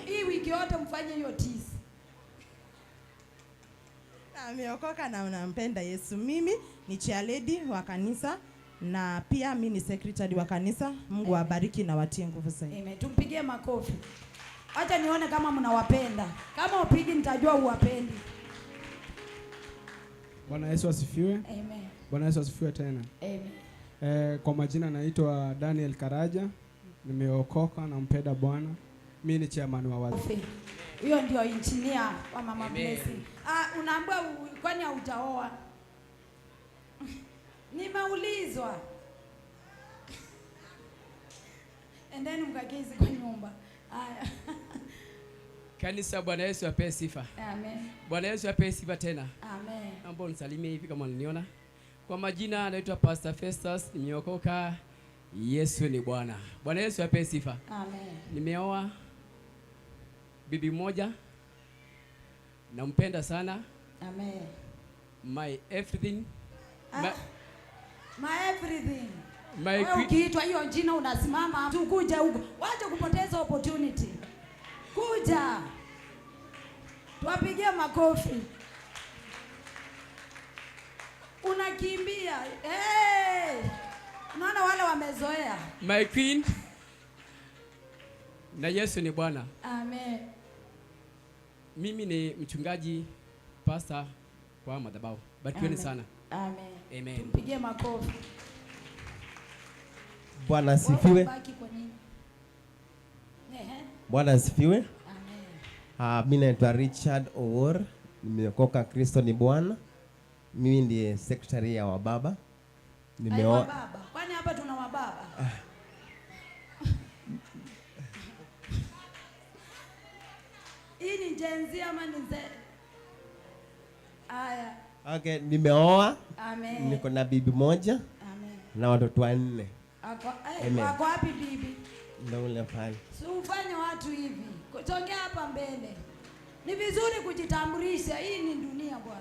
Hii wiki yote mfanye hiyo tisi. Ameokoka na nampenda Yesu. Mimi ni chair lady wa kanisa na pia mimi ni secretary wa kanisa. Mungu awabariki na watie nguvu zaidi. Amen. Tumpigie makofi. Acha nione kama mnawapenda. Kama upigi nitajua huwapendi. Bwana Yesu asifiwe. Amen. Bwana Yesu asifiwe tena. Amen. Kwa majina naitwa Daniel Karaja. Nimeokoka na mpenda Bwana. Mimi ni chairman wa wazee. Huyo ndio engineer wa Mama Blessing. Unaambiwa kwani haujaoa? Nimeulizwa. Endeni mkakezi kwa nyumba. Haya. Kanisa, Bwana Yesu apewe sifa. Amen. Bwana Yesu apewe sifa tena. Amen. Naomba unisalimie hivi kama unaniona. Kwa majina naitwa Pastor Festus, nimeokoka. Yesu ni Bwana. Bwana Yesu apewe sifa. Amen. Nimeoa bibi moja. Nampenda sana. Amen. My everything. My everything. Wewe ukiitwa hiyo jina unasimama tu, kuja huko. Wacha kupoteza opportunity. Kuja. Tuwapigie makofi. Unakimbia. Hey! Unaona wale wamezoea. My queen. Na Yesu ni Bwana. Amen. Mimi ni mchungaji, pastor kwa madhabahu. Barikiweni sana. Amen. Amen. Tupigie makofi. Bwana asifiwe. Bwana asifiwe. Amen. Mimi naitwa Richard Owor, nimeokoka, Kristo ni Bwana. Mimi ndiye secretary ya wababa. Nimeoa. Wababa. Kwani hapa tuna wababa? Hii ni Gen Z ama ni Z? Aya. Okay, nimeoa. Amen. Niko na bibi moja. Amen. Na watoto wanne. Ako wapi bibi? Ndio ule pale. Si ufanye watu hivi. Songea hapa mbele. Ni vizuri kujitambulisha. Hii ni dunia bwana.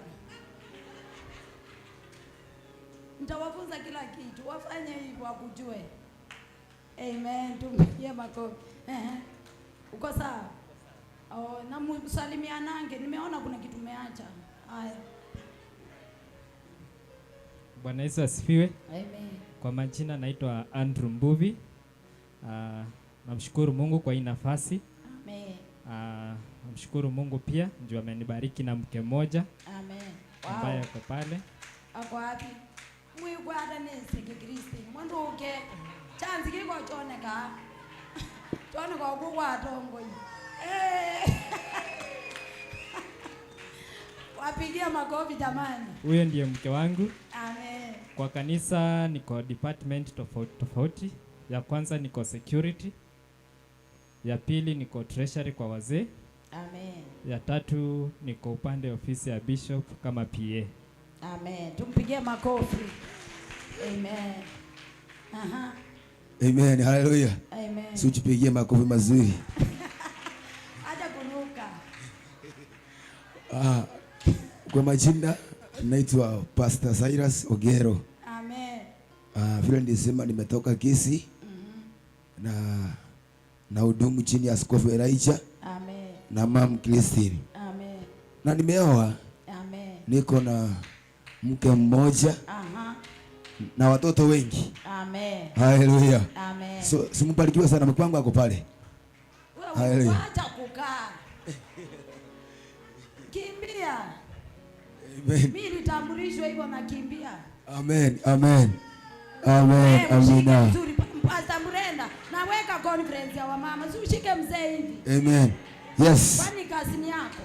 Nitawafunza kila kitu. Wafanye hivyo wakujue. Amen. Tumpigie makofi. Uko sawa? Oh, na msalimianange. Nimeona kuna kitu umeacha. Haya. Bwana Yesu asifiwe. Amen. Kwa majina naitwa Andrew Mbuvi. Namshukuru Mungu kwa hii nafasi. Amen. Namshukuru Mungu pia ndio amenibariki na mke mmoja. Amen. Wow. Ambaye ako pale. Ako wapi? Mwikwata nisi kikristi. Mwanduke. Chanzi kiko choneka. Choneka kukwatongoi. Eh. Wapigia makofi jamani. Huyo ndiye mke wangu. Amen. Kwa kanisa niko department tofauti tofauti. Ya kwanza niko security. Ya pili niko treasury kwa wazee. Amen. Ya tatu niko upande ofisi ya bishop kama PA. Amen. Tumpigie makofi. Amen. Aha. Amen. Hallelujah. Amen. Si ujipigie makofi mazuri. Acha kuruka. Kwa majina naitwa Pastor Cyrus Ogero. Amen. Vile nilisema nimetoka Kisii. Na hudumu chini ya Askofu Elijah. Amen. Na Mam Christine. Amen. Na nimeoa. Amen. Niko na mke mmoja. Aha. Na watoto wengi. Amen. Hallelujah. Amen. So simbarikiwe sana, mke wangu ako pale. Hallelujah. Acha kukaa. Kimbia. Amen. Mimi nitambulishwa hivyo na kimbia. Amen. Amen. Amen. Amina. Vizuri Pastor Murenda, naweka conference ya wamama. Si ushike mzee hivi. Amen. Yes. Kwani kazi ni yako?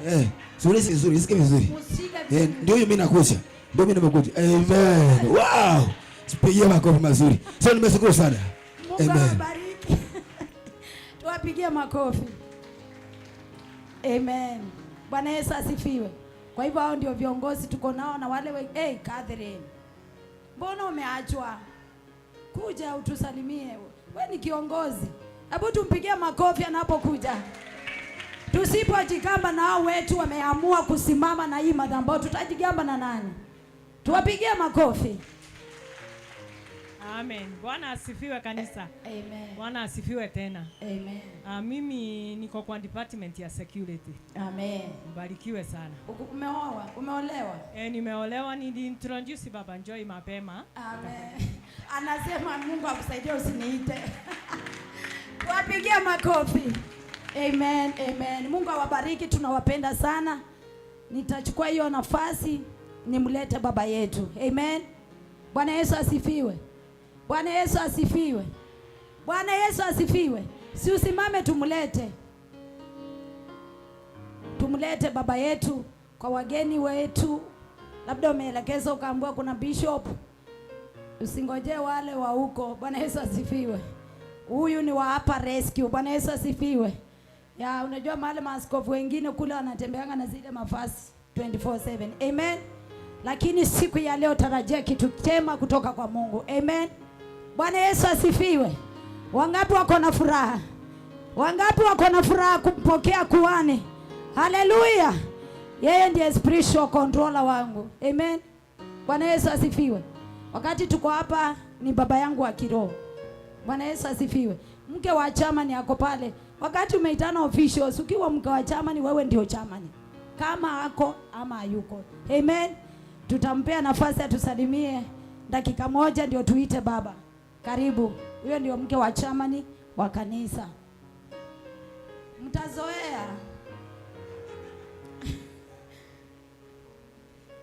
Suri vizuri, sikia vizuri. Usishike vizuri. Ndio mimi nakuja. Ndio mimi nimekuja. Amen. Wow. Sipigie makofi mazuri. So nimeshukuru sana. Mungu awabariki. Tuwapigie makofi. Amen. Bwana Yesu asifiwe. Kwa hivyo hao ndio viongozi tuko nao na wale hey, Catherine. Mbona umeachwa? Kuja utusalimie. Wewe ni kiongozi. Hebu tumpigie makofi anapokuja. Tusipojigamba na hao wetu wameamua kusimama na hii madhabahu, tutajigamba na nani? Tuwapigie makofi. Amen. Bwana asifiwe kanisa. Amen. Bwana asifiwe tena. Amen. Mimi niko kwa department ya security. Amen. Mbarikiwe sana. Umeoa? Umeolewa? Nimeolewa, niliintroduce Baba Joy mapema. Amen. Anasema Mungu akusaidie usiniite. Tuwapigie makofi. Amen, amen. Mungu awabariki, tunawapenda sana. Nitachukua hiyo nafasi nimlete baba yetu. Amen. Bwana Yesu asifiwe. Bwana Yesu asifiwe. Bwana Yesu asifiwe. Si usimame tumlete. Tumlete baba yetu kwa wageni wetu. Labda umeelekezwa ukaambiwa kuna bishop. Usingoje wale wa huko. Bwana Yesu asifiwe. Huyu ni wa hapa rescue. Bwana Yesu asifiwe. Ya unajua mahali maaskofu wengine kule wanatembeanga na zile mavazi 24/7. Amen. Lakini siku ya leo tarajia kitu chema kutoka kwa Mungu. Amen. Bwana Yesu asifiwe. Wangapi wako na furaha? Wangapi wako na furaha kumpokea kuhani? Haleluya. Yeye ndiye spiritual controller wangu. Amen. Bwana Yesu asifiwe. Wakati tuko hapa ni baba yangu wa kiroho. Bwana Yesu asifiwe. Mke wa chama ni ako pale. Wakati umeitana officials, ukiwa mke wa chama ni wewe ndio chama ni. Kama ako ama hayuko. Amen. Tutampea nafasi atusalimie dakika moja ndio tuite baba. Karibu. Huyo ndio mke wa chamani wa kanisa. Mtazoea.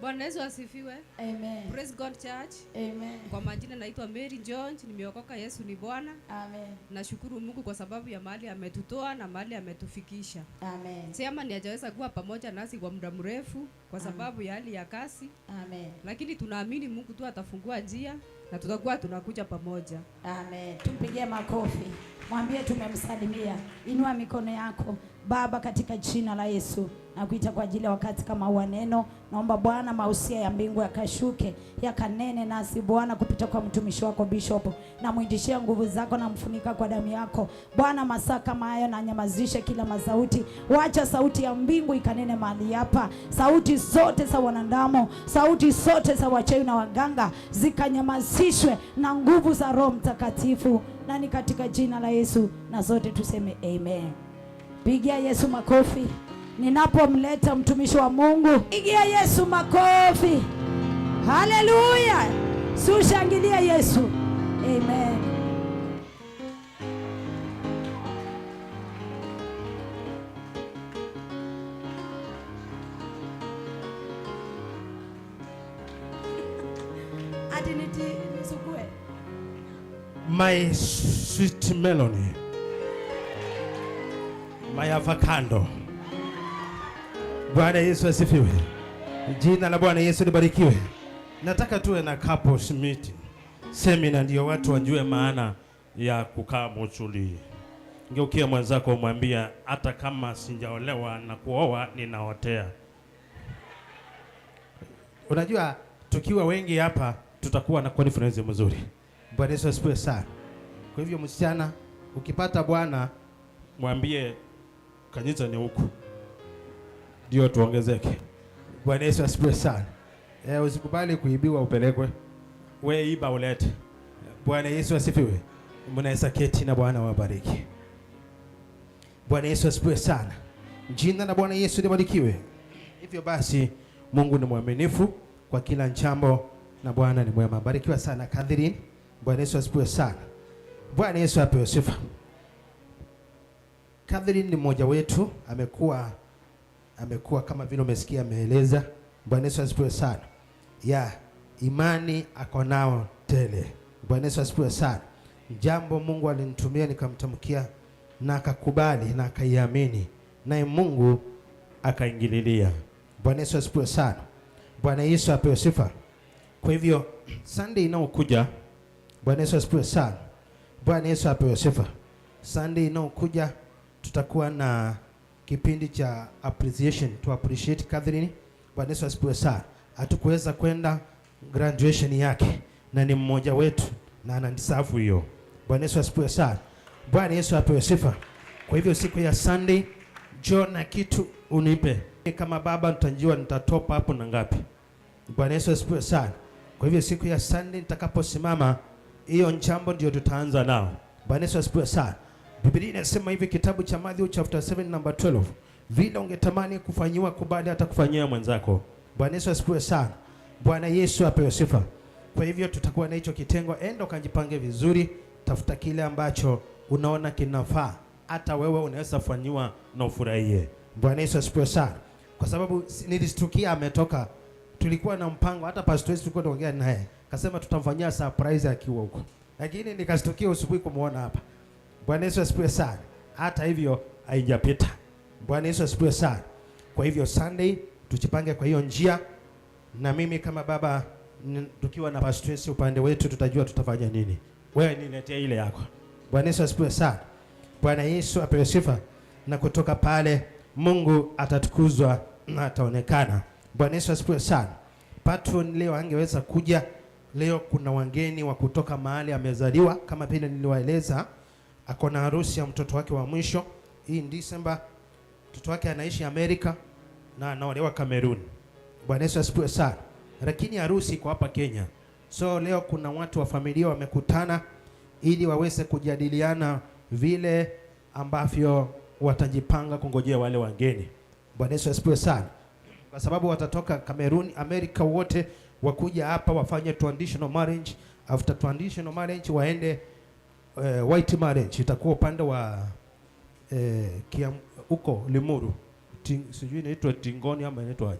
Bwana Yesu asifiwe. Amen. Praise God Church. Amen. Kwa majina naitwa Mary Jones, nimeokoka, Yesu ni Bwana. Amen. Nashukuru Mungu kwa sababu ya mahali ametutoa na mahali ametufikisha. Amen. Sema ni hajaweza kuwa pamoja nasi kwa muda mrefu kwa sababu ya hali ya kasi. Amen. Lakini tunaamini Mungu tu atafungua njia na tutakuwa tunakuja pamoja. Amen. Tumpigie makofi. Mwambie tumemsalimia. Inua mikono yako. Baba, katika jina la Yesu nakuita kwa ajili ya wakati kama huu neno. Naomba Bwana mausia ya mbingu yakashuke, yakanene nasi Bwana kupita kwa mtumishi wako Bishop. Na muindishia nguvu zako na mfunika kwa damu yako. Bwana, masaa kama hayo na nyamazishe kila masauti. Wacha sauti ya mbingu ikanene mahali hapa. Sauti zote za wanadamu, sauti zote za wachawi na waganga zikanyamazishwe na nguvu za Roho Mtakatifu. Na ni katika jina la Yesu na zote tuseme amen. Pigia Yesu makofi. Ninapomleta mtumishi wa Mungu, pigia Yesu makofi. Haleluya. Sushangilia Yesu. Amen. Ati nisukue. My sweet melon. My avocado. Bwana Yesu asifiwe. Jina la Bwana Yesu libarikiwe. Nataka tuwe na couples meeting. Seminar ndio watu wajue maana ya kukaa muchuli. Ngeukia mwenzako umwambia hata kama sijaolewa na kuoa ninaotea. Unajua tukiwa wengi hapa tutakuwa na conference mzuri. Bwana Yesu asifiwe sana. Kwa hivyo msichana ukipata bwana mwambie kanisa ni huku. Ndio tuongezeke. Bwana Yesu asifiwe sana. Usikubali kuibiwa upelekwe. We iba ulete. Bwana Yesu asifiwe. Mnaweza keti na Bwana wabariki. Bwana Yesu asifiwe sana. Jina la Bwana Yesu libarikiwe. Hivyo basi Mungu ni mwaminifu kwa kila jambo na Bwana ni mwema. Barikiwa sana Catherine. Bwana Yesu asifiwe sana. Bwana Yesu apewe sifa. Catherine ni mmoja wetu, amekuwa kama vile umesikia ameeleza. Bwana Yesu asifiwe sana. Ya imani ako nao tele. Bwana Yesu asifiwe sana. Jambo Mungu alinitumia nikamtamkia na akakubali na akaiamini, naye Mungu akaingililia. Bwana Yesu asifiwe sana. Bwana Yesu apewe sifa. Kwa hivyo Sunday inayokuja, Bwana Yesu asifiwe sana. Bwana Yesu apewe sifa. Sunday inayokuja tutakuwa na kipindi cha appreciation, to appreciate Catherine. Bwana Yesu asifiwe sana. Hatukuweza kwenda graduation yake na ni mmoja wetu na ananisafu hiyo. Bwana Yesu asifiwe sana. Bwana Yesu apewe sifa. Kwa hivyo siku ya Sunday njoo na kitu unipe. Kama baba nitajua nitatopa hapo na ngapi. Bwana Yesu asifiwe sana. Kwa hivyo siku ya Sunday nitakaposimama, hiyo njambo ndio tutaanza nao. Bwana Yesu asifiwe sana. Biblia inasema hivi, kitabu cha Matthew chapter 7 number 12. Vile ungetamani kufanyiwa kubali hata kufanyia mwenzako. Bwana Yesu asifiwe sana. Bwana Yesu apewe sifa. Kwa hivyo tutakuwa na hicho kitengo. Enda ukajipange vizuri, tafuta kile ambacho unaona kinafaa. Hata wewe unaweza fanyiwa na ufurahie. Bwana Yesu asifiwe sana. Kwa sababu nilistukia ametoka. Tulikuwa na mpango, hata pastor wetu tulikuwa tunaongea naye. Akasema tutamfanyia surprise akiwa huko. Lakini nikastukia usiku kumuona hapa. Bwana Yesu asifiwe sana. Hata hivyo haijapita. Bwana Yesu asifiwe sana. Kwa hivyo Sunday tujipange kwa hiyo njia, na mimi kama baba tukiwa na pastor wetu upande wetu tutajua tutafanya nini. Wewe niletee ile yako. Bwana Yesu asifiwe sana. Bwana Yesu apewe sifa. Na kutoka pale Mungu atatukuzwa na ataonekana. Bwana Yesu asifiwe sana. Patron leo angeweza kuja. Leo kuna wageni wa kutoka mahali amezaliwa kama vile niliwaeleza. Ako na harusi ya mtoto wake wa mwisho hii December. Mtoto wake anaishi Amerika na anaolewa Cameroon. Bwana Yesu asifiwe sana. Lakini harusi iko hapa Kenya. So leo kuna watu wa familia wamekutana ili waweze kujadiliana vile ambavyo watajipanga kungojea wale wageni. Bwana Yesu asifiwe sana. Kwa sababu watatoka Cameroon, Amerika wote wakuja hapa wafanye traditional marriage. After traditional marriage waende white marriage. Itakuwa upande wa huko Limuru. Sijui inaitwa Tingoni ama inaitwa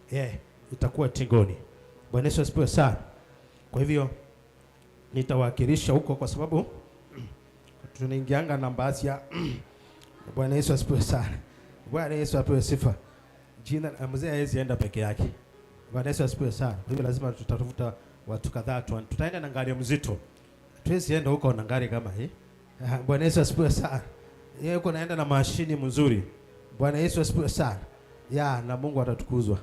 aje. Itakuwa Tingoni. Bwana Yesu asifiwe sana. Kwa hivyo nitawakilisha huko kwa sababu tunaingianga na basi ya Bwana Yesu asifiwe sana. Bwana Yesu apewe sifa. Jina mzee hawezi enda peke yake. Bwana Yesu asifiwe sana. Kwa hivyo lazima tutatafuta watu kadhaa, tutaenda na gari mzito. Tuwezi enda huko na gari kama hii. Bwana Yesu asifiwe sana. Yeye yuko naenda na mashini mzuri. Bwana Yesu asifiwe sana. Ya, na Mungu atatukuzwa.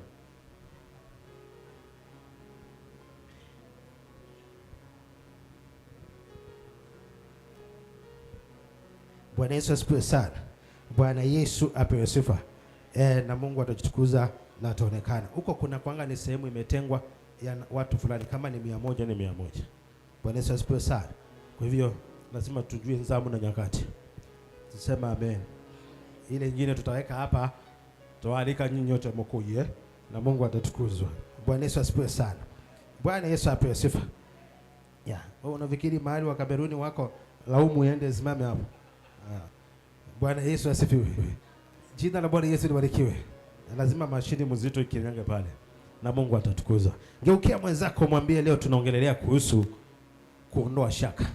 Bwana Yesu asifiwe sana. Bwana Yesu apewe sifa. Na Mungu atatukuza na ataonekana. Huko kuna kwanga ni sehemu imetengwa ya watu fulani, kama ni 100 ni 100. Bwana Yesu asifiwe sana. Kwa hivyo lazima tujue zamu na nyakati. Tuseme amen. Ile nyingine tutaweka hapa, tutawaalika nyinyi nyote mkuje na Mungu atatukuzwa. Bwana Yesu asifiwe sana. Bwana Yesu apewe sifa. Ya, wewe unafikiri mahali wa Kameruni wako laumu iende simame hapo. Bwana Yesu asifiwe. Jina la Bwana Yesu libarikiwe. Lazima mashini mzito ikinyanga pale. na Mungu atatukuzwa. Geukia mwenzako mwambie leo tunaongelelea kuhusu kuondoa shaka.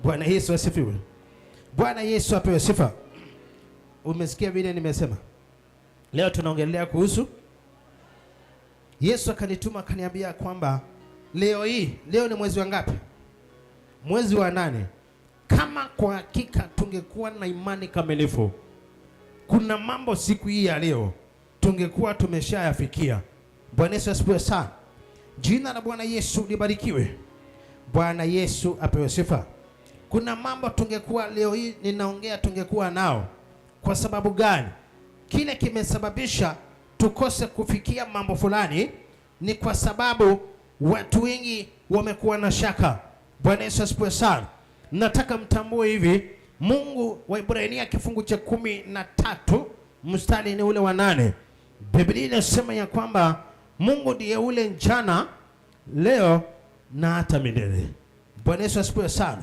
Bwana Yesu asifiwe. Bwana Yesu apewe sifa. Umesikia vile nimesema? Leo tunaongelea kuhusu Yesu akanituma akaniambia kwamba leo hii, leo ni mwezi wa ngapi? Mwezi wa 8. Kama kwa hakika tungekuwa na imani kamilifu, kuna mambo siku hii ya leo tungekuwa tumeshayafikia. Bwana Yesu asifiwe sana. Jina la Bwana Yesu libarikiwe. Bwana Yesu apewe sifa. Kuna mambo tungekuwa leo hii ninaongea tungekuwa nao. Kwa sababu gani? Kile kimesababisha tukose kufikia mambo fulani ni kwa sababu watu wengi wamekuwa na shaka. Bwana Yesu asifiwe sana. Nataka mtambue hivi, Mungu wa Ibrania kifungu cha 13 mstari ni ule wa 8. Biblia inasema ya kwamba Mungu ndiye ule jana, leo na hata milele. Bwana Yesu asifiwe sana.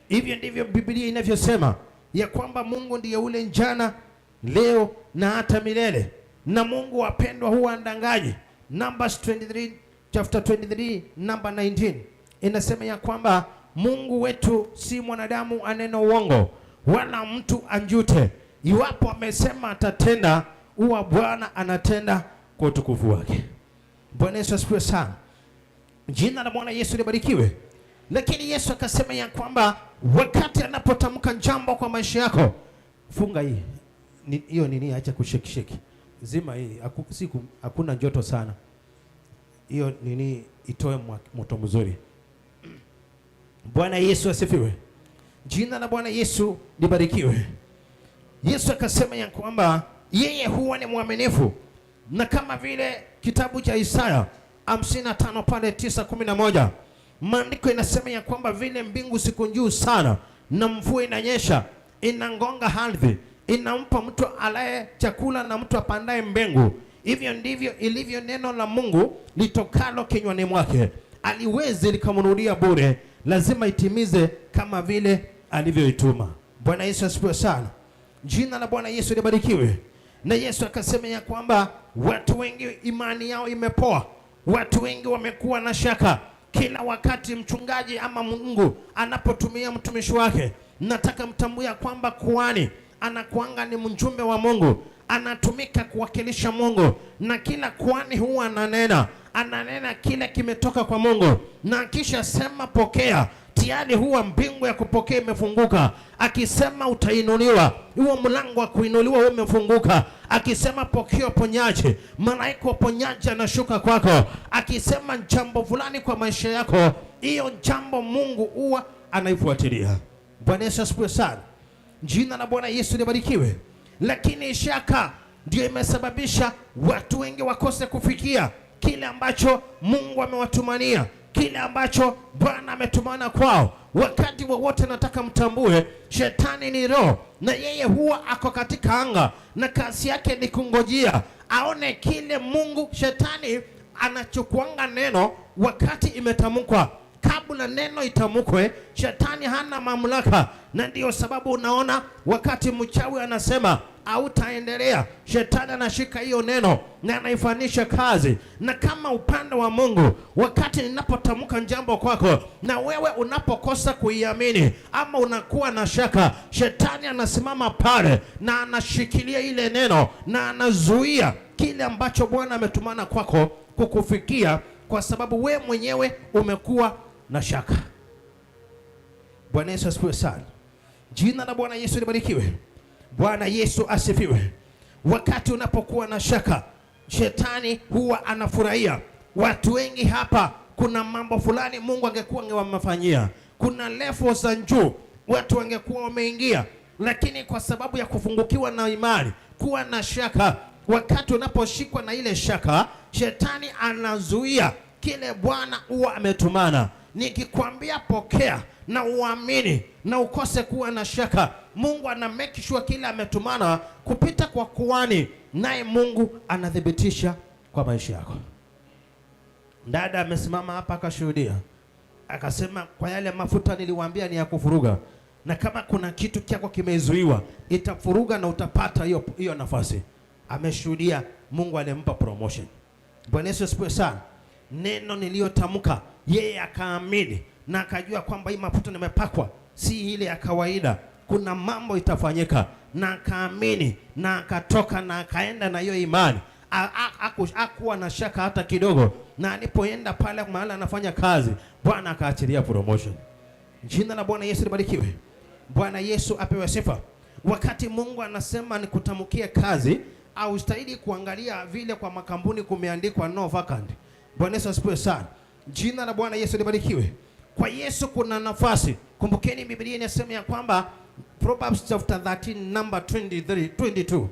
Hivyo ndivyo Biblia inavyosema ya kwamba Mungu ndiye ule jana, leo na hata milele. Na Mungu wapendwa huwa andangaji. Numbers 23 chapter 23 number 19 inasema ya kwamba Mungu wetu si mwanadamu anena uongo, wala mtu anjute. Iwapo amesema atatenda, huwa Bwana anatenda kwa utukufu wake. Bwana Yesu asifiwe sana. Jina la Bwana Yesu libarikiwe. Lakini Yesu akasema ya kwamba wakati anapotamka jambo kwa maisha yako, funga hii hiyo nini, acha kusheki sheki, zima hii, siku hakuna joto sana, hiyo nini itoe moto mzuri. Bwana Yesu asifiwe. Jina la Bwana Yesu libarikiwe. Yesu akasema ya kwamba yeye huwa ni mwaminifu, na kama vile kitabu cha Isaya 55 pale 9:11 maandiko inasema ya kwamba vile mbingu siku juu sana na mvua inanyesha, inangonga ardhi, inampa mtu alaye chakula na mtu apandaye mbegu, hivyo ndivyo ilivyo neno la Mungu litokalo kinywani mwake, aliwezi likamrudia bure, lazima itimize kama vile alivyoituma. Bwana Yesu asifiwe sana. Jina la Bwana Yesu libarikiwe. Na Yesu akasema ya kwamba watu wengi imani yao imepoa, watu wengi wamekuwa na shaka. Kila wakati mchungaji ama Mungu anapotumia mtumishi wake, nataka mtambue ya kwamba kuhani anakuanga ni mjumbe wa Mungu, anatumika kuwakilisha Mungu, na kila kuhani huwa ananena kile kimetoka kwa Mungu, na kisha sema pokea, tayari huwa mbingu ya kupokea imefunguka. Akisema utainuliwa, huo mlango wa kuinuliwa umefunguka. Akisema pokea uponyaji, malaika wa uponyaji anashuka kwako. Akisema jambo fulani kwa maisha yako, hiyo jambo Mungu huwa anaifuatilia. Bwana Yesu asifiwe sana. Jina la Bwana Yesu libarikiwe. Lakini shaka ndio imesababisha watu wengi wakose kufikia kile ambacho Mungu amewatumania, kile ambacho Bwana ametumana kwao. Wakati wowote nataka mtambue, shetani ni roho, na yeye huwa ako katika anga, na kazi yake ni kungojea aone kile Mungu. Shetani anachukuanga neno wakati imetamkwa. Kabla neno itamkwe, shetani hana mamlaka. Na ndiyo sababu unaona wakati mchawi anasema hautaendelea, shetani anashika hiyo neno na anaifanisha kazi. Na kama upande wa Mungu, wakati ninapotamka jambo kwako na wewe unapokosa kuiamini ama unakuwa na shaka, shetani anasimama pale na anashikilia ile neno na anazuia kile ambacho Bwana ametumana kwako kukufikia, kwa sababu we mwenyewe umekuwa na shaka. Bwana Yesu asifiwe sana. Jina la Bwana Yesu libarikiwe. Bwana Yesu asifiwe. Wakati unapokuwa na shaka, shetani huwa anafurahia. Watu wengi hapa, kuna mambo fulani Mungu angekuwa angewafanyia, kuna level za juu watu wangekuwa wameingia, lakini kwa sababu ya kufungukiwa na imani, kuwa na shaka, wakati unaposhikwa na ile shaka, shetani anazuia kile Bwana huwa ametumana. Nikikwambia pokea na uamini na ukose kuwa na shaka, Mungu ana make sure kile ametumana kupita kwa kuhani, naye Mungu anathibitisha kwa maisha yako. Dada amesimama hapa akashuhudia, akasema kwa yale mafuta niliwaambia ni ya kufuruga, na kama kuna kitu chako kimezuiwa itafuruga na utapata hiyo nafasi. Ameshuhudia Mungu alimpa promotion. Bwana Yesu asifiwe sana. Neno niliyotamka yeye akaamini na akajua kwamba hii mafuta nimepakwa si ile ya kawaida, kuna mambo itafanyika, na akaamini na akatoka na akaenda na hiyo imani. Hakuwa na shaka hata kidogo, na alipoenda pale mahali anafanya kazi, Bwana akaachilia promotion. Jina la Bwana Yesu libarikiwe. Bwana Yesu apewe sifa. Wakati Mungu anasema nikutamkie kazi, haustahili kuangalia vile kwa makampuni kumeandikwa no vacant. Bwana Yesu asifiwe sana. Jina la Bwana Yesu libarikiwe. Kwa Yesu kuna nafasi. Kumbukeni Biblia inasema ya kwamba Proverbs chapter 13 number 23, 22.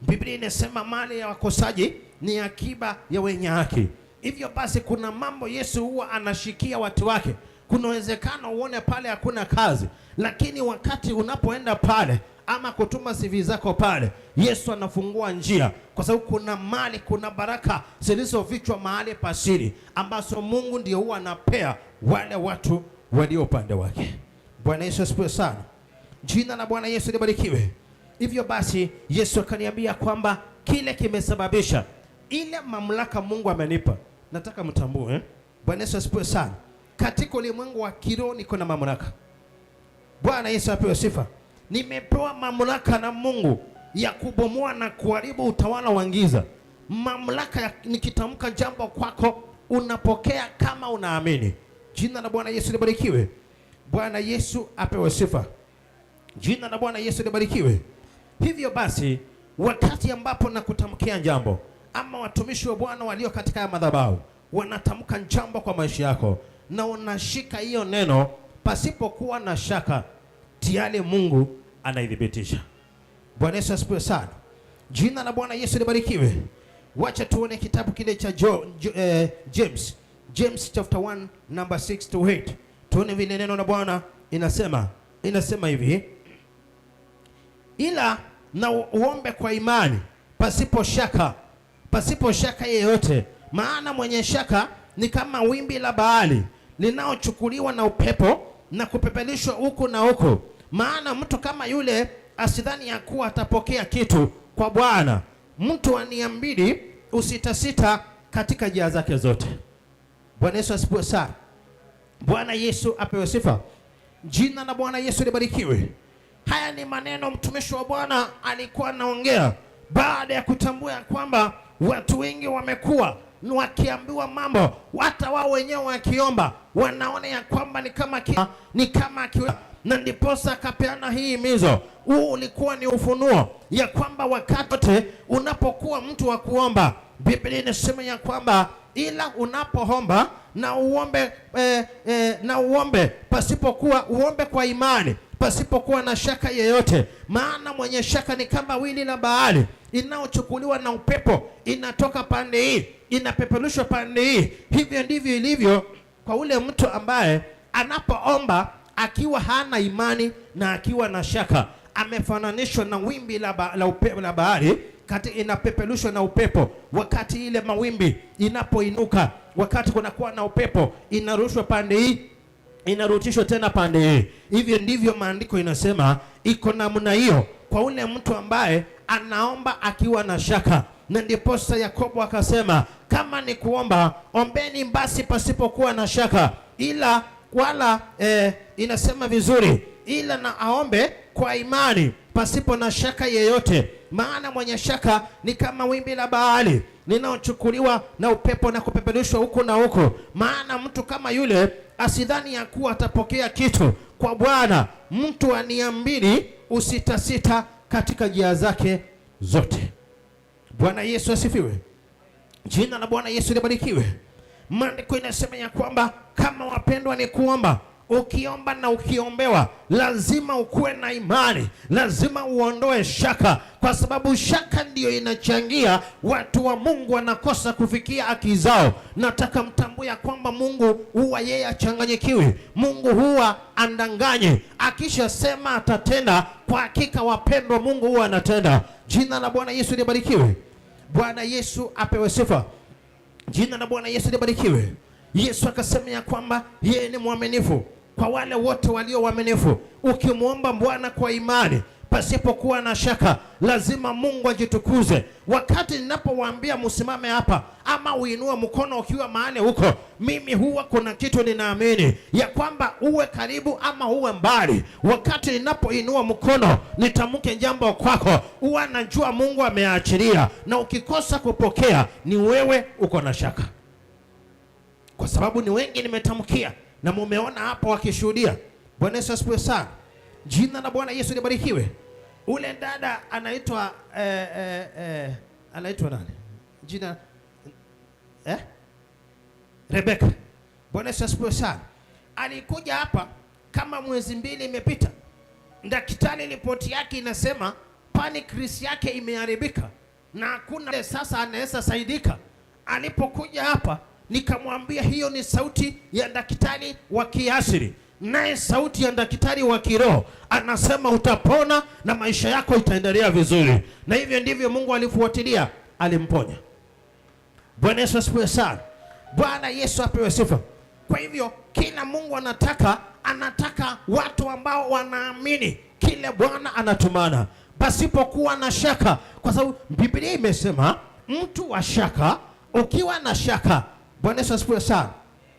Biblia inasema mali ya wakosaji ni akiba ya wenye haki. Hivyo basi kuna mambo Yesu huwa anashikia watu wake. Kuna uwezekano uone pale hakuna kazi, lakini wakati unapoenda pale ama kutuma CV zako pale, Yesu anafungua njia, kwa sababu kuna mali, kuna baraka zilizofichwa mahali pasiri ambazo Mungu ndio huwa anapea wale watu walio upande wake. Bwana Yesu asifiwe sana. Jina la Bwana Yesu libarikiwe. Hivyo basi Yesu akaniambia kwamba kile kimesababisha ile mamlaka Mungu amenipa, nataka mtambue. Bwana Yesu asifiwe sana. Katika ulimwengu wa kiroho niko na mamlaka. Bwana Yesu apewe sifa. Nimepewa mamlaka na Mungu ya kubomoa na kuharibu utawala wa giza. Mamlaka ya nikitamka jambo kwako unapokea kama unaamini. Jina la Bwana Yesu libarikiwe. Bwana Yesu apewe sifa. Jina la Bwana Yesu libarikiwe. Hivyo basi wakati ambapo nakutamkia jambo, ama watumishi wa Bwana walio katika madhabahu wanatamka jambo kwa maisha yako, na unashika hiyo neno pasipokuwa na shaka, tayari Mungu anaithibitisha. Bwana Yesu asifiwe sana. Jina la Bwana Yesu libarikiwe. Wacha tuone kitabu kile cha James. James chapter 1 number 6 to 8. Tuone vile neno la Bwana inasema. Inasema hivi: ila na uombe kwa imani pasipo shaka, pasipo shaka yeyote, maana mwenye shaka ni kama wimbi la bahari linaochukuliwa na upepo na kupepelishwa huku na huku. Maana mtu kama yule asidhani ya kuwa atapokea kitu kwa Bwana. Mtu wa nia mbili usitasita katika njia zake zote. Bwana Yesu asifiwe sana. Bwana Yesu apewe sifa. Jina la Bwana Yesu libarikiwe. Haya ni maneno mtumishi wa Bwana alikuwa anaongea baada ya kutambua kwamba watu wengi wamekuwa wakiambiwa mambo, hata wao wenyewe wakiomba wanaona ya kwamba ni kama na ndiposa akapeana hii himizo. Huu ulikuwa ni ufunuo ya kwamba wakati unapokuwa mtu wa kuomba, Biblia inasema ya kwamba ila unapoomba na uombe na uombe pasipokuwa, uombe kwa imani pasipokuwa na shaka yeyote, maana mwenye shaka ni kama wili la bahari inaochukuliwa na upepo, inatoka pande hii inapeperushwa pande hii. Hivyo ndivyo ilivyo kwa ule mtu ambaye anapoomba akiwa hana imani na akiwa na shaka, amefananishwa na wimbi la bahari kati inapeperushwa na upepo. Wakati ile mawimbi inapoinuka, wakati kunakuwa na upepo, inarushwa pande hii, inarutishwa tena pande hii. Hivyo ndivyo maandiko inasema, iko namna hiyo kwa ule mtu ambaye anaomba akiwa na shaka. Na ndiposa Yakobo akasema, kama ni kuomba, ombeni basi pasipokuwa na shaka, ila wala inasema vizuri, ila na aombe kwa imani pasipo na shaka yeyote, maana mwenye shaka ni kama wimbi la bahari linaochukuliwa na upepo na kupeperushwa huku na huku. Maana mtu kama yule asidhani ya kuwa atapokea kitu kwa Bwana. Mtu wa nia mbili usitasita katika njia zake zote. Bwana Yesu asifiwe. Jina la Bwana Yesu libarikiwe. Maandiko inasema ya kwamba kama wapendwa ni kuomba, ukiomba na ukiombewa lazima ukuwe na imani, lazima uondoe shaka, kwa sababu shaka ndiyo inachangia watu wa Mungu wanakosa kufikia haki zao. Nataka mtambue ya kwamba Mungu huwa yeye achanganyikiwi, Mungu huwa andanganye. Akishasema atatenda, kwa hakika wapendwa, Mungu huwa anatenda. Jina la Bwana Yesu libarikiwe. Bwana Yesu apewe sifa. Jina la Bwana Yesu libarikiwe. Yesu akasema ya kwamba yeye ni mwaminifu kwa wale wote walio waaminifu. Ukimwomba Bwana kwa imani Pasipokuwa na shaka, lazima Mungu ajitukuze. Wakati ninapowaambia msimame hapa ama uinue mkono ukiwa mahali huko, mimi huwa kuna kitu ninaamini ya kwamba uwe karibu ama uwe mbali, wakati ninapoinua mkono nitamke jambo kwako, huwa najua Mungu ameachilia, na ukikosa kupokea ni wewe uko na shaka, kwa sababu ni wengi nimetamkia na mumeona hapo wakishuhudia. Bwana Yesu asifiwe sana. Jina la Bwana Yesu libarikiwe. Ule dada anaitwa anaitwa nani? Jina Rebeka. Bwana Yesu asifiwe sana. Alikuja hapa kama mwezi 2 imepita. Daktari ripoti yake inasema pancreas yake imeharibika na hakuna sasa anaweza saidika. Alipokuja hapa nikamwambia hiyo ni sauti ya daktari wa kiasili, naye sauti ya daktari wa kiroho anasema utapona na maisha yako itaendelea vizuri. Na hivyo ndivyo Mungu alifuatilia, alimponya. Bwana Yesu asifiwe sana. Bwana Yesu apewe sifa. Kwa hivyo kila Mungu anataka watu ambao wanaamini kile Bwana anatumana pasipokuwa na shaka, kwa sababu Biblia imesema mtu wa shaka, ukiwa na shaka. Bwana Yesu asifiwe sana.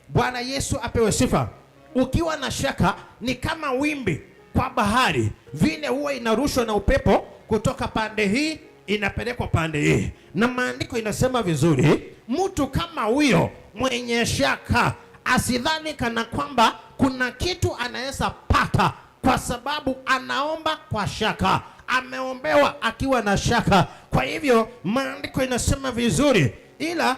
Bwana Yesu apewe sifa. Ukiwa na shaka ni kama wimbi kwa bahari, vile huwa inarushwa na upepo kutoka pande hii inapelekwa pande hii. Na maandiko inasema vizuri, mtu kama huyo mwenye shaka asidhani kana kwamba kuna kitu anaweza pata, kwa sababu anaomba kwa shaka, ameombewa akiwa na shaka. Kwa hivyo maandiko inasema vizuri, ila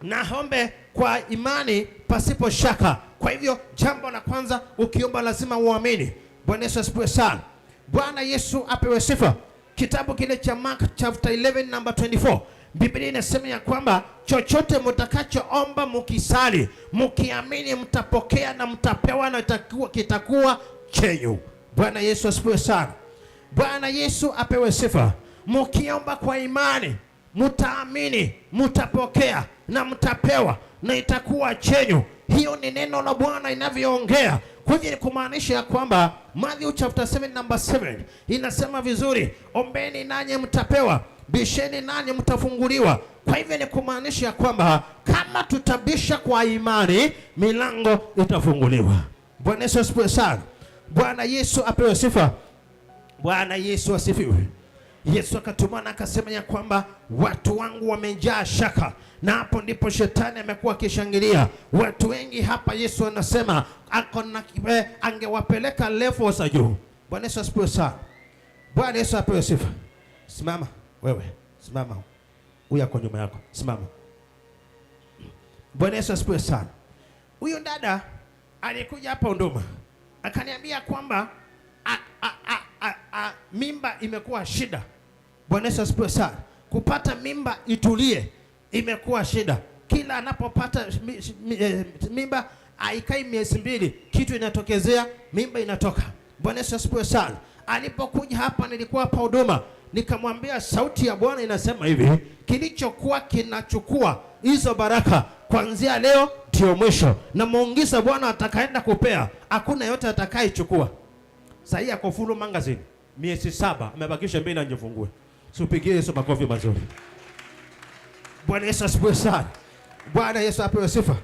naombe kwa imani pasipo shaka. Kwa hivyo jambo la kwanza, ukiomba lazima uamini. Bwana Yesu asifiwe sana. Bwana Yesu apewe sifa. Kitabu kile cha Mark chapter 11 number 24, Biblia inasema ya kwamba chochote mtakachoomba mukisali, mukiamini mtapokea na mtapewa na kitakuwa chenyu. Bwana Yesu asifiwe sana. Bwana Yesu apewe sifa. Mukiomba kwa imani, mtaamini, mtapokea na mtapewa na itakuwa chenyu. Hiyo ni neno la Bwana inavyoongea. Kwa hivyo ni kumaanisha kwamba Matthew chapter 7 number 7 inasema vizuri, ombeni nanyi mtapewa, bisheni nanyi mtafunguliwa. Kwa hivyo ni kumaanisha kwamba kama tutabisha kwa imani, milango itafunguliwa. Bwana Yesu asifiwe sana. Bwana Yesu apewe sifa. Bwana Yesu asifiwe. Yesu akatumana akasema ya kwamba watu wangu wamejaa shaka, na hapo ndipo shetani amekuwa akishangilia watu wengi hapa. Yesu anasema angewapeleka level za juu. Bwana Yesu asifiwe sana. Bwana Yesu apewe sifa. Simama wewe, simama. Huyu ako nyuma yako, simama. Bwana Yesu asifiwe sana. Huyu dada alikuja hapa Unduma akaniambia kwamba mimba imekuwa shida. Bwana Yesu asifiwe sana. Kupata mimba itulie imekuwa shida. Kila anapopata mimba haikai miezi 2, kitu inatokezea, mimba inatoka. Bwana Yesu asifiwe sana. Alipokuja hapa, nilikuwa hapa huduma, nikamwambia sauti ya Bwana inasema hivi, kilichokuwa kinachukua hizo baraka kuanzia leo ndio mwisho, na muongeza Bwana atakaenda kupea, hakuna yote atakayechukua. Sasa ako full magazine miezi 7, amebakisha 2 na njifungue. Sipigie Yesu makofi mazuri. Bwana Yesu asifiwe sana. Bwana Yesu apewe sifa.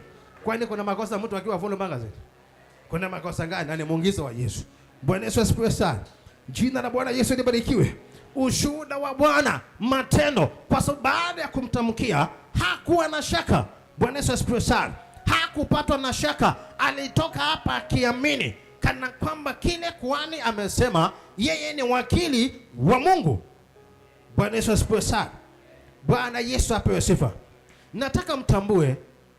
Kwani kuna makosa mtu akiwa full magazine? Kuna makosa gani? Na ni muujiza wa Yesu. Bwana Yesu asifiwe sana. Jina la Bwana Yesu libarikiwe. Ushuhuda wa Bwana, matendo, kwa sababu baada ya kumtamkia hakuwa na shaka. Bwana Yesu asifiwe sana. Hakupatwa na shaka, alitoka hapa akiamini kana kwamba kile kuhani amesema, yeye ni wakili wa Mungu. Bwana Yesu asifiwe sana. Bwana Yesu apewe sifa. Nataka mtambue,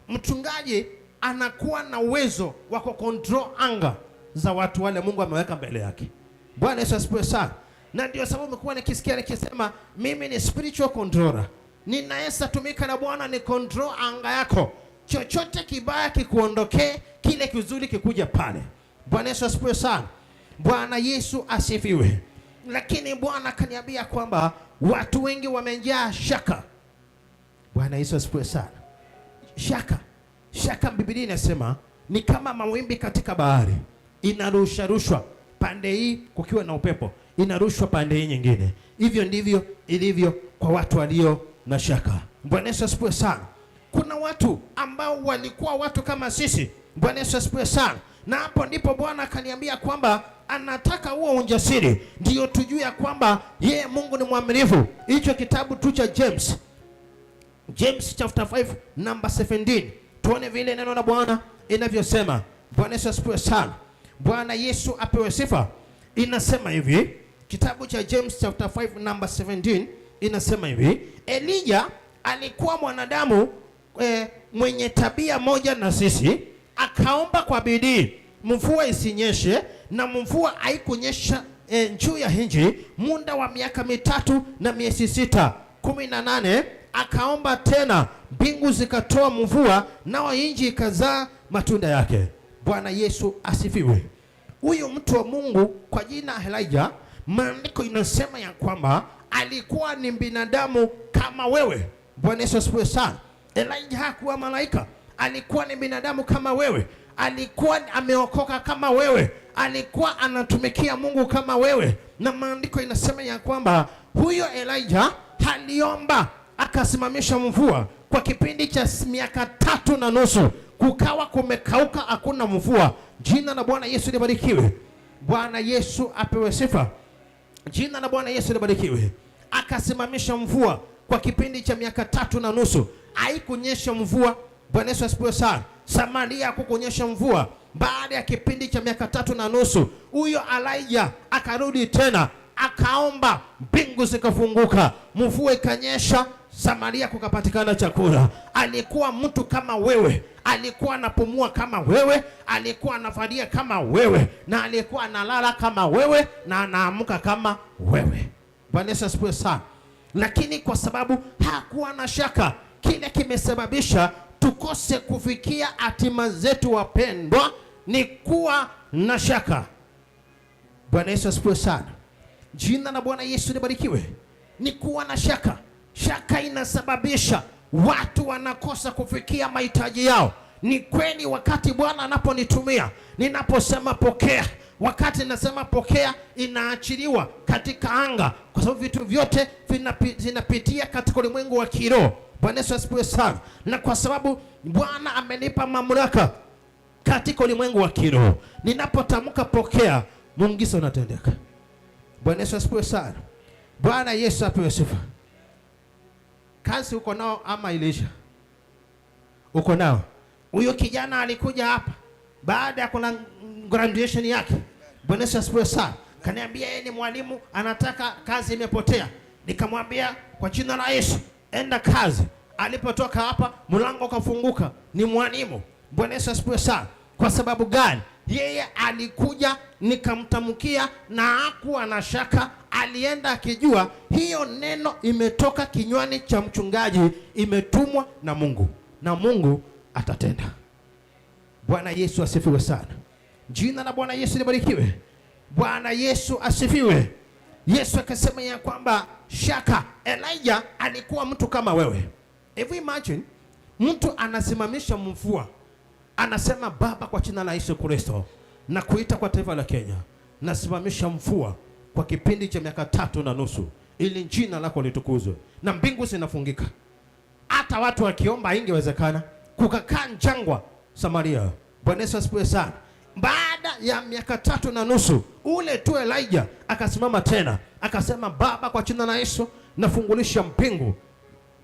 mchungaji anakuwa na uwezo wa kucontrol anga za watu wale Mungu ameweka mbele yake. Bwana Yesu asifiwe sana. Na ndio sababu nimekuwa nikisikia nikisema mimi ni spiritual controller. Ninaweza tumika na Bwana ni control anga yako. Chochote kibaya kikuondokee, kile kizuri kikuja pale. Bwana Yesu asifiwe sana. Bwana Yesu asifiwe. Lakini Bwana akaniambia kwamba watu wengi wamejaa shaka. Bwana Yesu asifiwe sana. Shaka. Shaka, Biblia inasema ni kama mawimbi katika bahari, inarusha rushwa pande hii kukiwa na upepo, inarushwa pande hii nyingine. Hivyo ndivyo ilivyo kwa watu walio na shaka. Bwana Yesu asifiwe sana. Kuna watu ambao walikuwa watu kama sisi. Bwana Yesu asifiwe sana. Na hapo ndipo Bwana akaniambia kwamba anataka huo ujasiri, ndio tujue ya kwamba yeye Mungu ni mwaminifu. Hicho kitabu tu cha James, James chapter 5 number 17, tuone vile neno la Bwana inavyosema. Bwana Yesu asifiwe sana. Bwana Yesu apewe sifa. Inasema hivi, kitabu cha James chapter 5 number 17 inasema hivi, Elijah alikuwa mwanadamu mwenye tabia moja na sisi, akaomba kwa bidii mvua isinyeshe, na mvua haikunyesha juu ya nchi muda wa miaka 3 na miezi 6. 18 akaomba tena, mbingu zikatoa mvua, nao nchi ikazaa matunda yake. Bwana Yesu asifiwe. Huyu mtu wa Mungu kwa jina Elijah, maandiko inasema ya kwamba alikuwa ni binadamu kama wewe. Bwana Yesu asifiwe sana. Elijah hakuwa malaika, alikuwa ni binadamu kama wewe, alikuwa ameokoka kama wewe, alikuwa anatumikia Mungu kama wewe. Na maandiko inasema ya kwamba huyo Elijah aliomba akasimamisha mvua kwa kipindi cha miaka 3.5, kukawa kumekauka, hakuna mvua. Jina la Bwana Yesu libarikiwe. Bwana Yesu apewe sifa. Jina la Bwana Yesu libarikiwe. Akasimamisha mvua kwa kipindi cha miaka 3.5, haikunyesha mvua. Bwana Yesu asifiwe sana. Samaria hakukunyesha mvua. Baada ya kipindi cha miaka 3.5, huyo Elijah akarudi tena akaomba, mbingu zikafunguka, mvua ikanyesha, Samaria kukapatikana chakula. Alikuwa mtu kama wewe, alikuwa anapumua kama wewe, alikuwa anavalia kama wewe, na alikuwa analala kama wewe, na anaamka kama wewe. Bwana Yesu asifiwe sana. Lakini kwa sababu hakuwa na shaka, kile kimesababisha tukose kufikia hatima zetu wapendwa, ni kuwa na shaka. Bwana Yesu asifiwe sana. Jina la Bwana Yesu libarikiwe. Ni kuwa na shaka. Shaka inasababisha watu wanakosa kufikia mahitaji yao. Ni kweli, wakati Bwana anaponitumia, ninaposema pokea, wakati nasema pokea, inaachiliwa katika anga, kwa sababu vitu vyote vinapitia katika ulimwengu wa kiroho. Bwana Yesu asifiwe sana. Na kwa sababu Bwana amenipa mamlaka katika ulimwengu wa kiroho, ninapotamka pokea, muujiza unatendeka. Bwana Yesu asifiwe sana. Bwana Yesu apewe sifa. Kazi uko nao ama iliisha? Uko nao. Huyo kijana alikuja hapa baada ya kuna graduation yake. Bwana Yesu asifiwe sana. Kaniambia yeye ni mwalimu, anataka kazi imepotea. Nikamwambia kwa jina la Yesu, enda kazi. Alipotoka hapa mlango ukafunguka, ni mwalimu. Bwana Yesu asifiwe sana. Kwa sababu gani? Yeye alikuja nikamtamkia na hakuwa na shaka, alienda akijua hiyo neno imetoka kinywani cha mchungaji, imetumwa na Mungu, na Mungu atatenda. Bwana Yesu asifiwe sana. Jina la Bwana Yesu libarikiwe. Bwana Yesu asifiwe. Yesu akasema ya kwamba shaka, Elijah alikuwa mtu kama wewe. If you imagine, mtu anasimamisha mvua, anasema Baba, kwa jina la Yesu Kristo na kuita kwa taifa la Kenya, nasimamisha mvua kwa kipindi cha miaka 3.5 ili jina lako litukuzwe, na mbingu zinafungika. Hata watu wakiomba haingewezekana. Kukakaa jangwa Samaria. Bwana Yesu asifiwe sana. Baada ya miaka 3.5, ule tu Elijah akasimama tena akasema, Baba, kwa jina la Yesu nafungulisha mbingu.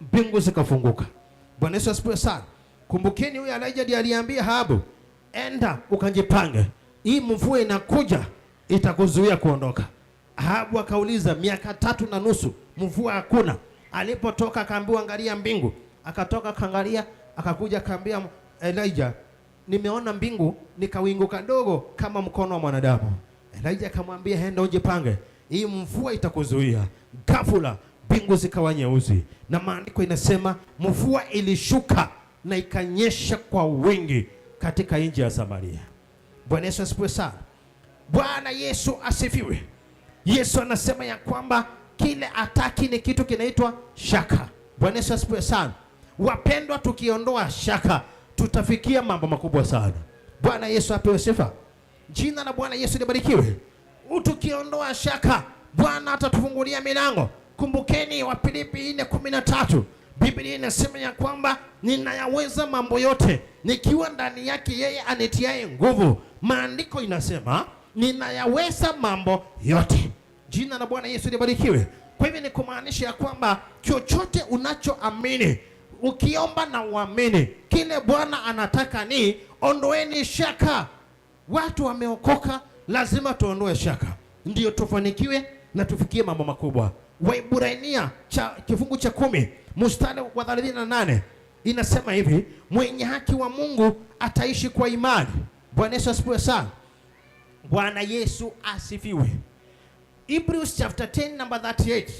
Mbingu zikafunguka. Bwana Yesu asifiwe sana. Kumbukeni huyu Elijah ndiye aliambia Ahabu, enda ukajipange, hii mvua inakuja itakuzuia kuondoka. Ahabu akauliza, miaka 3.5 mvua hakuna. Alipotoka akaambiwa angalia mbingu. Akatoka akaangalia, akakuja akaambia Elijah, nimeona mbingu ni kawingu kadogo kama mkono wa mwanadamu. Elijah akamwambia, enda ujipange, hii mvua itakuzuia. Ghafula mbingu zikawa nyeusi, na maandiko inasema mvua ilishuka na ikanyesha kwa wingi katika nchi ya Samaria. Bwana Yesu asifiwe sana. Bwana Yesu asifiwe. Yesu anasema ya kwamba kile ataki ni kitu kinaitwa shaka. Bwana Yesu asifiwe sana. Wapendwa, tukiondoa shaka tutafikia mambo makubwa sana. Bwana Yesu apewe sifa. Jina la Bwana Yesu libarikiwe. Tukiondoa shaka Bwana atatufungulia milango. Kumbukeni Wafilipi 4:13. Biblia inasema ya kwamba ninayaweza mambo yote nikiwa ndani yake yeye anitiaye nguvu. Maandiko inasema ninayaweza mambo yote. Jina la Bwana Yesu libarikiwe. Kwa hivyo ni kumaanisha ya kwamba chochote unachoamini, ukiomba na uamini, kile Bwana anataka ni ondoeni shaka. Watu wameokoka, lazima tuondoe shaka ndio tufanikiwe na tufikie mambo makubwa. Waibrania kifungu cha 10 mstari wa 38 inasema hivi, mwenye haki wa Mungu ataishi kwa imani. Bwana Yesu asifiwe sana. Bwana Yesu asifiwe. Hebrews chapter 10 number 38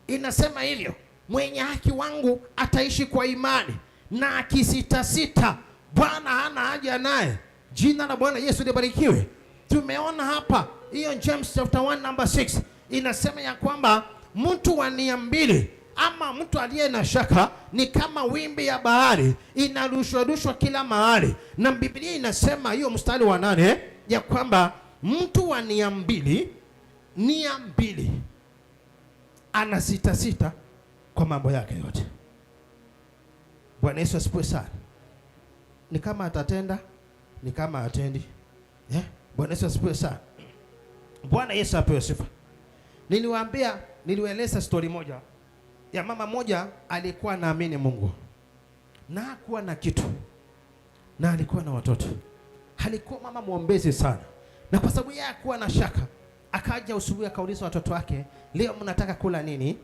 inasema hivyo, mwenye haki wangu ataishi kwa imani, na akisitasita Bwana hana haja naye. Jina la Bwana Yesu libarikiwe. Tumeona hapa hiyo James chapter 1 number 6 inasema ya kwamba mtu wa nia mbili ama mtu aliye na shaka ni kama wimbi ya bahari inarushwa kila mahali. Na Biblia inasema hiyo mstari wa 8 ya kwamba mtu wa nia mbili ana sita kwa mambo yake yote. Bwana Yesu asifiwe sana. Ni kama atatenda, ni kama atendi. Bwana Yesu asifiwe sana. Bwana Yesu apewe sifa. Niliwaeleza story moja ya mama moja alikuwa anaamini Mungu na hakuwa na kitu na alikuwa na watoto. Alikuwa mama muombezi sana, na kwa sababu yeye hakuwa na shaka, akaja usubuhi akauliza watoto wake, leo mnataka kula nini?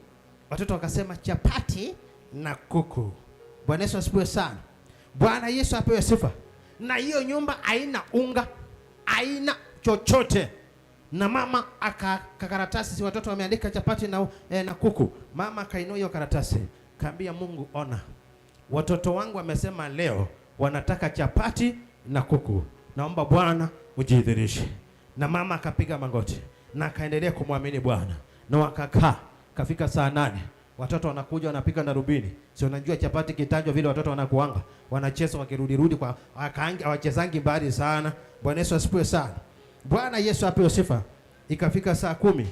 Watoto wakasema chapati na kuku. Bwana Yesu asifiwe sana. Bwana Yesu apewe sifa. Na hiyo nyumba haina unga, haina chochote. Na mama akakaratasi, si watoto wameandika chapati na kuku. Mama akainua hiyo karatasi, kaambia Mungu, ona, watoto wangu wamesema leo wanataka chapati na kuku, naomba Bwana ujidhihirishe. Na mama akapiga magoti na akaendelea kumwamini Bwana, na wakakaa. Kafika saa 8 watoto wanakuja wanapiga darubini. Si unajua chapati kitajwa vile watoto wanakuanga, wanacheza wakirudirudi kwa hawachezangi mbali sana. Bwana Yesu asifiwe sana. Bwana Yesu apewe sifa. Ikafika saa 10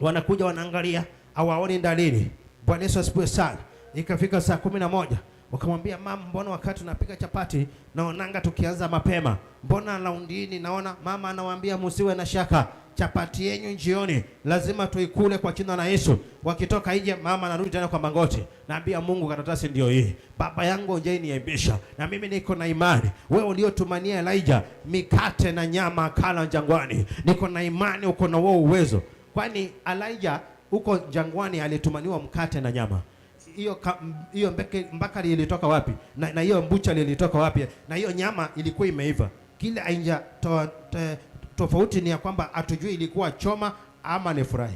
wanakuja wanaangalia, hawaoni dalili. Bwana Yesu asifiwe sana. Ikafika saa 11 wakamwambia mama, mbona wakati tunapika chapati naonanga tukianza mapema, mbona laundini naona? Mama anawaambia msiwe na shaka, chapati yenu jioni lazima tuikule kwa jina la Yesu. Wakitoka nje, mama anarudi tena kwa magoti, naambia Mungu, karatasi ndio hii, baba yangu nje niaibisha, na mimi niko na imani, wewe uliotumania Elijah mikate na nyama kala jangwani, niko na imani uko na wewe uwezo. Kwani Elijah huko jangwani alitumaniwa mkate na nyama. Hiyo mbaka ilitoka wapi? Na hiyo mbucha ilitoka wapi? Na hiyo nyama ilikuwa imeiva. Kile ainja tofauti ni ya kwamba hatujui ilikuwa choma ama ni fry.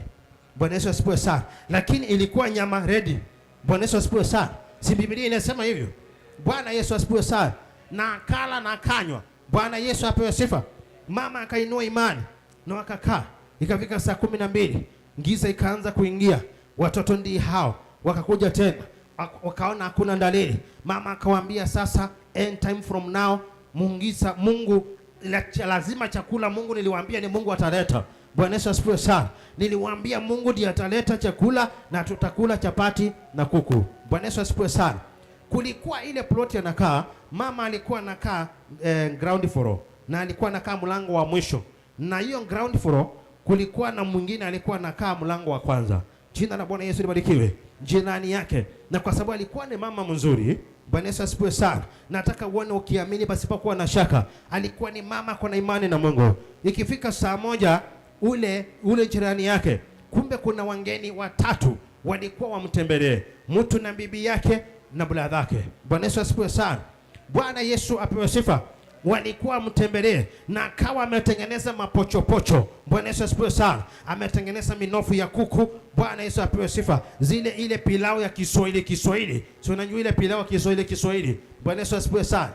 Bwana Yesu asifiwe sana. Lakini ilikuwa nyama ready. Bwana Yesu asifiwe sana. Si Biblia inasema hivyo? Bwana Yesu asifiwe sana. Na akala na akanywa. Bwana Yesu apewe sifa. Mama akainua imani na wakakaa. Ikafika saa 12, giza ikaanza kuingia. Watoto ndi hao wakakuja tena, wakaona hakuna dalili. Mama akawaambia sasa, end time from now, Mungu lazima chakula. Mungu niliwaambia ni Mungu ataleta. Bwana Yesu asifiwe sana. Niliwaambia Mungu ndiye ataleta chakula na tutakula chapati na kuku. Bwana Yesu asifiwe sana. Kulikuwa ile plot anakaa, mama alikuwa anakaa ground floor, na alikuwa anakaa mlango wa mwisho. Na hiyo ground floor kulikuwa na mwingine alikuwa anakaa mlango wa kwanza. Jina la Bwana Yesu libarikiwe. Jirani yake. Na kwa sababu alikuwa ni mama mzuri, Bwana Yesu asifiwe sana. Nataka uone ukiamini pasipokuwa na shaka. Alikuwa ni mama kwa imani na Mungu. Ikifika saa 1 ule jirani yake, kumbe kuna wageni watatu walikuwa wamtembelee, mtu na bibi yake na brother yake. Bwana Yesu asifiwe sana. Bwana Yesu apewe sifa. Walikuwa mtembelee na akawa ametengeneza mapochopocho. Bwana Yesu asifiwe sana. Ametengeneza minofu ya kuku. Bwana Yesu apewe sifa. Zile ile pilau ya Kiswahili Kiswahili. Si unajua ile pilau ya Kiswahili Kiswahili. Bwana Yesu asifiwe sana.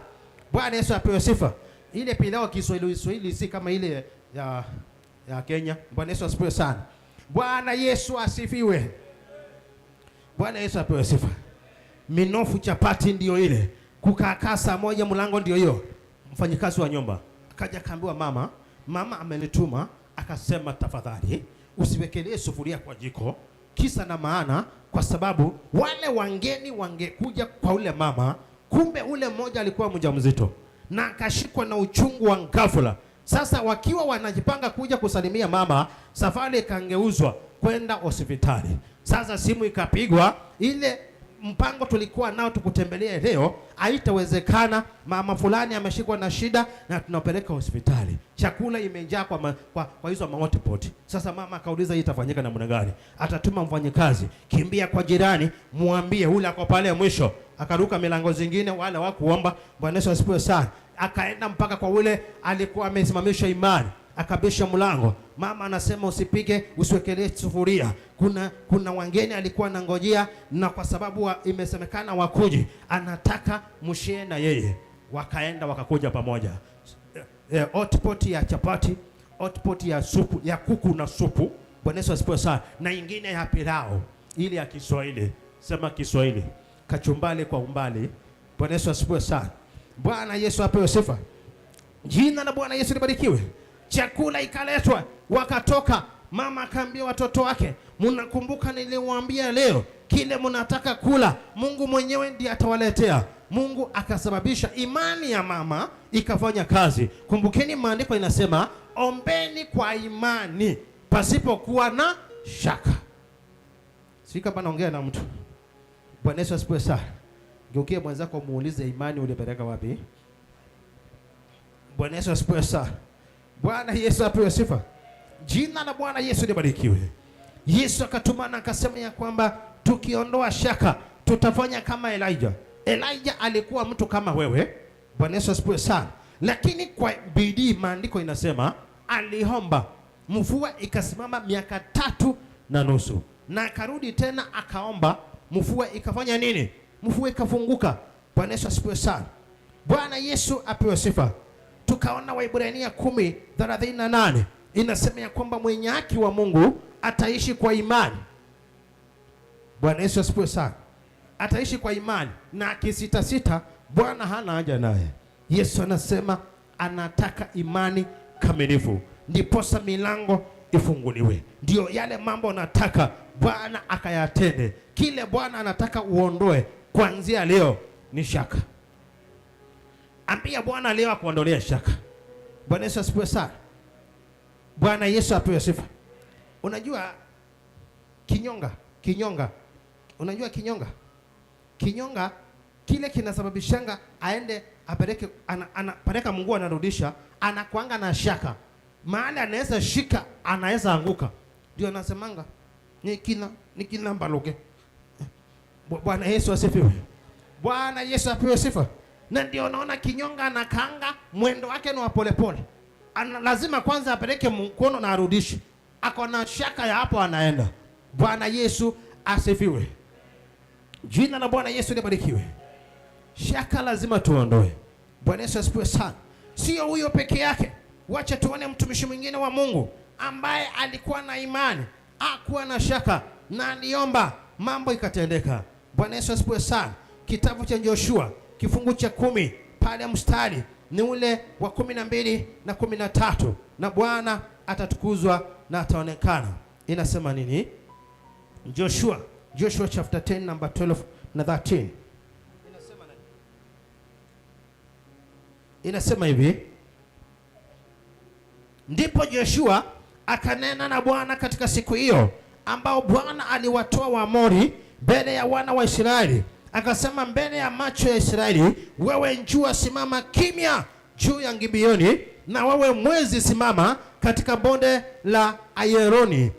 Bwana Yesu apewe sifa. Ile pilau ya Kiswahili Kiswahili si kama ile ya Kenya. Bwana Yesu asifiwe sana. Bwana Yesu asifiwe. Bwana Yesu apewe sifa. Minofu chapati ndio ile. Kukaa saa 1 mlango ndio hiyo. Mfanyikazi wa nyumba akaja akaambiwa, mama amenituma akasema tafadhali usiwekelee sufuria kwa jiko. Kisa na maana, kwa sababu wale wangeni wangekuja kwa ule mama, kumbe ule mmoja alikuwa mjamzito na akashikwa na uchungu wa ghafla. Sasa wakiwa wanajipanga kuja kusalimia mama, safari ikangeuzwa kwenda hospitali. Sasa simu ikapigwa, ile mpango tulikuwa nao tukutembelee leo haitawezekana, mama fulani ameshikwa na shida na tunapeleka hospitali, chakula imejaa kwa hizo mahotpot. Sasa mama akauliza hii itafanyika namna gani? Atatuma mfanyikazi, kimbia kwa jirani, muambie ule ako pale mwisho. Akaruka milango zingine, wale hawakuomba. Bwana Yesu asifiwe sana. Akaenda mpaka kwa ule alikuwa amesimamisha imani, akabisha mlango. Mama anasema usipige, usiwekelee sufuria. Kuna wageni alikuwa anangojea, na kwa sababu imesemekana wakuje, anataka mshie na yeye. Wakaenda wakakuja pamoja. Hotpot ya chapati, hotpot ya supu, ya kuku na supu. Bwana Yesu asifiwe sana. Na ingine ya pilau, ile ya Kiswahili. Sema Kiswahili. Kachumbali kwa umbali. Bwana Yesu asifiwe sana. Bwana Yesu apewe sifa. Jina la Bwana Yesu libarikiwe. Chakula ikaletwa, wakatoka. Mama akaambia watoto wake, mnakumbuka niliwaambia leo kile mnataka kula, Mungu mwenyewe ndiye atawaletea. Mungu akasababisha imani ya mama ikafanya kazi. Kumbukeni maandiko inasema ombeni kwa imani pasipokuwa na shaka. Sika kama naongea na mtu. Bwana Yesu asifiwe sana. Geukia mwenzako muulize imani ulipeleka wapi? Bwana Yesu asifiwe sana. Bwana Yesu apewe sifa. Jina la Bwana Yesu libarikiwe. Yesu akatumana akasema ya kwamba tukiondoa shaka tutafanya kama Elijah. Elijah alikuwa mtu kama wewe. Bwana Yesu asifiwe sana. Lakini kwa bidii maandiko inasema aliomba, mvua ikasimama miaka 3.5. Na akarudi tena akaomba, mvua ikafanya nini? Mvua ikafunguka. Bwana Yesu asifiwe sana. Bwana Yesu apewe sifa. Tukaona Waebrania 10:38 inasema ya kwamba mwenye haki wa Mungu ataishi kwa imani. Bwana Yesu asifiwe sana. Ataishi kwa imani, na akisitasita Bwana hana haja naye. Yesu anasema anataka imani kamilifu, ndiposa milango ifunguliwe. Ndio yale mambo anataka Bwana akayatende. Kile Bwana anataka uondoe kuanzia leo ni shaka. Ambia Bwana leo akuondolee shaka. Bwana Yesu asifiwe sana. Bwana Yesu apewe sifa. Unajua kinyonga. Unajua kinyonga? Kinyonga kile kinasababishanga aende apeleke, anapeleka Mungu anarudisha, anakuanga na shaka. Mahali anaweza shika, anaweza anguka. Ndio anasemanga ni kina mbaloge. Bwana Yesu asifiwe. Bwana Yesu apewe sifa. Na ndio unaona kinyonga anakaanga, mwendo wake ni wa polepole. Lazima kwanza apeleke mkono na arudishe. Ako na shaka ya hapo anaenda. Bwana Yesu asifiwe. Jina la Bwana Yesu libarikiwe. Shaka lazima tuondoe. Bwana Yesu asifiwe sana. Sio huyo peke yake. Wacha tuone mtumishi mwingine wa Mungu ambaye alikuwa na imani, hakuwa na shaka na aliomba, mambo ikatendeka. Bwana Yesu asifiwe sana. Kitabu cha Joshua kifungu cha 10 pale mstari ni ule wa 12 na 13, na Bwana atatukuzwa na ataonekana. Inasema nini? Joshua chapter 10 number 12 na 13. Inasema nini? Inasema hivi: ndipo Joshua akanena na Bwana katika siku hiyo ambao Bwana aliwatoa Waamori mbele ya wana wa Israeli, akasema mbele ya macho ya Israeli, wewe jua simama kimya juu ya Gibeoni, na wewe mwezi simama katika bonde la Ayeroni.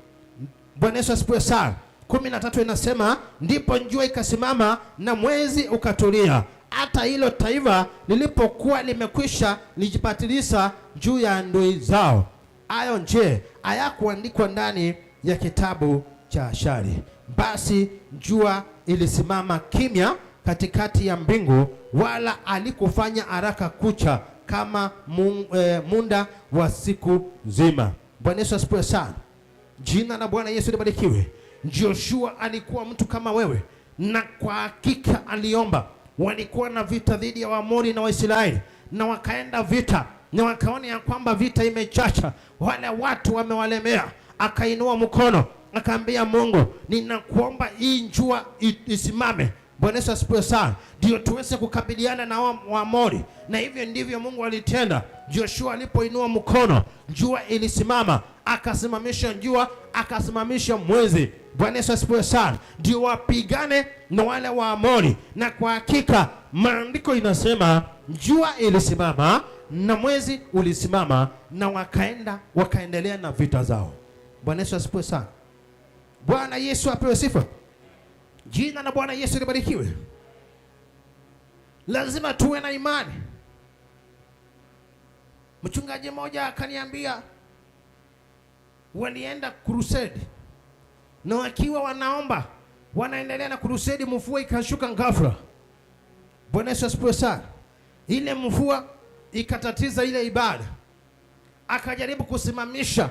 Bwana Yesu asifiwe sana. 13 inasema ndipo jua ikasimama na mwezi ukatulia, hata hilo taifa lilipokuwa limekwisha lijipatiliza juu ya adui zao. Hayo je, hayakuandikwa ndani ya kitabu cha Ashari? Basi jua ilisimama kimya katikati ya mbingu, wala alikufanya haraka kucha kama muda wa siku nzima. Bwana Yesu asifiwe sana. Jina la Bwana Yesu libarikiwe. Joshua alikuwa mtu kama wewe, na kwa hakika aliomba. Walikuwa na vita dhidi ya Waamori na Waisraeli, na wakaenda vita, na wakaona ya kwamba vita imechacha, wale watu wamewalemea. Akainua mkono akaambia Mungu, ninakuomba hii jua isimame. Bwana Yesu asifiwe sana. Ndio tuweze kukabiliana na Waamori. Na hivyo ndivyo Mungu alitenda. Joshua alipoinua mkono, jua ilisimama, akasimamisha jua, akasimamisha mwezi. Bwana Yesu asifiwe sana. Ndio wapigane na wale Waamori. Na kwa hakika maandiko inasema jua ilisimama na mwezi ulisimama, na wakaenda wakaendelea na vita zao. Bwana Yesu asifiwe sana. Bwana Yesu apewe sifa. Jina la Bwana Yesu libarikiwe. Lazima tuwe na imani. Mchungaji mmoja akaniambia walienda crusade, na wakiwa wanaomba wanaendelea na crusade, mvua ikashuka ghafla. Bwana Yesu asifiwe sana. Ile mvua ikatatiza ile ibada, akajaribu kusimamisha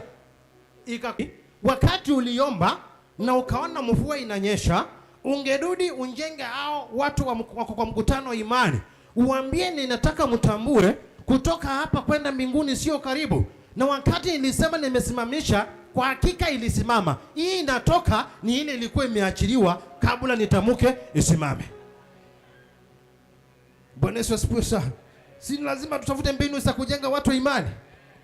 wakati uliomba na ukaona mvua inanyesha, ungerudi unjenge hao watu wako kwa mkutano imani, uambie ninataka mtambue kutoka hapa kwenda mbinguni sio karibu. Na wakati nilisema nimesimamisha, kwa hakika ilisimama. Hii inatoka ni ile ilikuwa imeachiliwa kabla nitamuke isimame. Bwana Yesu asifiwe sana. Si lazima tutafute mbinu za kujenga watu imani.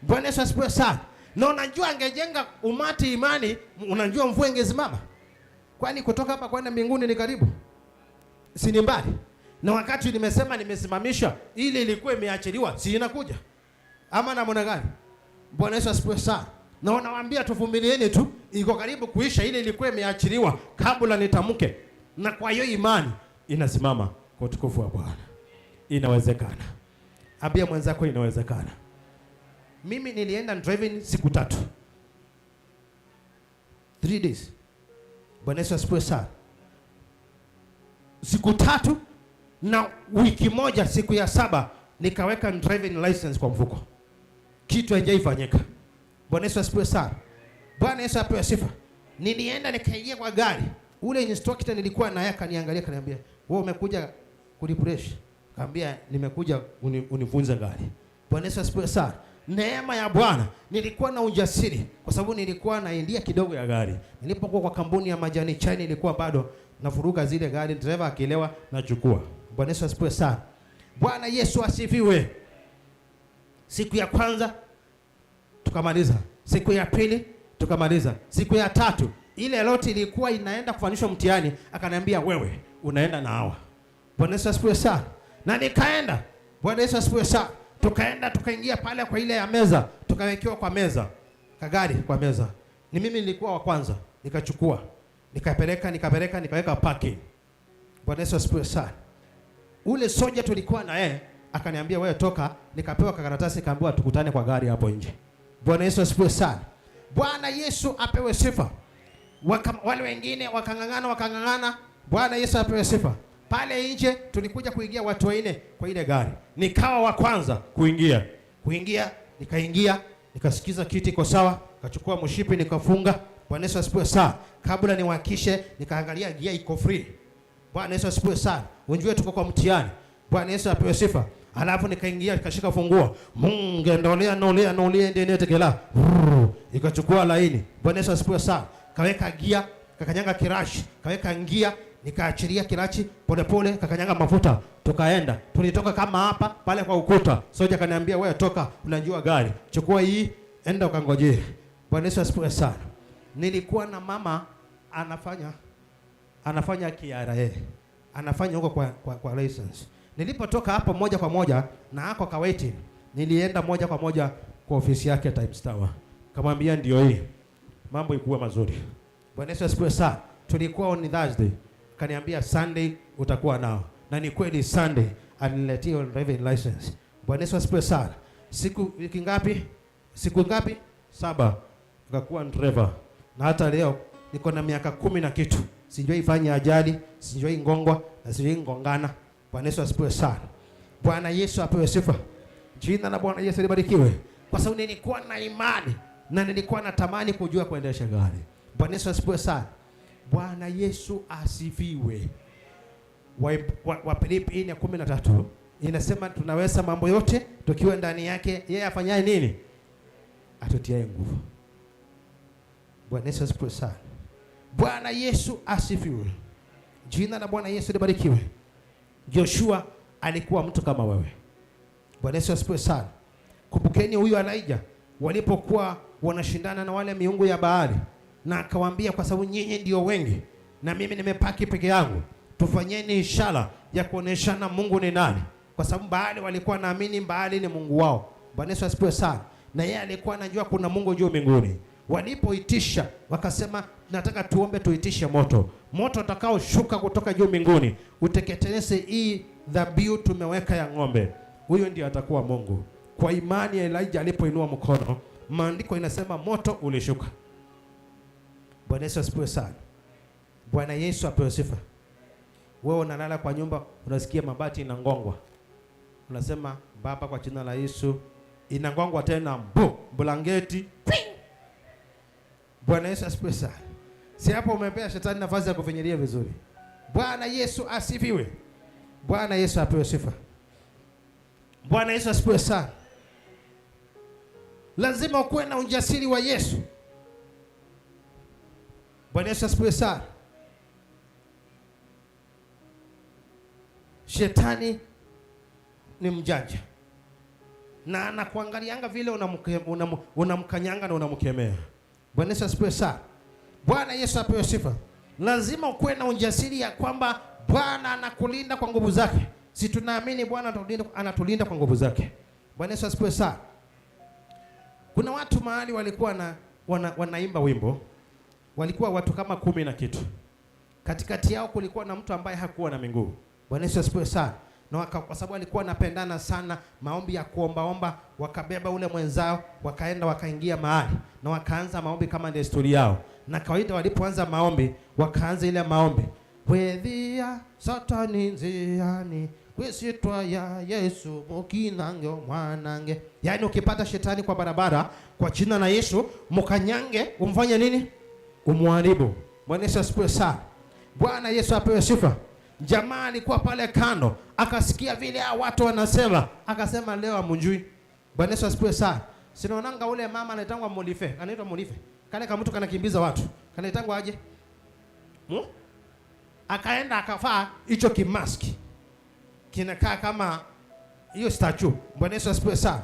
Bwana Yesu asifiwe sana. Na unajua angejenga umati imani, unajua mvua ingesimama. Kwani kutoka hapa kwenda mbinguni ni karibu? Si ni mbali? Na wakati nimesema nimesimamisha, ile ilikuwa imeachiliwa, si inakuja? Ama namna gani? Bwana Yesu asifiwe sana. Na wanawaambia tuvumilieni tu, iko karibu kuisha, ile ilikuwa imeachiliwa kabla nitamke. Na kwa hiyo imani inasimama kwa utukufu wa Bwana. Inawezekana. Ambia mwenzako inawezekana. Mimi nilienda driving siku 3. 3 days. Bwana Yesu asifiwe sana. Siku 3 na wiki moja, siku ya 7 nikaweka driving license kwa mfuko. Kitu haijaifanyika. Bwana Yesu asifiwe sana. Bwana Yesu apewe sifa. Nilienda nikaingia kwa gari. Ule instructor nilikuwa naye akaniangalia akaniambia, "Wewe umekuja kulipresh?" Nikamwambia, "Nimekuja unifunze gari." Bwana Yesu asifiwe sana. Neema ya Bwana, nilikuwa na ujasiri kwa sababu nilikuwa naindia kidogo ya gari. Nilipokuwa kwa kampuni ya majani chai nilikuwa bado nafuruka zile gari, driver akielewa nachukua. Bwana Yesu asifiwe sana. Bwana Yesu asifiwe. Siku ya kwanza tukamaliza, siku ya pili tukamaliza, siku ya tatu ile loti ilikuwa inaenda kufanishwa mtihani, akaniambia wewe unaenda na hawa. Bwana Yesu asifiwe sana. Na nikaenda. Bwana Yesu asifiwe sana. Tukaenda tukaingia pale kwa ile ya meza, tukawekewa kwa meza, kagari kwa meza. Ni mimi nilikuwa wa kwanza, nikachukua, nikapeleka, nikaweka parking. Bwana Yesu asifiwe sana. Ule soja tulikuwa na yeye akaniambia wewe toka, nikapewa karatasi nikaambiwa tukutane kwa gari hapo nje. Bwana Yesu asifiwe sana. Bwana Yesu apewe sifa. Wale wengine wakang'ang'ana. Bwana Yesu apewe sifa. Pale nje tulikuja kuingia watu 4 kwa ile gari. Nikawa wa kwanza kuingia. Nikaingia, nikasikiza kiti iko sawa, nikachukua mshipi nikafunga. Bwana Yesu asifiwe sana. Kabla niwakishe nikaangalia gia iko free. Bwana Yesu asifiwe sana. Unjue tuko kwa mtihani. Bwana Yesu apewe sifa. Alafu nikaingia nikashika funguo. Mungu ndolea nolea nolea ndiye tekela. Ikachukua laini. Bwana Yesu asifiwe sana. Kaweka gia, kakanyanga kirashi, kaweka ngia, nikaachilia kirachi polepole, kakanyanga mafuta, tukaenda. Tulitoka kama hapa pale kwa ukuta. Soja kaniambia wewe toka, unajua gari. Chukua hii, enda ukangojee. Bwana Yesu asifiwe sana. Nilikuwa na mama anafanya KRA. Anafanya huko kwa license. Nilipotoka hapo moja kwa moja na hako kawaiting, nilienda moja kwa moja kwa ofisi yake Times Tower. Kamwambia ndio hii. Mambo ikuwa mazuri. Bwana Yesu asifiwe sana. Tulikuwa on Thursday. Kaniambia Sunday utakuwa nao. Na ni kweli Sunday aliniletea driving license. Bwana Yesu asifiwe sana. Siku wiki ngapi? Siku ngapi? 7. Nikakuwa driver. Na hata leo niko na miaka 10 na kitu. Sijui fanya ajali, sijui ngongwa na sijui ngongana. Bwana Yesu asifiwe sana. Bwana Yesu apewe sifa. Jina la Bwana Yesu libarikiwe. Kwa sababu nilikuwa na imani na nilikuwa natamani kujua kuendesha gari. Bwana Yesu asifiwe sana. Bwana Yesu asifiwe. Wa Filipi 4:13 inasema tunaweza mambo yote tukiwa ndani yake. Yeye afanyaye nini? Atutiaye nguvu. Bwana Yesu asifiwe sana. Bwana Yesu asifiwe. Jina la Bwana Yesu libarikiwe. Joshua alikuwa mtu kama wewe. Bwana Yesu asifiwe sana. Kumbukeni huyu Elijah walipokuwa wanashindana na wale miungu ya Baali, na akawaambia kwa sababu nyinyi ndio wengi na mimi nimepaki peke yangu, tufanyeni ishara ya kuoneshana Mungu ni nani, kwa sababu Baali walikuwa naamini Baali ni Mungu wao. Bwana Yesu asifiwe sana. Na yeye alikuwa anajua kuna Mungu juu mbinguni. Walipoitisha wakasema, nataka tuombe tuitishe moto, moto utakaoshuka kutoka juu mbinguni uteketeze hii dhabihu tumeweka ya ng'ombe, huyo ndiye atakuwa Mungu. Kwa imani ya Elijah alipoinua mkono, maandiko inasema moto ulishuka. Bwana Yesu asifiwe sana. Bwana Yesu apewe sifa. Wewe unalala kwa nyumba, unasikia mabati inangongwa, unasema Baba, kwa jina la Yesu, inangongwa tena, mbu blanketi. Bwana Yesu asifiwe sana. Si hapo umepea shetani nafasi ya kufinyilia vizuri. Bwana Yesu asifiwe. Bwana Yesu apewe sifa. Bwana Yesu asifiwe sana. Lazima ukuwe na ujasiri wa Yesu. Bwana Yesu asifiwe sana. Shetani ni mjanja na anakuangalianga vile unamkanyanga na unamkemea. Bwana Yesu asifiwe sana. Bwana Yesu apewe sifa. Lazima ukuwe na ujasiri ya kwamba Bwana anakulinda kwa nguvu zake. Si tunaamini Bwana anatulinda kwa nguvu zake. Bwana Yesu asifiwe sana. Kuna watu mahali walikuwa wanaimba wimbo, walikuwa watu kama 10 na kitu. Katikati yao kulikuwa na mtu ambaye hakuwa na miguu. Bwana Yesu asifiwe sana. Na kwa sababu alikuwa anapendana sana maombi ya kuombaomba, wakabeba ule mwenzao, wakaenda wakaingia mahali na wakaanza maombi kama desturi yao. Na kawaida walipoanza maombi, wakaanza ile maombi, wethia satani nziani kwisitwa ya Yesu mukinange mwanange. Yaani ukipata shetani kwa barabara, kwa jina la Yesu mukanyange, umfanye nini? Umwharibu. Bwana Yesu asifiwe sana. Bwana Yesu apewe sifa. Jamaa alikuwa pale kando, akasikia vile hao watu wanasema, akasema leo amjui. Bwana Yesu asifiwe sana. Sinaonanga ule mama anaitangwa Molife, anaitwa Molife. Kale kama mtu kanakimbiza watu. Kanaitangwa aje? Akaenda akavaa hicho kimaski. Kinakaa kama hiyo statue. Bwana Yesu asifiwe sana.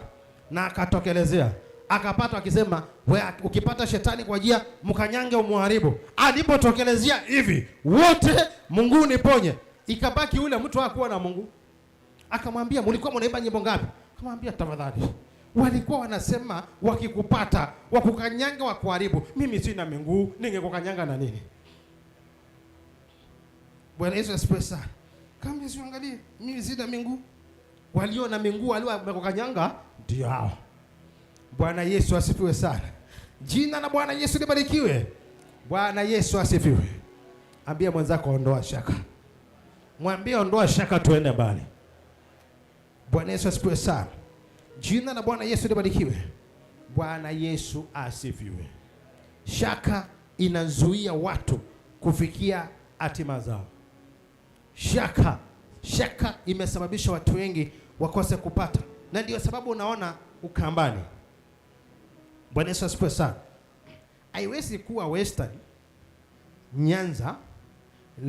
Na akatokelezea. Akapata akisema, we ukipata shetani kwa njia mkanyange umharibu. Alipotokelezea hivi, wote Mungu niponye. Ikabaki yule mtu hakuwa na Mungu. Akamwambia, mlikuwa mnaimba nyimbo ngapi? Akamwambia, tafadhali. Walikuwa wanasema wakikupata, wakukanyanga, wakuharibu. Mimi sina miguu, ningekukanyanga na nini? Bwana Yesu asifiwe sana. Kama Yesu angalie, mimi sina miguu. Walio na miguu walio wamekukanyanga ndio hao. Bwana Yesu asifiwe sana. Jina la Bwana Yesu libarikiwe. Bwana Yesu asifiwe. Ambia mwenzako ondoa shaka. Mwambie ondoa shaka tuende mbali. Bwana Yesu asifiwe sana. Jina la Bwana Yesu libarikiwe. Bwana Yesu asifiwe. Shaka inazuia watu kufikia hatima zao. Shaka imesababisha watu wengi wakose kupata. Na ndio sababu unaona Ukambani. Bwana Yesu asifiwe sana. Haiwezi kuwa Western, Nyanza,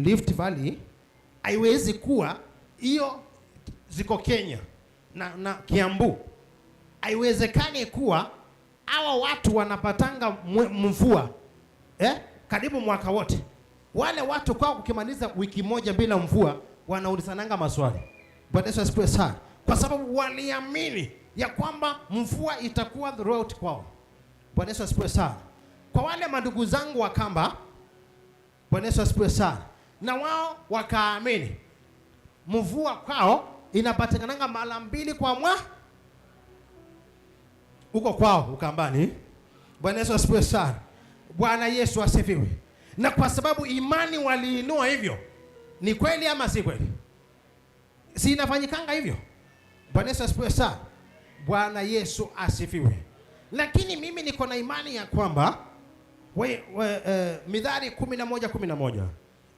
Rift Valley, haiwezi kuwa hiyo ziko Kenya na Kiambu. Haiwezekani kuwa hawa watu wanapatanga mvua karibu mwaka wote. Wale watu kwao kukimaliza wiki moja bila mvua wanaulizananga maswali. Bwana Yesu asifiwe sana. Kwa sababu waliamini ya kwamba mvua itakuwa throughout kwao. Bwana Yesu asifiwe sana. Kwa wale mandugu zangu wa Kamba, Bwana Yesu asifiwe sana. Na wao wakaamini mvua kwao inapatikananga mara 2 kwa mwaka huko kwao Ukambani. Bwana Yesu asifiwe sana. Bwana Yesu asifiwe. Na kwa sababu imani waliinua hivyo, ni kweli ama si kweli? Si inafanyikanga hivyo? Bwana Yesu asifiwe sana. Bwana Yesu asifiwe. Lakini mimi niko na imani ya kwamba Mithali 11:11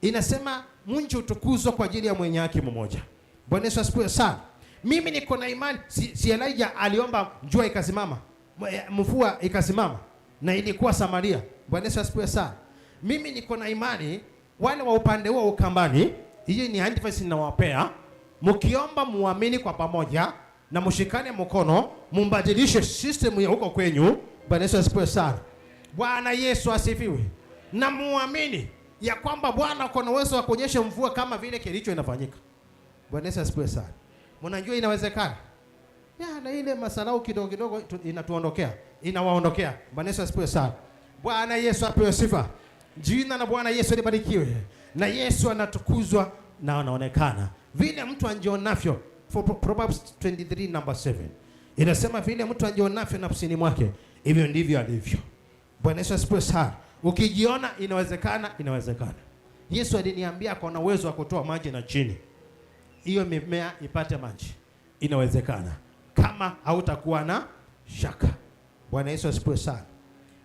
inasema mji utukuzwa kwa ajili ya mwenye haki mmoja. Bwana Yesu asifiwe sana. Mimi niko na imani, si Elijah aliomba jua ikasimama, mvua ikasimama. Na ilikuwa Samaria. Bwana Yesu asifiwe sana. Mimi niko na imani wale wa upande huo Ukambani, hii ni advice ninawapea, mkiomba muamini kwa pamoja na mshikane mkono, mumbadilishe system ya huko kwenyu. Bwana Yesu asifiwe sana. Bwana Yesu asifiwe. Na muamini ya kwamba Bwana ako na uwezo wa kuonyesha mvua kama vile kilicho inafanyika. Bwana Yesu asifiwe sana. Mnajua inawezekana. Ya, na ile masalau kidogo kidogo inatuondokea, inawaondokea. Bwana Yesu asifiwe sana. Bwana Yesu apewe sifa. Jina la Bwana Yesu libarikiwe. Na Yesu anatukuzwa na anaonekana. Vile mtu anjionavyo, Proverbs 23 number 7. Inasema vile mtu anjionavyo nafsini mwake, hivyo ndivyo alivyo. Bwana Yesu asifiwe sana. Ukijiona inawezekana, inawezekana. Yesu aliniambia ako na uwezo wa kutoa maji na chini, hiyo mimea ipate maji. Inawezekana kama hautakuwa na shaka. Bwana Yesu asifiwe sana.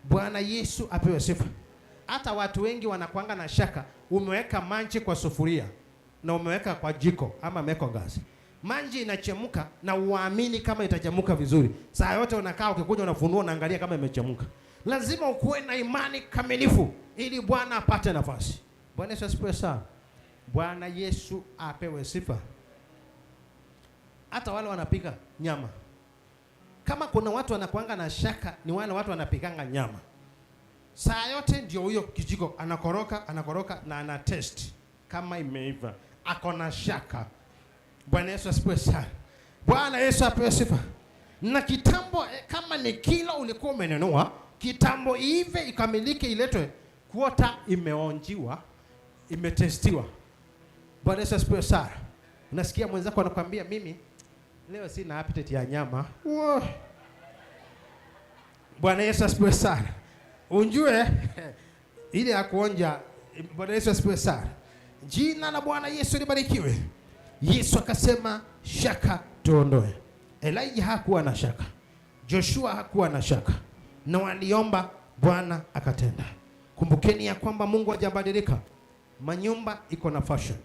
Bwana Yesu apewe sifa. Hata watu wengi wanakuanga na shaka. Umeweka maji kwa sufuria na umeweka kwa jiko ama umeweka gas. Maji inachemka na uamini kama itachemka vizuri. Saa yote unakaa ukikuja unafunua unaangalia kama imechemka. Lazima ukuwe na imani kamilifu ili Bwana apate nafasi. Bwana Yesu asifiwe sana. Bwana Yesu apewe sifa. Hata wale wanapika nyama. Kama kuna watu wanakuanga na shaka ni wale watu wanapikanga nyama. Saa yote ndio huyo kijiko anakoroka, anakoroka na ana test kama imeiva. Ako na shaka. Bwana Yesu asifiwe sana. Bwana Yesu apewe sifa. Na kitambo kama ni kilo ulikuwa umenunua, kitambo iive ikamilike iletwe, kuota imeonjiwa, imetestiwa. Bwana Yesu asifiwe sana. Unasikia mwenzako anakuambia mimi leo sina appetite ya nyama. Wow. Bwana Yesu asifiwe sana. Unjue ile ya kuonja. Bwana Yesu asifiwe sana. Jina la Bwana Yesu libarikiwe. Yesu akasema shaka tuondoe. Elijah hakuwa na shaka. Joshua hakuwa na shaka. Na waliomba Bwana akatenda. Kumbukeni ya kwamba Mungu hajabadilika. Manyumba iko na fashion.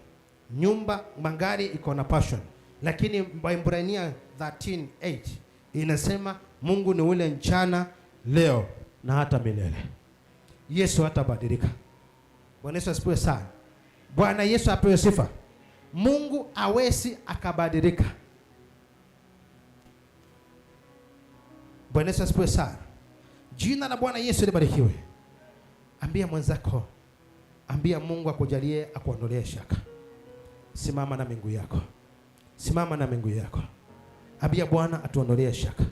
Nyumba magari iko na passion. Lakini Waebrania 13:8 inasema Mungu ni ule mchana, leo na hata milele. Yesu hatabadilika. Bwana Yesu asifiwe sana. Bwana Yesu apewe sifa. Mungu hawezi akabadilika. Bwana Yesu asifiwe sana. Jina la Bwana Yesu libarikiwe. Ambia mwenzako, ambia Mungu akujalie akuondolee shaka. Simama na miguu yako. Simama na miguu yako. Ambia Bwana atuondolee shaka.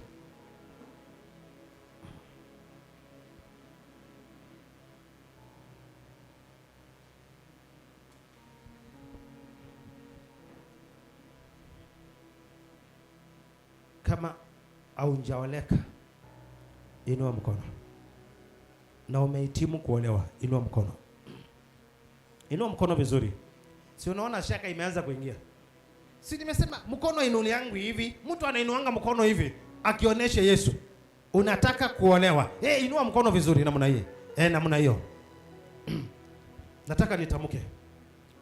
Kama haujaoleka, inua mkono. Na umehitimu kuolewa, inua mkono. Inua mkono vizuri. Si unaona shaka imeanza kuingia? Si nimesema mkono inuli yangu hivi, mtu anainuanga mkono hivi akionyesha Yesu. Unataka kuolewa. Inua mkono vizuri namna hii. Namna hiyo. Nataka nitamke.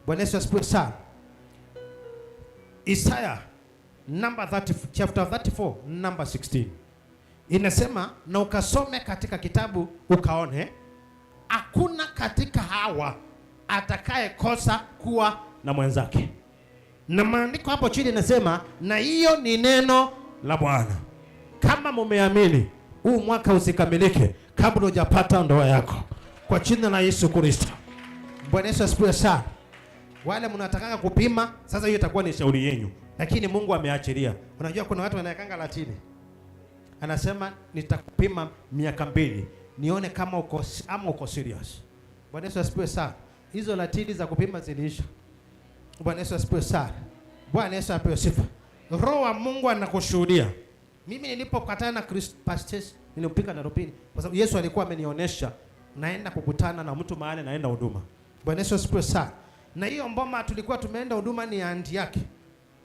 Bwana Yesu asifiwe sana. Isaya number 30, chapter 34 number 16. Inasema na ukasome katika kitabu ukaone hakuna katika hawa atakayekosa kuwa na mwenzake. Na maandiko hapo chini inasema na hiyo ni neno la Bwana. Kama mumeamini, huu mwaka usikamilike kabla hujapata ndoa yako. Kwa jina la Yesu Kristo. Bwana Yesu asifiwe sana. Wale mnatakanga kupima, sasa hiyo itakuwa ni shauri yenu. Lakini Mungu ameachilia. Unajua kuna watu wanayekanga latini. Anasema nitakupima miaka 2 nione kama uko ama uko serious. Bwana Yesu asifiwe sana. Hizo latini za kupima ziliisha. Bwana Yesu asifiwe sana. Bwana Yesu apewe sifa. Roho wa Mungu anakushuhudia. Mimi nilipokutana na Christ Pastors nilipika Nairobi kwa sababu Yesu alikuwa amenionyesha naenda kukutana na mtu mahali naenda huduma. Bwana Yesu asifiwe sana. Na hiyo mboma tulikuwa tumeenda huduma ni aunti yake.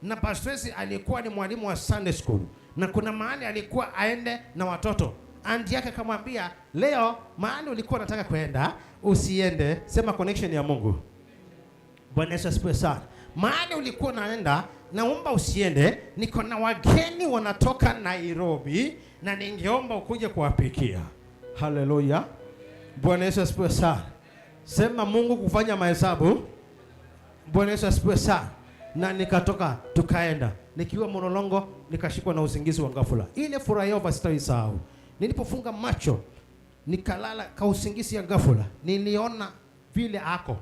Na Pastors alikuwa ni mwalimu wa Sunday school. Na kuna mahali alikuwa aende na watoto. Aunti yake akamwambia leo mahali ulikuwa unataka kwenda usiende, sema connection ya Mungu. Bwana Yesu asifiwe sana. Mahali ulikuwa unaenda naomba usiende, niko na wageni wanatoka Nairobi na ningeomba ukuje kuwapikia. Haleluya. Bwana Yesu asifiwe sana. Sema Mungu kufanya mahesabu. Bwana Yesu asifiwe sana. Na nikatoka tukaenda. Nikiwa Mlolongo nikashikwa na usingizi wa ghafla. Ile furaha yao sitaisahau. Nilipofunga macho nikalala ka usingizi ya ghafla. Niliona vile ako.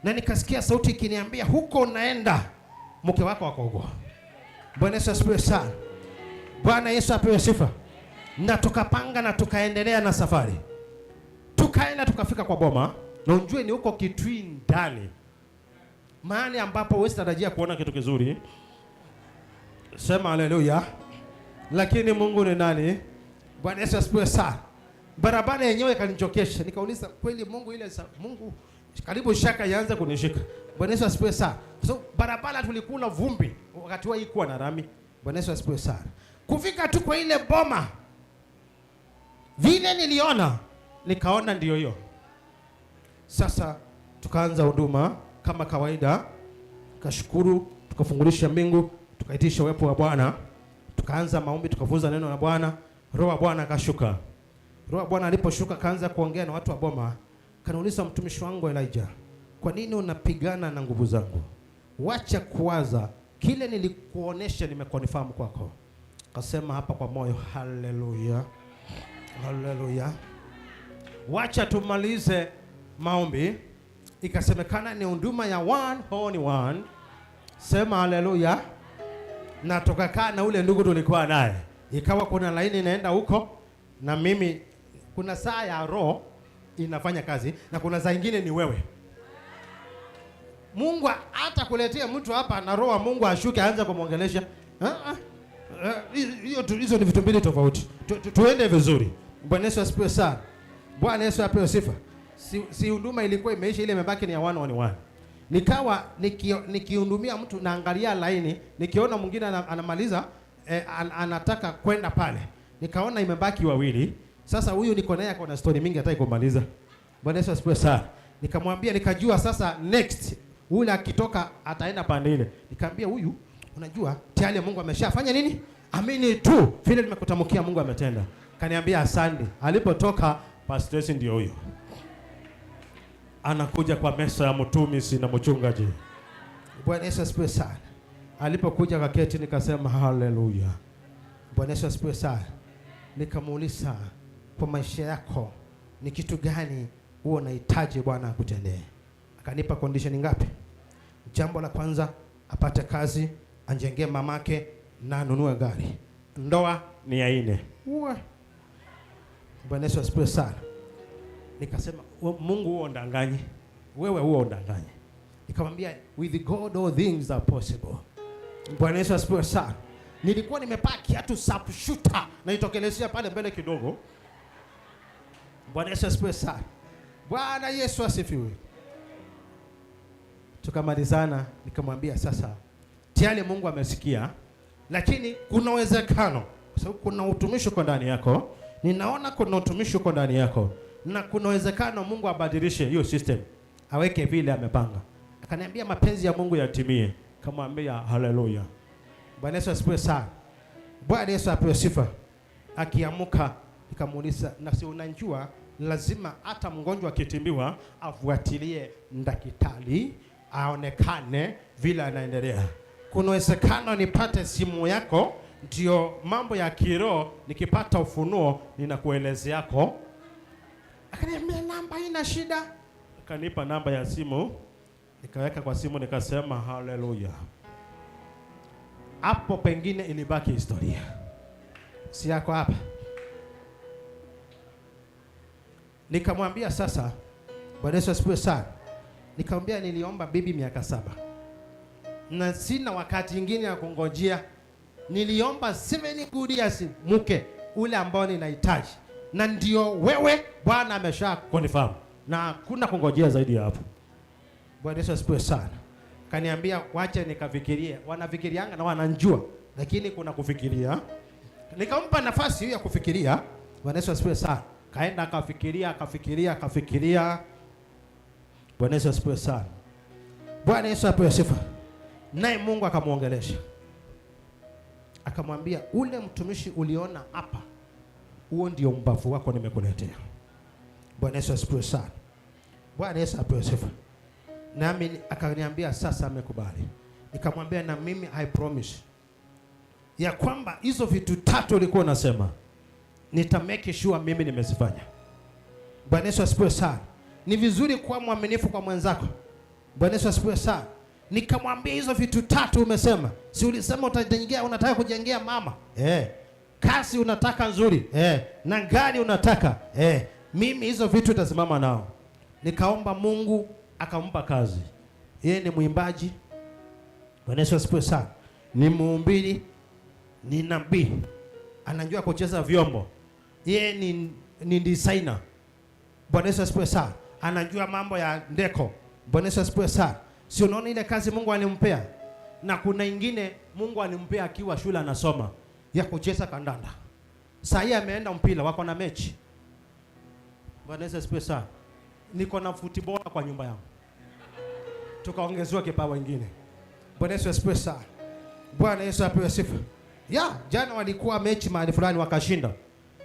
Na nikasikia sauti ikiniambia huko unaenda mke wako wako huko. Bwana Yesu asifiwe sana. Bwana Yesu apewe sifa. Na tukapanga na tukaendelea na safari. Tukaenda tukafika kwa boma, na unjue ni huko Kitui ndani. Mahali ambapo huwezi tarajia kuona kitu kizuri. Sema haleluya. Lakini Mungu ni nani? Bwana Yesu asifiwe sana. Barabara yenyewe ikanichokesha. Nikauliza kweli Mungu ile Mungu karibu shaka ianze kunishika. Bwana Yesu asifiwe sana. Kwa sababu barabara tulikula vumbi wakati huo haikuwa na rami. Bwana Yesu asifiwe sana. Kufika tu kwa ile boma, vile niliona, nikaona ndio hiyo. Sasa tukaanza huduma kama kawaida. Tukashukuru, tukafungulisha mbingu, tukaitisha uwepo wa Bwana. Tukaanza maombi, tukafunza neno la Bwana. Roho wa Bwana akashuka. Roho wa Bwana aliposhuka kaanza kuongea na watu wa boma. Kanauliza, mtumishi wangu Elijah, kwa nini unapigana na nguvu zangu? Wacha kuwaza kile nilikuonesha, nimekonfirm kwako. Kasema hapa kwa moyo, haleluya. Haleluya. Wacha tumalize maombi. Ikasemekana ni huduma ya one on one. Sema haleluya. Na tukakaa na ule ndugu tulikuwa naye. Ikawa kuna laini inaenda huko na mimi, kuna saa ya roho inafanya kazi na kuna saa nyingine ni wewe. Mungu hata kuletea mtu hapa na roho wa Mungu ashuke aanze kumuongelesha. Hizo ni vitu mbili tofauti. Tuende vizuri. Bwana Yesu asifiwe sana. Bwana Yesu apewe sifa. Si huduma ilikuwa imeisha, ile imebaki ni ya one on one. Nikawa nikihudumia mtu naangalia laini, nikiona mwingine anamaliza anataka kwenda pale. Nikaona imebaki wawili. Sasa huyu niko naye ako na story mingi hataki kumaliza. Bwana Yesu asifiwe sana. Nikamwambia, nikajua sasa next ule akitoka ataenda pande ile. Nikamwambia huyu, unajua tayari Mungu ameshafanya nini? Amini tu vile nimekutamkia Mungu ametenda. Kaniambia asante. Alipotoka Pastor Tracy ndio huyo. Anakuja kwa meza ya mtumishi na mchungaji. Bwana Yesu asifiwe sana. Alipokuja kaketi nikasema haleluya. Bwana Yesu asifiwe sana. Nikamuuliza, kwa maisha yako ni kitu gani huwa unahitaji Bwana akutendee? Akanipa condition ngapi? Jambo la kwanza, apate kazi, anjengee mamake na anunue gari. Ndoa ni ya 4. Uwe. Bwana Yesu asifiwe sana. Nikasema Mungu huo ndanganye. Wewe huo ndanganye. Nikamwambia with God all things are possible. Bwana Yesu asifiwe sana. Nilikuwa nimepaki kiatu sharpshooter na itokelezea pale mbele kidogo. Bwana Yesu asifiwe sana. Bwana Yesu asifiwe. Tukamalizana, nikamwambia sasa tayari Mungu amesikia, lakini kuna uwezekano kwa sababu kuna utumishi uko ndani yako. Ninaona kuna utumishi uko ndani yako na kuna uwezekano Mungu abadilishe hiyo system, aweke vile amepanga. Akaniambia mapenzi ya Mungu yatimie. Kamwambia haleluya. Bwana Yesu asifiwe sana. Bwana Yesu apewe sifa. Akiamuka nikamuuliza, na si unajua lazima hata mgonjwa akitibiwa afuatilie daktari aonekane vile anaendelea. Kuna uwezekano nipate simu yako, ndio mambo ya kiroho, nikipata ufunuo ninakuelezeako. Akaniambia namba haina shida. Akanipa namba ya simu, nikaweka kwa simu, nikasema haleluya. Hapo pengine ilibaki historia. Si yako hapa. Nikamwambia sasa, Bwana Yesu asifiwe sana. Nikamwambia niliomba bibi miaka 7. Na sina wakati mwingine ya kungojea. Niliomba 7 good years mke ule ambao ninahitaji. Na ndio wewe Bwana amesha confirm. Na hakuna kungojea zaidi ya hapo. Bwana Yesu asifiwe sana. Kaniambia wacha nikafikirie. Wanafikirianga na wananjua, lakini kuna kufikiria. Nikampa nafasi hiyo ya kufikiria. Bwana Yesu asifiwe sana. Kaenda akafikiria, akafikiria, akafikiria. Bwana Yesu asifiwe sana. Bwana Yesu apewe sifa. Naye Mungu akamuongelesha. Akamwambia ule mtumishi uliona hapa Huo ndio mbavu wako nimekuletea. Bwana Yesu asifiwe sana. Bwana Yesu apewe sifa. Nami akaniambia sasa amekubali. Nikamwambia na mimi I promise ya kwamba hizo vitu tatu ulikuwa unasema nita make sure mimi nimezifanya. Bwana Yesu asifiwe sana. Ni vizuri kuwa mwaminifu kwa mwenzako. Bwana Yesu asifiwe sana. Nikamwambia hizo vitu tatu umesema. Si ulisema utajengea, unataka kujengea mama? Kazi unataka nzuri. Na gari unataka. Mimi hizo vitu utasimama nao. Nikaomba Mungu akampa kazi. Yeye ni mwimbaji. Bwana Yesu asifiwe sana. Ni mhubiri, ni nabii. Anajua kucheza vyombo. Yeye ni designer. Bwana Yesu asifiwe sana. Anajua mambo ya ndeko. Bwana Yesu asifiwe sana. Si unaona ile kazi Mungu alimpea? Na kuna ingine Mungu alimpea akiwa shule anasoma ya kucheza kandanda. Saa hii ameenda mpira, wako na mechi. Bwana Yesu asifiwe sana. Niko na football kwa nyumba yangu. Tukaongezewa kipawa ingine. Bwana Yesu asifiwe sana. Bwana Yesu apewe sifa. Ya, jana walikuwa mechi mahali fulani wakashinda.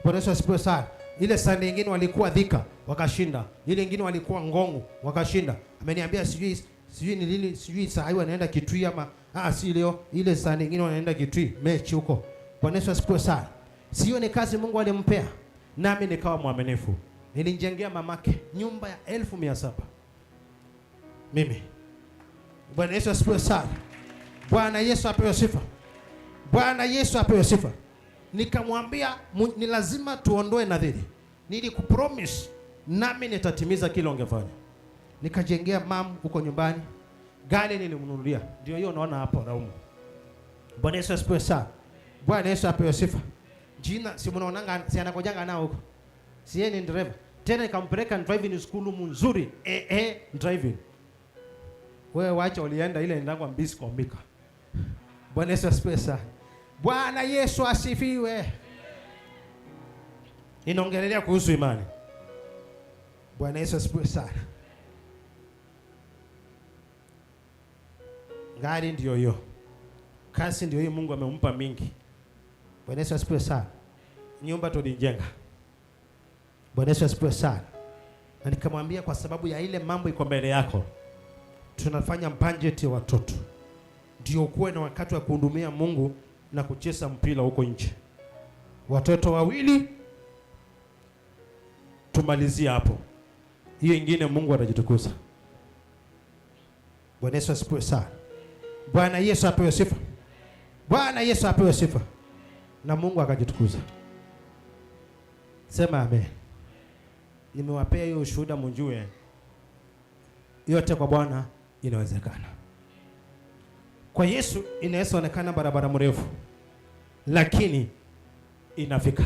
Bwana Yesu asifiwe sana. Ile Sunday nyingine walikuwa Thika wakashinda. Ile nyingine walikuwa Ngongo wakashinda. Ameniambia sijui ni lini, sijui saa hii wanaenda Kitui ama si leo, ile Sunday nyingine wanaenda Kitui mechi huko. Bwana Yesu asifiwe sana. Sio ni kazi Mungu alimpea. Nami nikawa mwaminifu. Nilijengea mamake nyumba ya 1,700. Mimi. Bwana Yesu asifiwe sana. Bwana Yesu apewe sifa. Bwana Yesu apewe sifa. Nikamwambia ni lazima tuondoe nadhiri. Nilikupromise nami nitatimiza kile ungefanya. Nikajengea mam huko nyumbani. Gari nilimnunulia. Ndio hiyo unaona hapo Raumu. Bwana Yesu asifiwe sana. Bwana Yesu apewe sifa. Jina si mnaonanga, si anakojanga nao huko. Si yeye ni driver. Tena nikampeleka driving school mzuri. Driving. Wewe wacha ulienda ile ndangwa mbisi kwa mika. Bwana Yesu asifiwe sana. Bwana Yesu asifiwe. Ninaongelea kuhusu imani. Bwana Yesu asifiwe sana. Gari ndio hiyo. Kazi ndio hiyo, Mungu amempa mingi. Bwana Yesu asifiwe sana. Nyumba tulijenga. Bwana Yesu asifiwe sana. Na nikamwambia kwa sababu ya ile mambo iko mbele yako, tunafanya budget ya watoto. Ndio kuwe na wakati wa kuhudumia Mungu na kucheza mpira huko nje. Watoto wawili tumalizie hapo. Hiyo ingine Mungu atajitukuza. Bwana Yesu asifiwe sana. Bwana Yesu apewe sifa. Bwana Yesu apewe sifa. Na Mungu akajitukuza. Sema amen. Nimewapea hiyo ushuhuda mjue yote kwa Bwana inawezekana. Kwa Yesu inaweza onekana barabara mrefu, lakini inafika.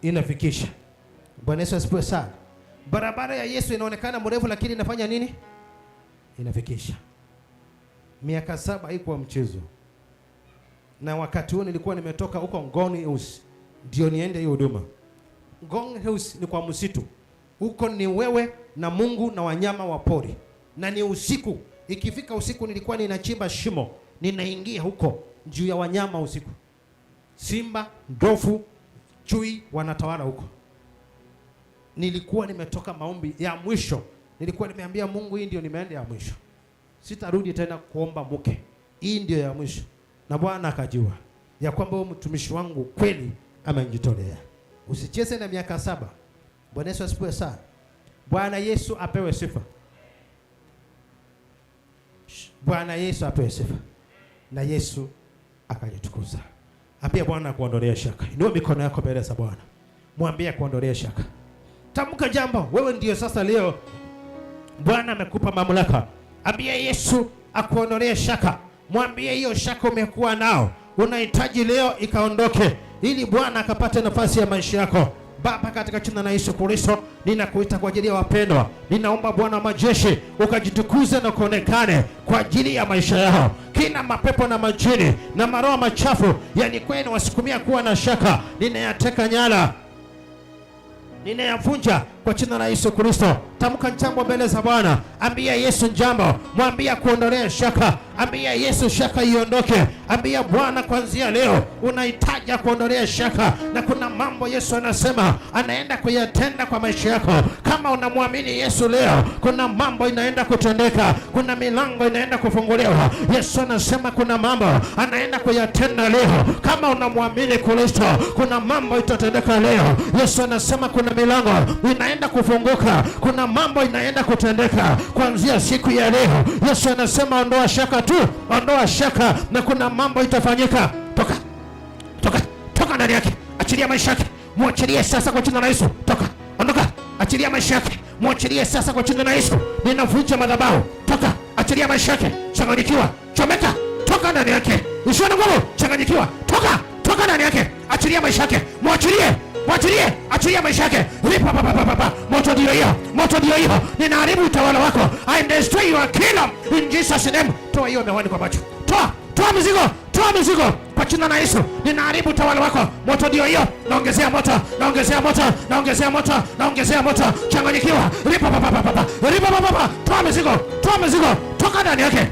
Inafikisha. Bwana Yesu asifiwe sana. Barabara ya Yesu inaonekana mrefu, lakini inafanya nini? Inafikisha. Miaka 7 haikuwa mchezo. Na wakati huo nilikuwa nimetoka huko Ngong Hills ndio niende hiyo huduma. Ngong Hills ni kwa msitu. Huko ni wewe na Mungu na wanyama wa pori. Na ni usiku. Ikifika usiku nilikuwa ninachimba shimo, ninaingia huko juu ya wanyama usiku. Simba, ndovu, chui wanatawala huko. Nilikuwa nimetoka maombi ya mwisho. Nilikuwa nimeambia Mungu hii ndio nimeenda ya mwisho. Sitarudi tena kuomba mke. Hii ndio ya mwisho. Na Bwana akajua ya kwamba huyu mtumishi wangu kweli amejitolea. Usicheze na miaka 7. Bwana Yesu asifiwe sana. Bwana Yesu apewe sifa. Bwana Yesu apewe sifa. Na Yesu akajitukuza. Ambia Bwana kuondolea shaka. Inua mikono yako mbele za Bwana. Mwambie kuondolea shaka. Tamka jambo. Wewe ndio sasa leo Bwana amekupa mamlaka. Ambia Yesu akuondolee shaka. Mwambie hiyo shaka umekuwa nao, unahitaji leo ikaondoke, ili Bwana akapate nafasi ya maisha yako. Baba, katika jina la Yesu Kristo, ninakuita kwa ajili ya wapendwa. Ninaomba Bwana wa majeshi ukajitukuze na kuonekane kwa ajili ya maisha yao. Kila mapepo na majini na maroho machafu yalikuwa yanawasukumia kuwa na shaka, ninayateka nyara, ninayavunja Kwa jina la Yesu Kristo, tamka jambo mbele za Bwana. Ambia Yesu jambo, mwambia kuondolea shaka, ambia Yesu shaka iondoke, ambia Bwana kuanzia leo unahitaji kuondolea shaka, na kuna mambo Yesu anasema anaenda kuyatenda kwa maisha yako. Kama unamwamini Yesu leo, kuna mambo inaenda kutendeka, kuna milango inaenda kufunguliwa. Yesu anasema kuna mambo anaenda kuyatenda leo. Kama unamwamini Kristo, kuna mambo itatendeka leo. Yesu anasema kuna milango inaenda kufunguka, kuna mambo inaenda kutendeka kuanzia siku ya leo. Yesu anasema ondoa shaka tu, ondoa shaka, na kuna mambo itafanyika. Toka, toka, toka ndani yake, achilia maisha yake, mwachilie sasa kwa jina la Yesu. Toka, ondoka, achilia maisha yake, mwachilie sasa kwa jina la Yesu. Ninavunja madhabahu, toka, achilia maisha yake, changanyikiwa, chomeka, toka ndani yake, isiwe na nguvu, changanyikiwa, toka, toka ndani yake, achilia maisha yake, mwachilie, mwachilie, achilia maisha yake. Ripa pa pa pa pa, moto ndio hiyo, moto ndio hiyo. Ninaharibu utawala wako. I destroy your kingdom in Jesus name. Toa hiyo miwani kwa macho, toa, toa mizigo, toa mizigo kwa jina la Yesu. Ninaharibu utawala wako. Moto ndio hiyo, naongezea moto, naongezea moto, naongezea moto, naongezea moto. Changanyikiwa, ripa pa pa pa pa, ripa pa pa pa. Toa mizigo, toa mizigo, toka ndani yake,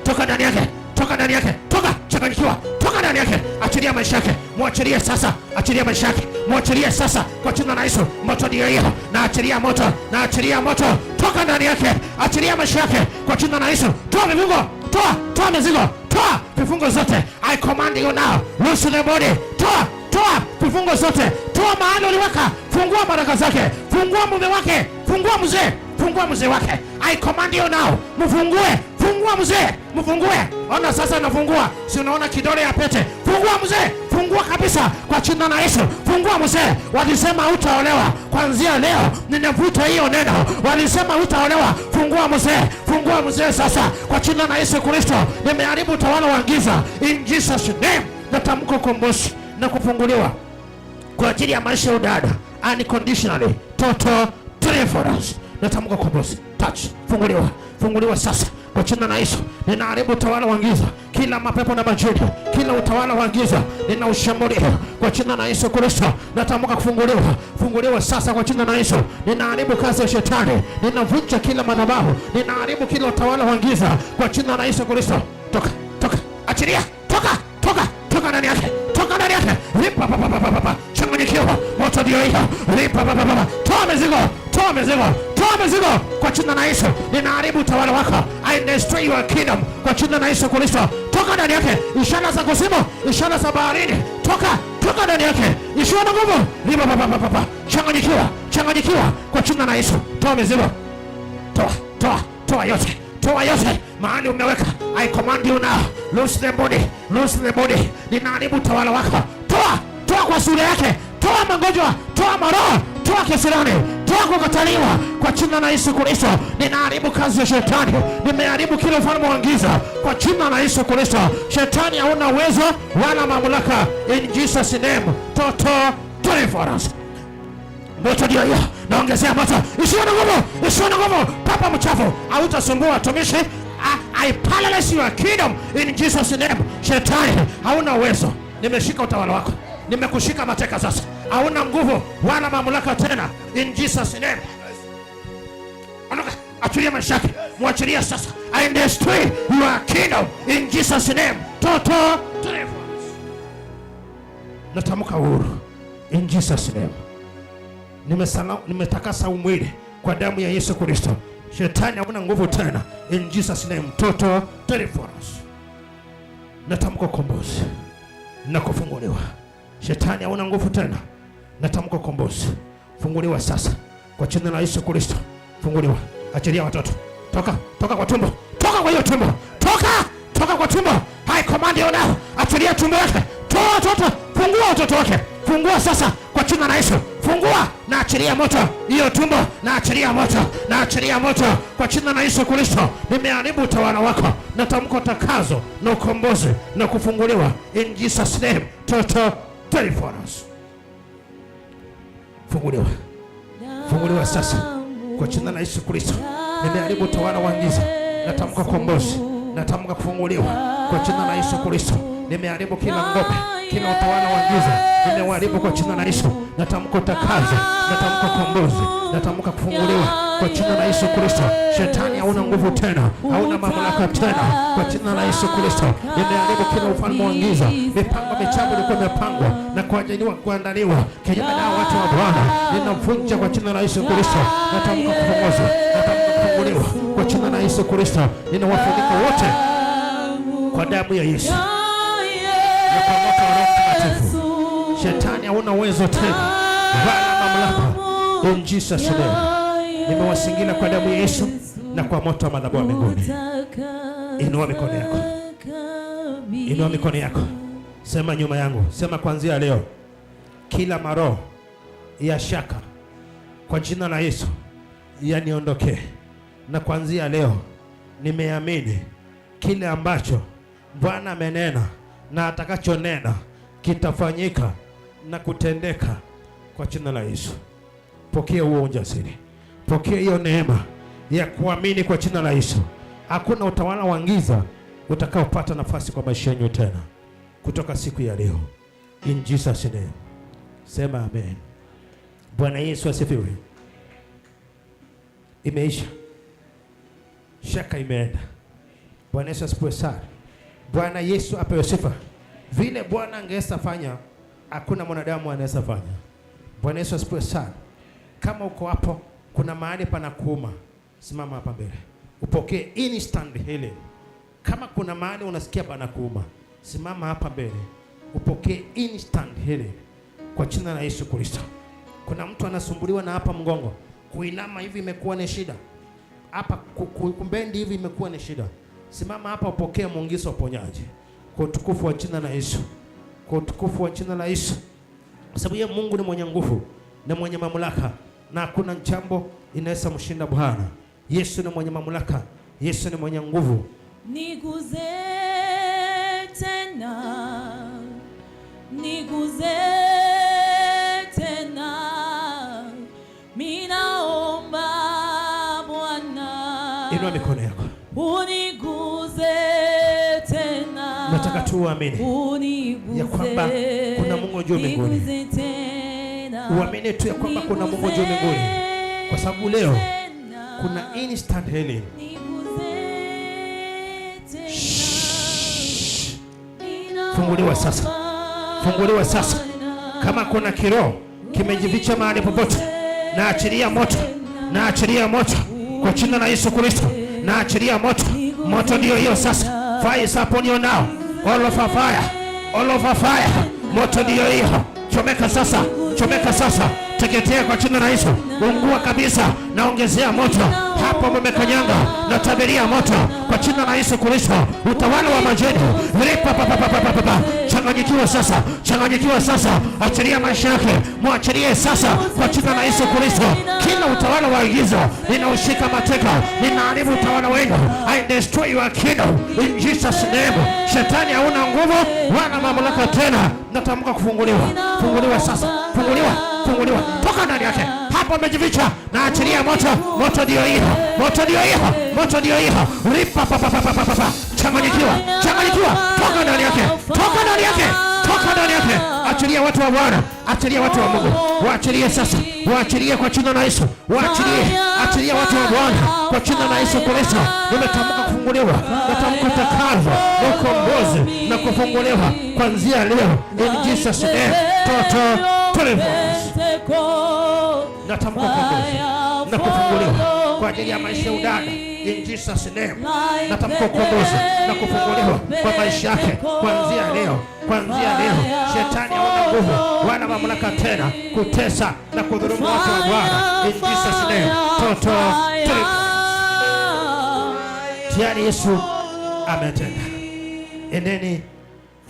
toka ndani yake, toka ndani yake, toka, changanyikiwa, toka ndani yake, achilia maisha yake, mwachilie sasa, achilia maisha yake, mwachilie sasa kwa jina la Yesu. Moto ndio hiyo, na achilia moto, na achilia moto, toka ndani yake, achilia maisha yake kwa jina la Yesu. Toa vifungo, toa, toa mizigo, toa vifungo zote. I command you now, loose the body. Toa, toa vifungo zote, toa mahali uliweka, fungua baraka zake, fungua mume wake, fungua mzee, fungua mzee wake. I command you now, mfungue, fungua mzee, mfungue. Ona sasa nafungua, si unaona kidole ya pete? Fungua mzee, fungua kabisa kwa jina la Yesu. Fungua mzee. Walisema hutaolewa, kuanzia leo ninavuta hiyo neno. Walisema hutaolewa, fungua mzee, fungua mzee sasa kwa jina la Yesu Kristo. Nimeharibu utawala wa giza in Jesus name. Natamka ukombozi na kufunguliwa kwa ajili ya maisha ya udada unconditionally, total deliverance. Natamka ukombozi, touch, funguliwa, funguliwa sasa kwa jina la Yesu. Ninaharibu utawala wa giza, kila mapepo na majini, kila utawala wa giza ninaushambulia kwa jina la Yesu Kristo. Natamka kufunguliwa, funguliwa sasa kwa jina la Yesu. Ninaharibu kazi ya shetani, ninavunja kila madhabahu, ninaharibu kila utawala wa giza kwa jina la Yesu Kristo. Toka, toka, achilia, toka, toka, toka ndani yake, toka ndani yake. Ripa pa pa pa pa pa, changanyikiwa, moto ndio hiyo. Ripa pa pa pa, toa mizigo, toa mizigo, toa mizigo kwa jina la Yesu. Ninaharibu utawala wako. I destroy your kingdom kwa jina la Yesu Kristo. Toka ndani yake, ishara za kuzimu, ishara za baharini, toka, toka ndani yake, ishiwa na nguvu. Ripa pa pa pa pa, changanyikiwa, changanyikiwa kwa jina la Yesu. Toa mizigo, toa, toa, toa yote, toa yote mahali umeweka. I command you now, loose the body, loose the body. Ninaharibu utawala wako. Toa, toa kwa sura yake, toa magonjwa, toa maroho, toa kisirani, toa kukataliwa kwa jina la Yesu Kristo. Ninaharibu kazi ya shetani, nimeharibu kila ufalme wa giza kwa jina la Yesu Kristo. Shetani hauna uwezo wala mamlaka in Jesus name. Total deliverance. Moto ndio hiyo, naongezea moto, isiwe na nguvu, isiwe na nguvu. Papa mchafu, hautasumbua watumishi. I paralyze your kingdom in Jesus name. Shetani hauna uwezo, nimeshika utawala wako, nimekushika mateka sasa, hauna nguvu wala mamlaka tena in Jesus name. Ondoka, achilia maisha yake, mwachilia sasa. I destroy your kingdom in Jesus name. Total deliverance. Natamka uhuru in Jesus name. Nimetakasa mwili kwa damu ya Yesu Kristo. Shetani hauna nguvu tena in Jesus name. Total deliverance. Natamka ukombozi na kufunguliwa. Shetani hauna nguvu tena. Natamka ukombozi. Funguliwa sasa kwa jina la Yesu Kristo. Funguliwa. Achilia watoto. Toka, toka kwa tumbo. Toka kwa hiyo tumbo. Toka, toka kwa tumbo. I command you now. Achilia tumbo yake. Toa watoto. Fungua watoto wake. Fungua sasa kwa jina la Yesu. Fungua na achilia moto hiyo tumbo, na achilia moto, na achilia moto kwa jina la Yesu Kristo. Nimeharibu utawala wako. Natamka takazo na ukombozi na kufunguliwa in Jesus name. Total deliverance. Funguliwa, funguliwa sasa kwa jina la Yesu Kristo. Nimeharibu utawala wa giza. Natamka ukombozi, natamka kufunguliwa kwa Kwa jina la Yesu Kristo, nimeharibu kila ngome, kila utawala wa giza, nimeharibu kwa jina la Yesu. Natamka utakazo, natamka ukombozi, natamka kufunguliwa kwa jina la Yesu Kristo. Shetani hauna nguvu tena, hauna mamlaka tena kwa jina la Yesu Kristo. Nimeharibu kila ufalme wa giza, mipango michafu ilikuwa imepangwa na kuajiliwa kuandaliwa kinyume na watu wa Bwana, ninavunja kwa jina la Yesu Kristo. Natamka kufunguliwa, natamka kufunguliwa kwa jina la Yesu Kristo. Ninawafunika wote kwa damu ya Yesu na kwa moto wa Roho Mtakatifu. Shetani hauna uwezo tena wala mamlaka. In Jesus name, nimewasingira kwa damu ya Yesu na kwa moto wa madhabahu ya mbinguni. Inua mikono yako, inua mikono yako, sema nyuma yangu, sema kuanzia leo, kila maroho ya shaka kwa jina la Yesu yaniondokee, na kuanzia leo nimeamini kile ambacho Bwana amenena na atakachonena kitafanyika na kutendeka kwa jina la Yesu. Pokea huo ujasiri, pokea hiyo neema ya kuamini kwa jina la Yesu. Hakuna utawala wa giza utakaopata nafasi kwa maisha yenu tena kutoka siku ya leo. In Jesus name, sema amen. Bwana Yesu asifiwe. Imeisha, shaka imeenda. Bwana Yesu asifiwe sana. Bwana Yesu apewe sifa. Vile Bwana angeweza fanya, hakuna mwanadamu anaweza fanya. Bwana Yesu asifiwe sana. Kama uko hapo, kuna mahali panakuuma, simama hapa mbele upokee instant healing. Kama kuna mahali unasikia panakuuma, simama hapa mbele upokee instant healing kwa jina la Yesu Kristo. Kuna mtu anasumbuliwa na hapa mgongo, kuinama hivi imekuwa ni shida, hapa kumbendi hivi imekuwa ni shida, simama hapa upokee muungizo wa uponyaji kwa utukufu wa jina la Yesu, kwa utukufu wa jina la Yesu, kwa sababu yeye Mungu ni mwenye nguvu na mwenye mamlaka, na hakuna jambo inaweza mshinda Bwana. Yesu ni mwenye mamlaka, Yesu ni mwenye nguvu. Niguze tena, niguze tena, minaomba Bwana, Inua mikono yako, uniguze tena. Nataka tu uamini Uniguze, ya kwamba kuna Mungu juu mbinguni. niguze tena, Uamini tu ya kwamba kuna Mungu juu mbinguni, kwa sababu leo kuna instant healing. Funguliwa sasa, funguliwa sasa. Kama kuna kiroho kimejificha mahali popote, na achilia moto, na achilia moto kwa jina la Yesu Kristo, na achilia moto. Moto ndio hiyo sasa. Fire is upon you now, all over fire, all over fire. Moto ndio hiyo, chomeka sasa, chomeka sasa, teketea kwa jina la Yesu, ungua kabisa, naongezea moto hapo mmekanyanga, natabiria moto kwa jina la Yesu Kristo. Utawala wa majini ripa pa pa pa pa pa pa, changanyikiwa sasa, changanyikiwa sasa, achilia maisha yake, mwachilie sasa kwa jina la Yesu Kristo. Kila utawala wa giza ninaushika mateka, ninaharibu utawala wenu. I destroy your kingdom in Jesus name. Shetani hauna nguvu wala mamlaka tena, natamka kufunguliwa, funguliwa sasa, funguliwa, funguliwa, toka ndani yake hapo amejificha, na achilia moto. Moto ndio hiyo, moto ndio hiyo, moto ndio hiyo. Ripa pa pa pa pa pa pa, changanyikiwa, changanyikiwa, toka ndani yake, toka ndani yake, toka ndani yake. Achilia watu wa Bwana, achilia watu wa Mungu, waachilie sasa, waachilie kwa jina la Yesu, waachilie, achilia watu wa Bwana kwa jina la Yesu Kristo. Nimetamka kufunguliwa, natamka utakazo na ukombozi na kufunguliwa kuanzia leo in Jesus name. Total deliverance. Natamka ukombozi na kufunguliwa kwa ajili ya maisha ya udada in Jesus name. Natamka ukombozi na kufunguliwa kwa maisha yake kuanzia leo, kuanzia leo. Shetani hauna nguvu wala mamlaka tena kutesa na kudhulumu watu wa Bwana in Jesus name. Total deliverance. Tayari Yesu ametenda. Endeni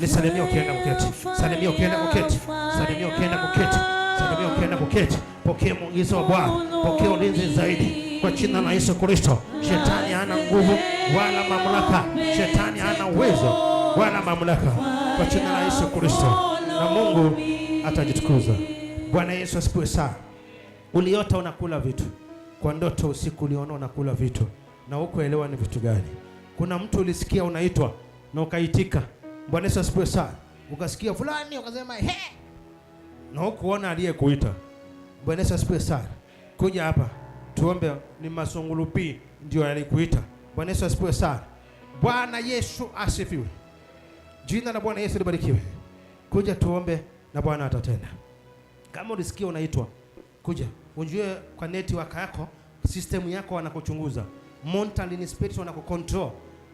nisalimie ukienda kuketi, salimia ukienda kuketi, salimia ukienda kuketi, salimia ukienda kuketi. Pokea muujiza wa Bwana, pokea ulinzi zaidi kwa jina la Yesu Kristo. Shetani hana nguvu wala mamlaka, shetani hana uwezo wala mamlaka kwa jina la Yesu Kristo, na Mungu atajitukuza. Bwana Yesu asifiwe sana. Uliota unakula vitu kwa ndoto usiku, uliona unakula vitu na hukuelewa ni vitu gani. Kuna mtu ulisikia unaitwa na ukaitika. Bwana Yesu asifiwe sana. Ukasikia fulani ukasema he, na hukuona aliyekuita. Bwana Yesu asifiwe sana. Kuja hapa tuombe, ni Masungulupi ndio alikuita. Bwana Yesu asifiwe sana. Bwana Yesu asifiwe. Jina la Bwana Yesu libarikiwe. Kuja tuombe na Bwana atatenda. Kama ulisikia unaitwa, kuja. Unjue kwa network yako, system yako wanakuchunguza. Monitoring spirit wanakucontrol.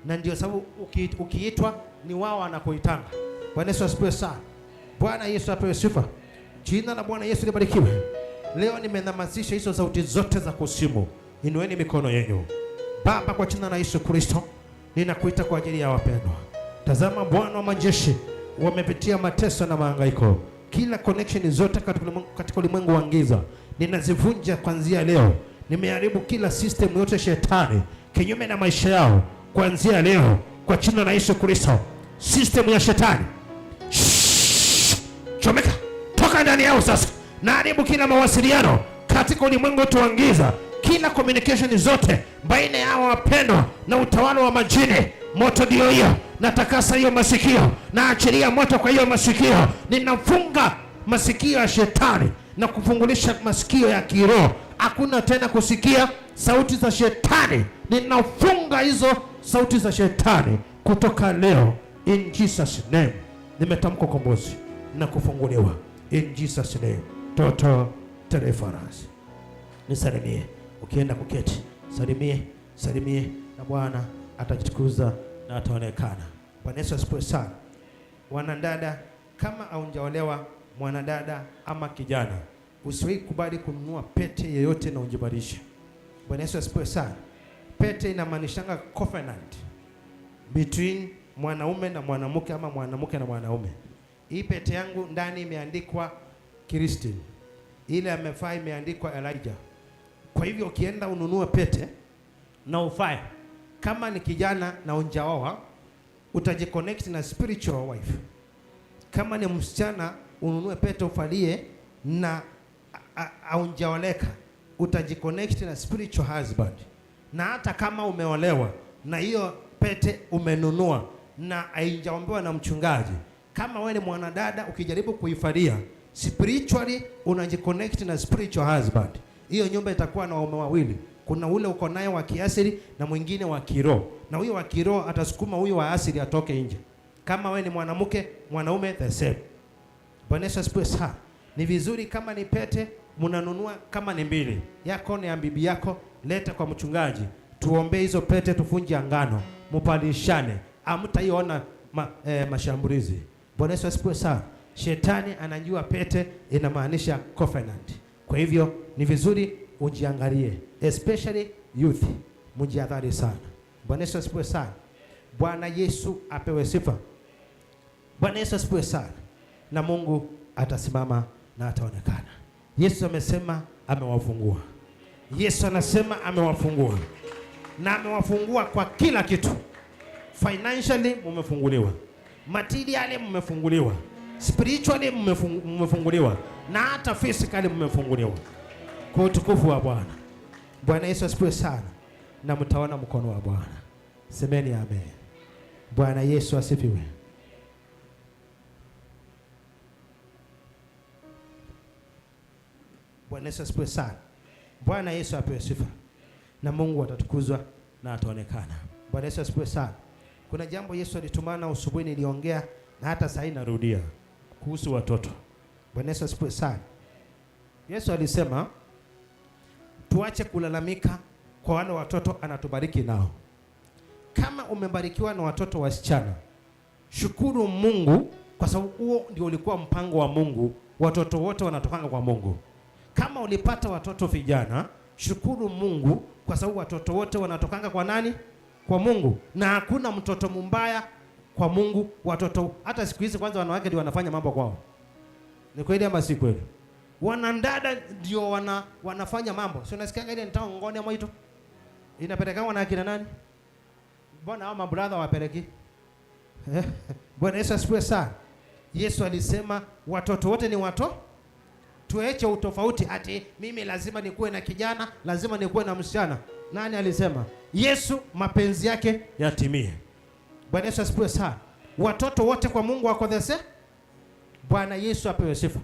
Na ndio sababu ukiitwa ni wao wanakuitanga. Bwana Yesu asifiwe sana. Bwana Yesu apewe sifa. Jina la Bwana Yesu libarikiwe. Leo nimenamasisha hizo sauti zote za kusimu. Inueni mikono yenu. Baba, kwa jina la Yesu Kristo, ninakuita kwa ajili ya wapendwa. Tazama Bwana wa majeshi, wamepitia mateso na mahangaiko. Kila connection zote katika ulimwengu wa giza ninazivunja kuanzia leo. Nimeharibu kila system yote shetani kinyume na maisha yao kuanzia leo, kwa jina la Yesu Kristo. System ya shetani, chomeka, toka ndani yao sasa. Naharibu kila mawasiliano katika ulimwengu wa giza, kila communication zote baina ya hawa wapendwa na utawala wa majini. Moto ndio hiyo. Natakasa hiyo masikio, naachilia moto kwa hiyo masikio. Ninafunga masikio ya shetani na kufungulisha masikio ya kiroho. Hakuna tena kusikia sauti za shetani. Ninafunga hizo sauti za shetani kutoka leo, in Jesus name. Nimetamka ukombozi na kufunguliwa in Jesus name. Total deliverance. Nisalimie ukienda kuketi, salimie, salimie, na Bwana atajitukuza na ataonekana. Bwana Yesu asifiwe sana. Wanadada, kama haujaolewa mwanadada ama kijana, usiwahi kubali kununua pete yeyote na ujibadilishe. Bwana Yesu asifiwe sana. Pete inamaanishanga covenant between mwanaume na mwanamke ama mwanamke na mwanaume. Hii pete yangu ndani imeandikwa Christine, ile amefaa imeandikwa Elijah. Kwa hivyo ukienda ununue pete na ufae, kama ni kijana na unjaoa, utajiconnect na spiritual wife. Kama ni msichana ununue pete ufalie na haunjaoleka, utajiconnect na spiritual husband. Na hata kama umeolewa na hiyo pete umenunua na haijaombewa na mchungaji, kama wewe ni mwanadada ukijaribu kuifalia spiritually, unajiconnect na spiritual husband. Hiyo nyumba itakuwa na waume wawili. Kuna ule uko naye wa kiasili na mwingine wa kiroho. Na huyo wa kiroho atasukuma huyo wa asili atoke nje. Kama wewe ni mwanamke, mwanaume the same. Bwana Yesu asifiwe sana. Ni vizuri kama ni pete mnanunua kama ni mbili, yako ni ya bibi yako, leta kwa mchungaji. Tuombe hizo pete, tufunje angano, mupalishane. Hamtaiona mashambulizi. Bwana Yesu asifiwe sana. Shetani anajua pete inamaanisha covenant. Kwa hivyo ni vizuri ujiangalie, especially youth, mjiadhari sana. Bwana Yesu asifiwe sana. Bwana Yesu apewe sifa. Bwana Yesu asifiwe sana. Na Mungu atasimama na ataonekana. Yesu amesema amewafungua. Yesu anasema amewafungua. Na amewafungua kwa kila kitu. Financially mmefunguliwa. Materially mmefunguliwa. Spiritually mmefunguliwa. Na hata physically mmefunguliwa. Kwa utukufu wa Bwana. Bwana Yesu asifiwe sana. Na mtaona mkono wa Bwana. Semeni amen. Bwana Yesu asifiwe. Bwana Yesu asifiwe sana. Bwana Yesu apewe sifa. Na Mungu atatukuzwa na ataonekana. Bwana Yesu asifiwe sana. Kuna jambo Yesu alitumana asubuhi niliongea na hata sasa narudia kuhusu watoto. Bwana Yesu asifiwe sana. Yesu alisema tuache kulalamika kwa wale watoto anatubariki nao. Kama umebarikiwa na watoto wasichana, shukuru Mungu kwa sababu huo ndio ulikuwa mpango wa Mungu. Watoto wote wanatokanga kwa Mungu. Kama ulipata watoto vijana, shukuru Mungu kwa sababu watoto wote wanatokanga kwa nani? Kwa Mungu. Na hakuna mtoto mbaya kwa Mungu. Watoto hata siku hizi kwanza wanawake ndio wanafanya mambo kwao. Ni kweli ama si kweli? Wanandada ndio wanafanya mambo. Si unasikia ile nitao ngone mwaito? Inapelekwa na akina nani? Mbona hao mabrother wapeleki? Bwana Yesu asifiwe sana. Yesu alisema watoto wote ni watoto. Tuache utofauti ati mimi lazima nikuwe na kijana, lazima nikuwe na msichana. Nani alisema? Yesu mapenzi yake yatimie. Bwana Yesu asifiwe sana. Watoto wote kwa Mungu wako the same. Bwana Yesu apewe sifa.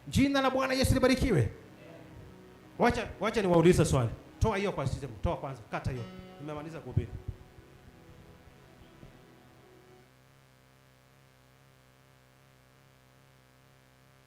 Jina la Bwana Yesu libarikiwe. Wacha niwaulize swali. Toa hiyo kwa system, toa kwanza, kata hiyo. Nimemaliza kuhubiri.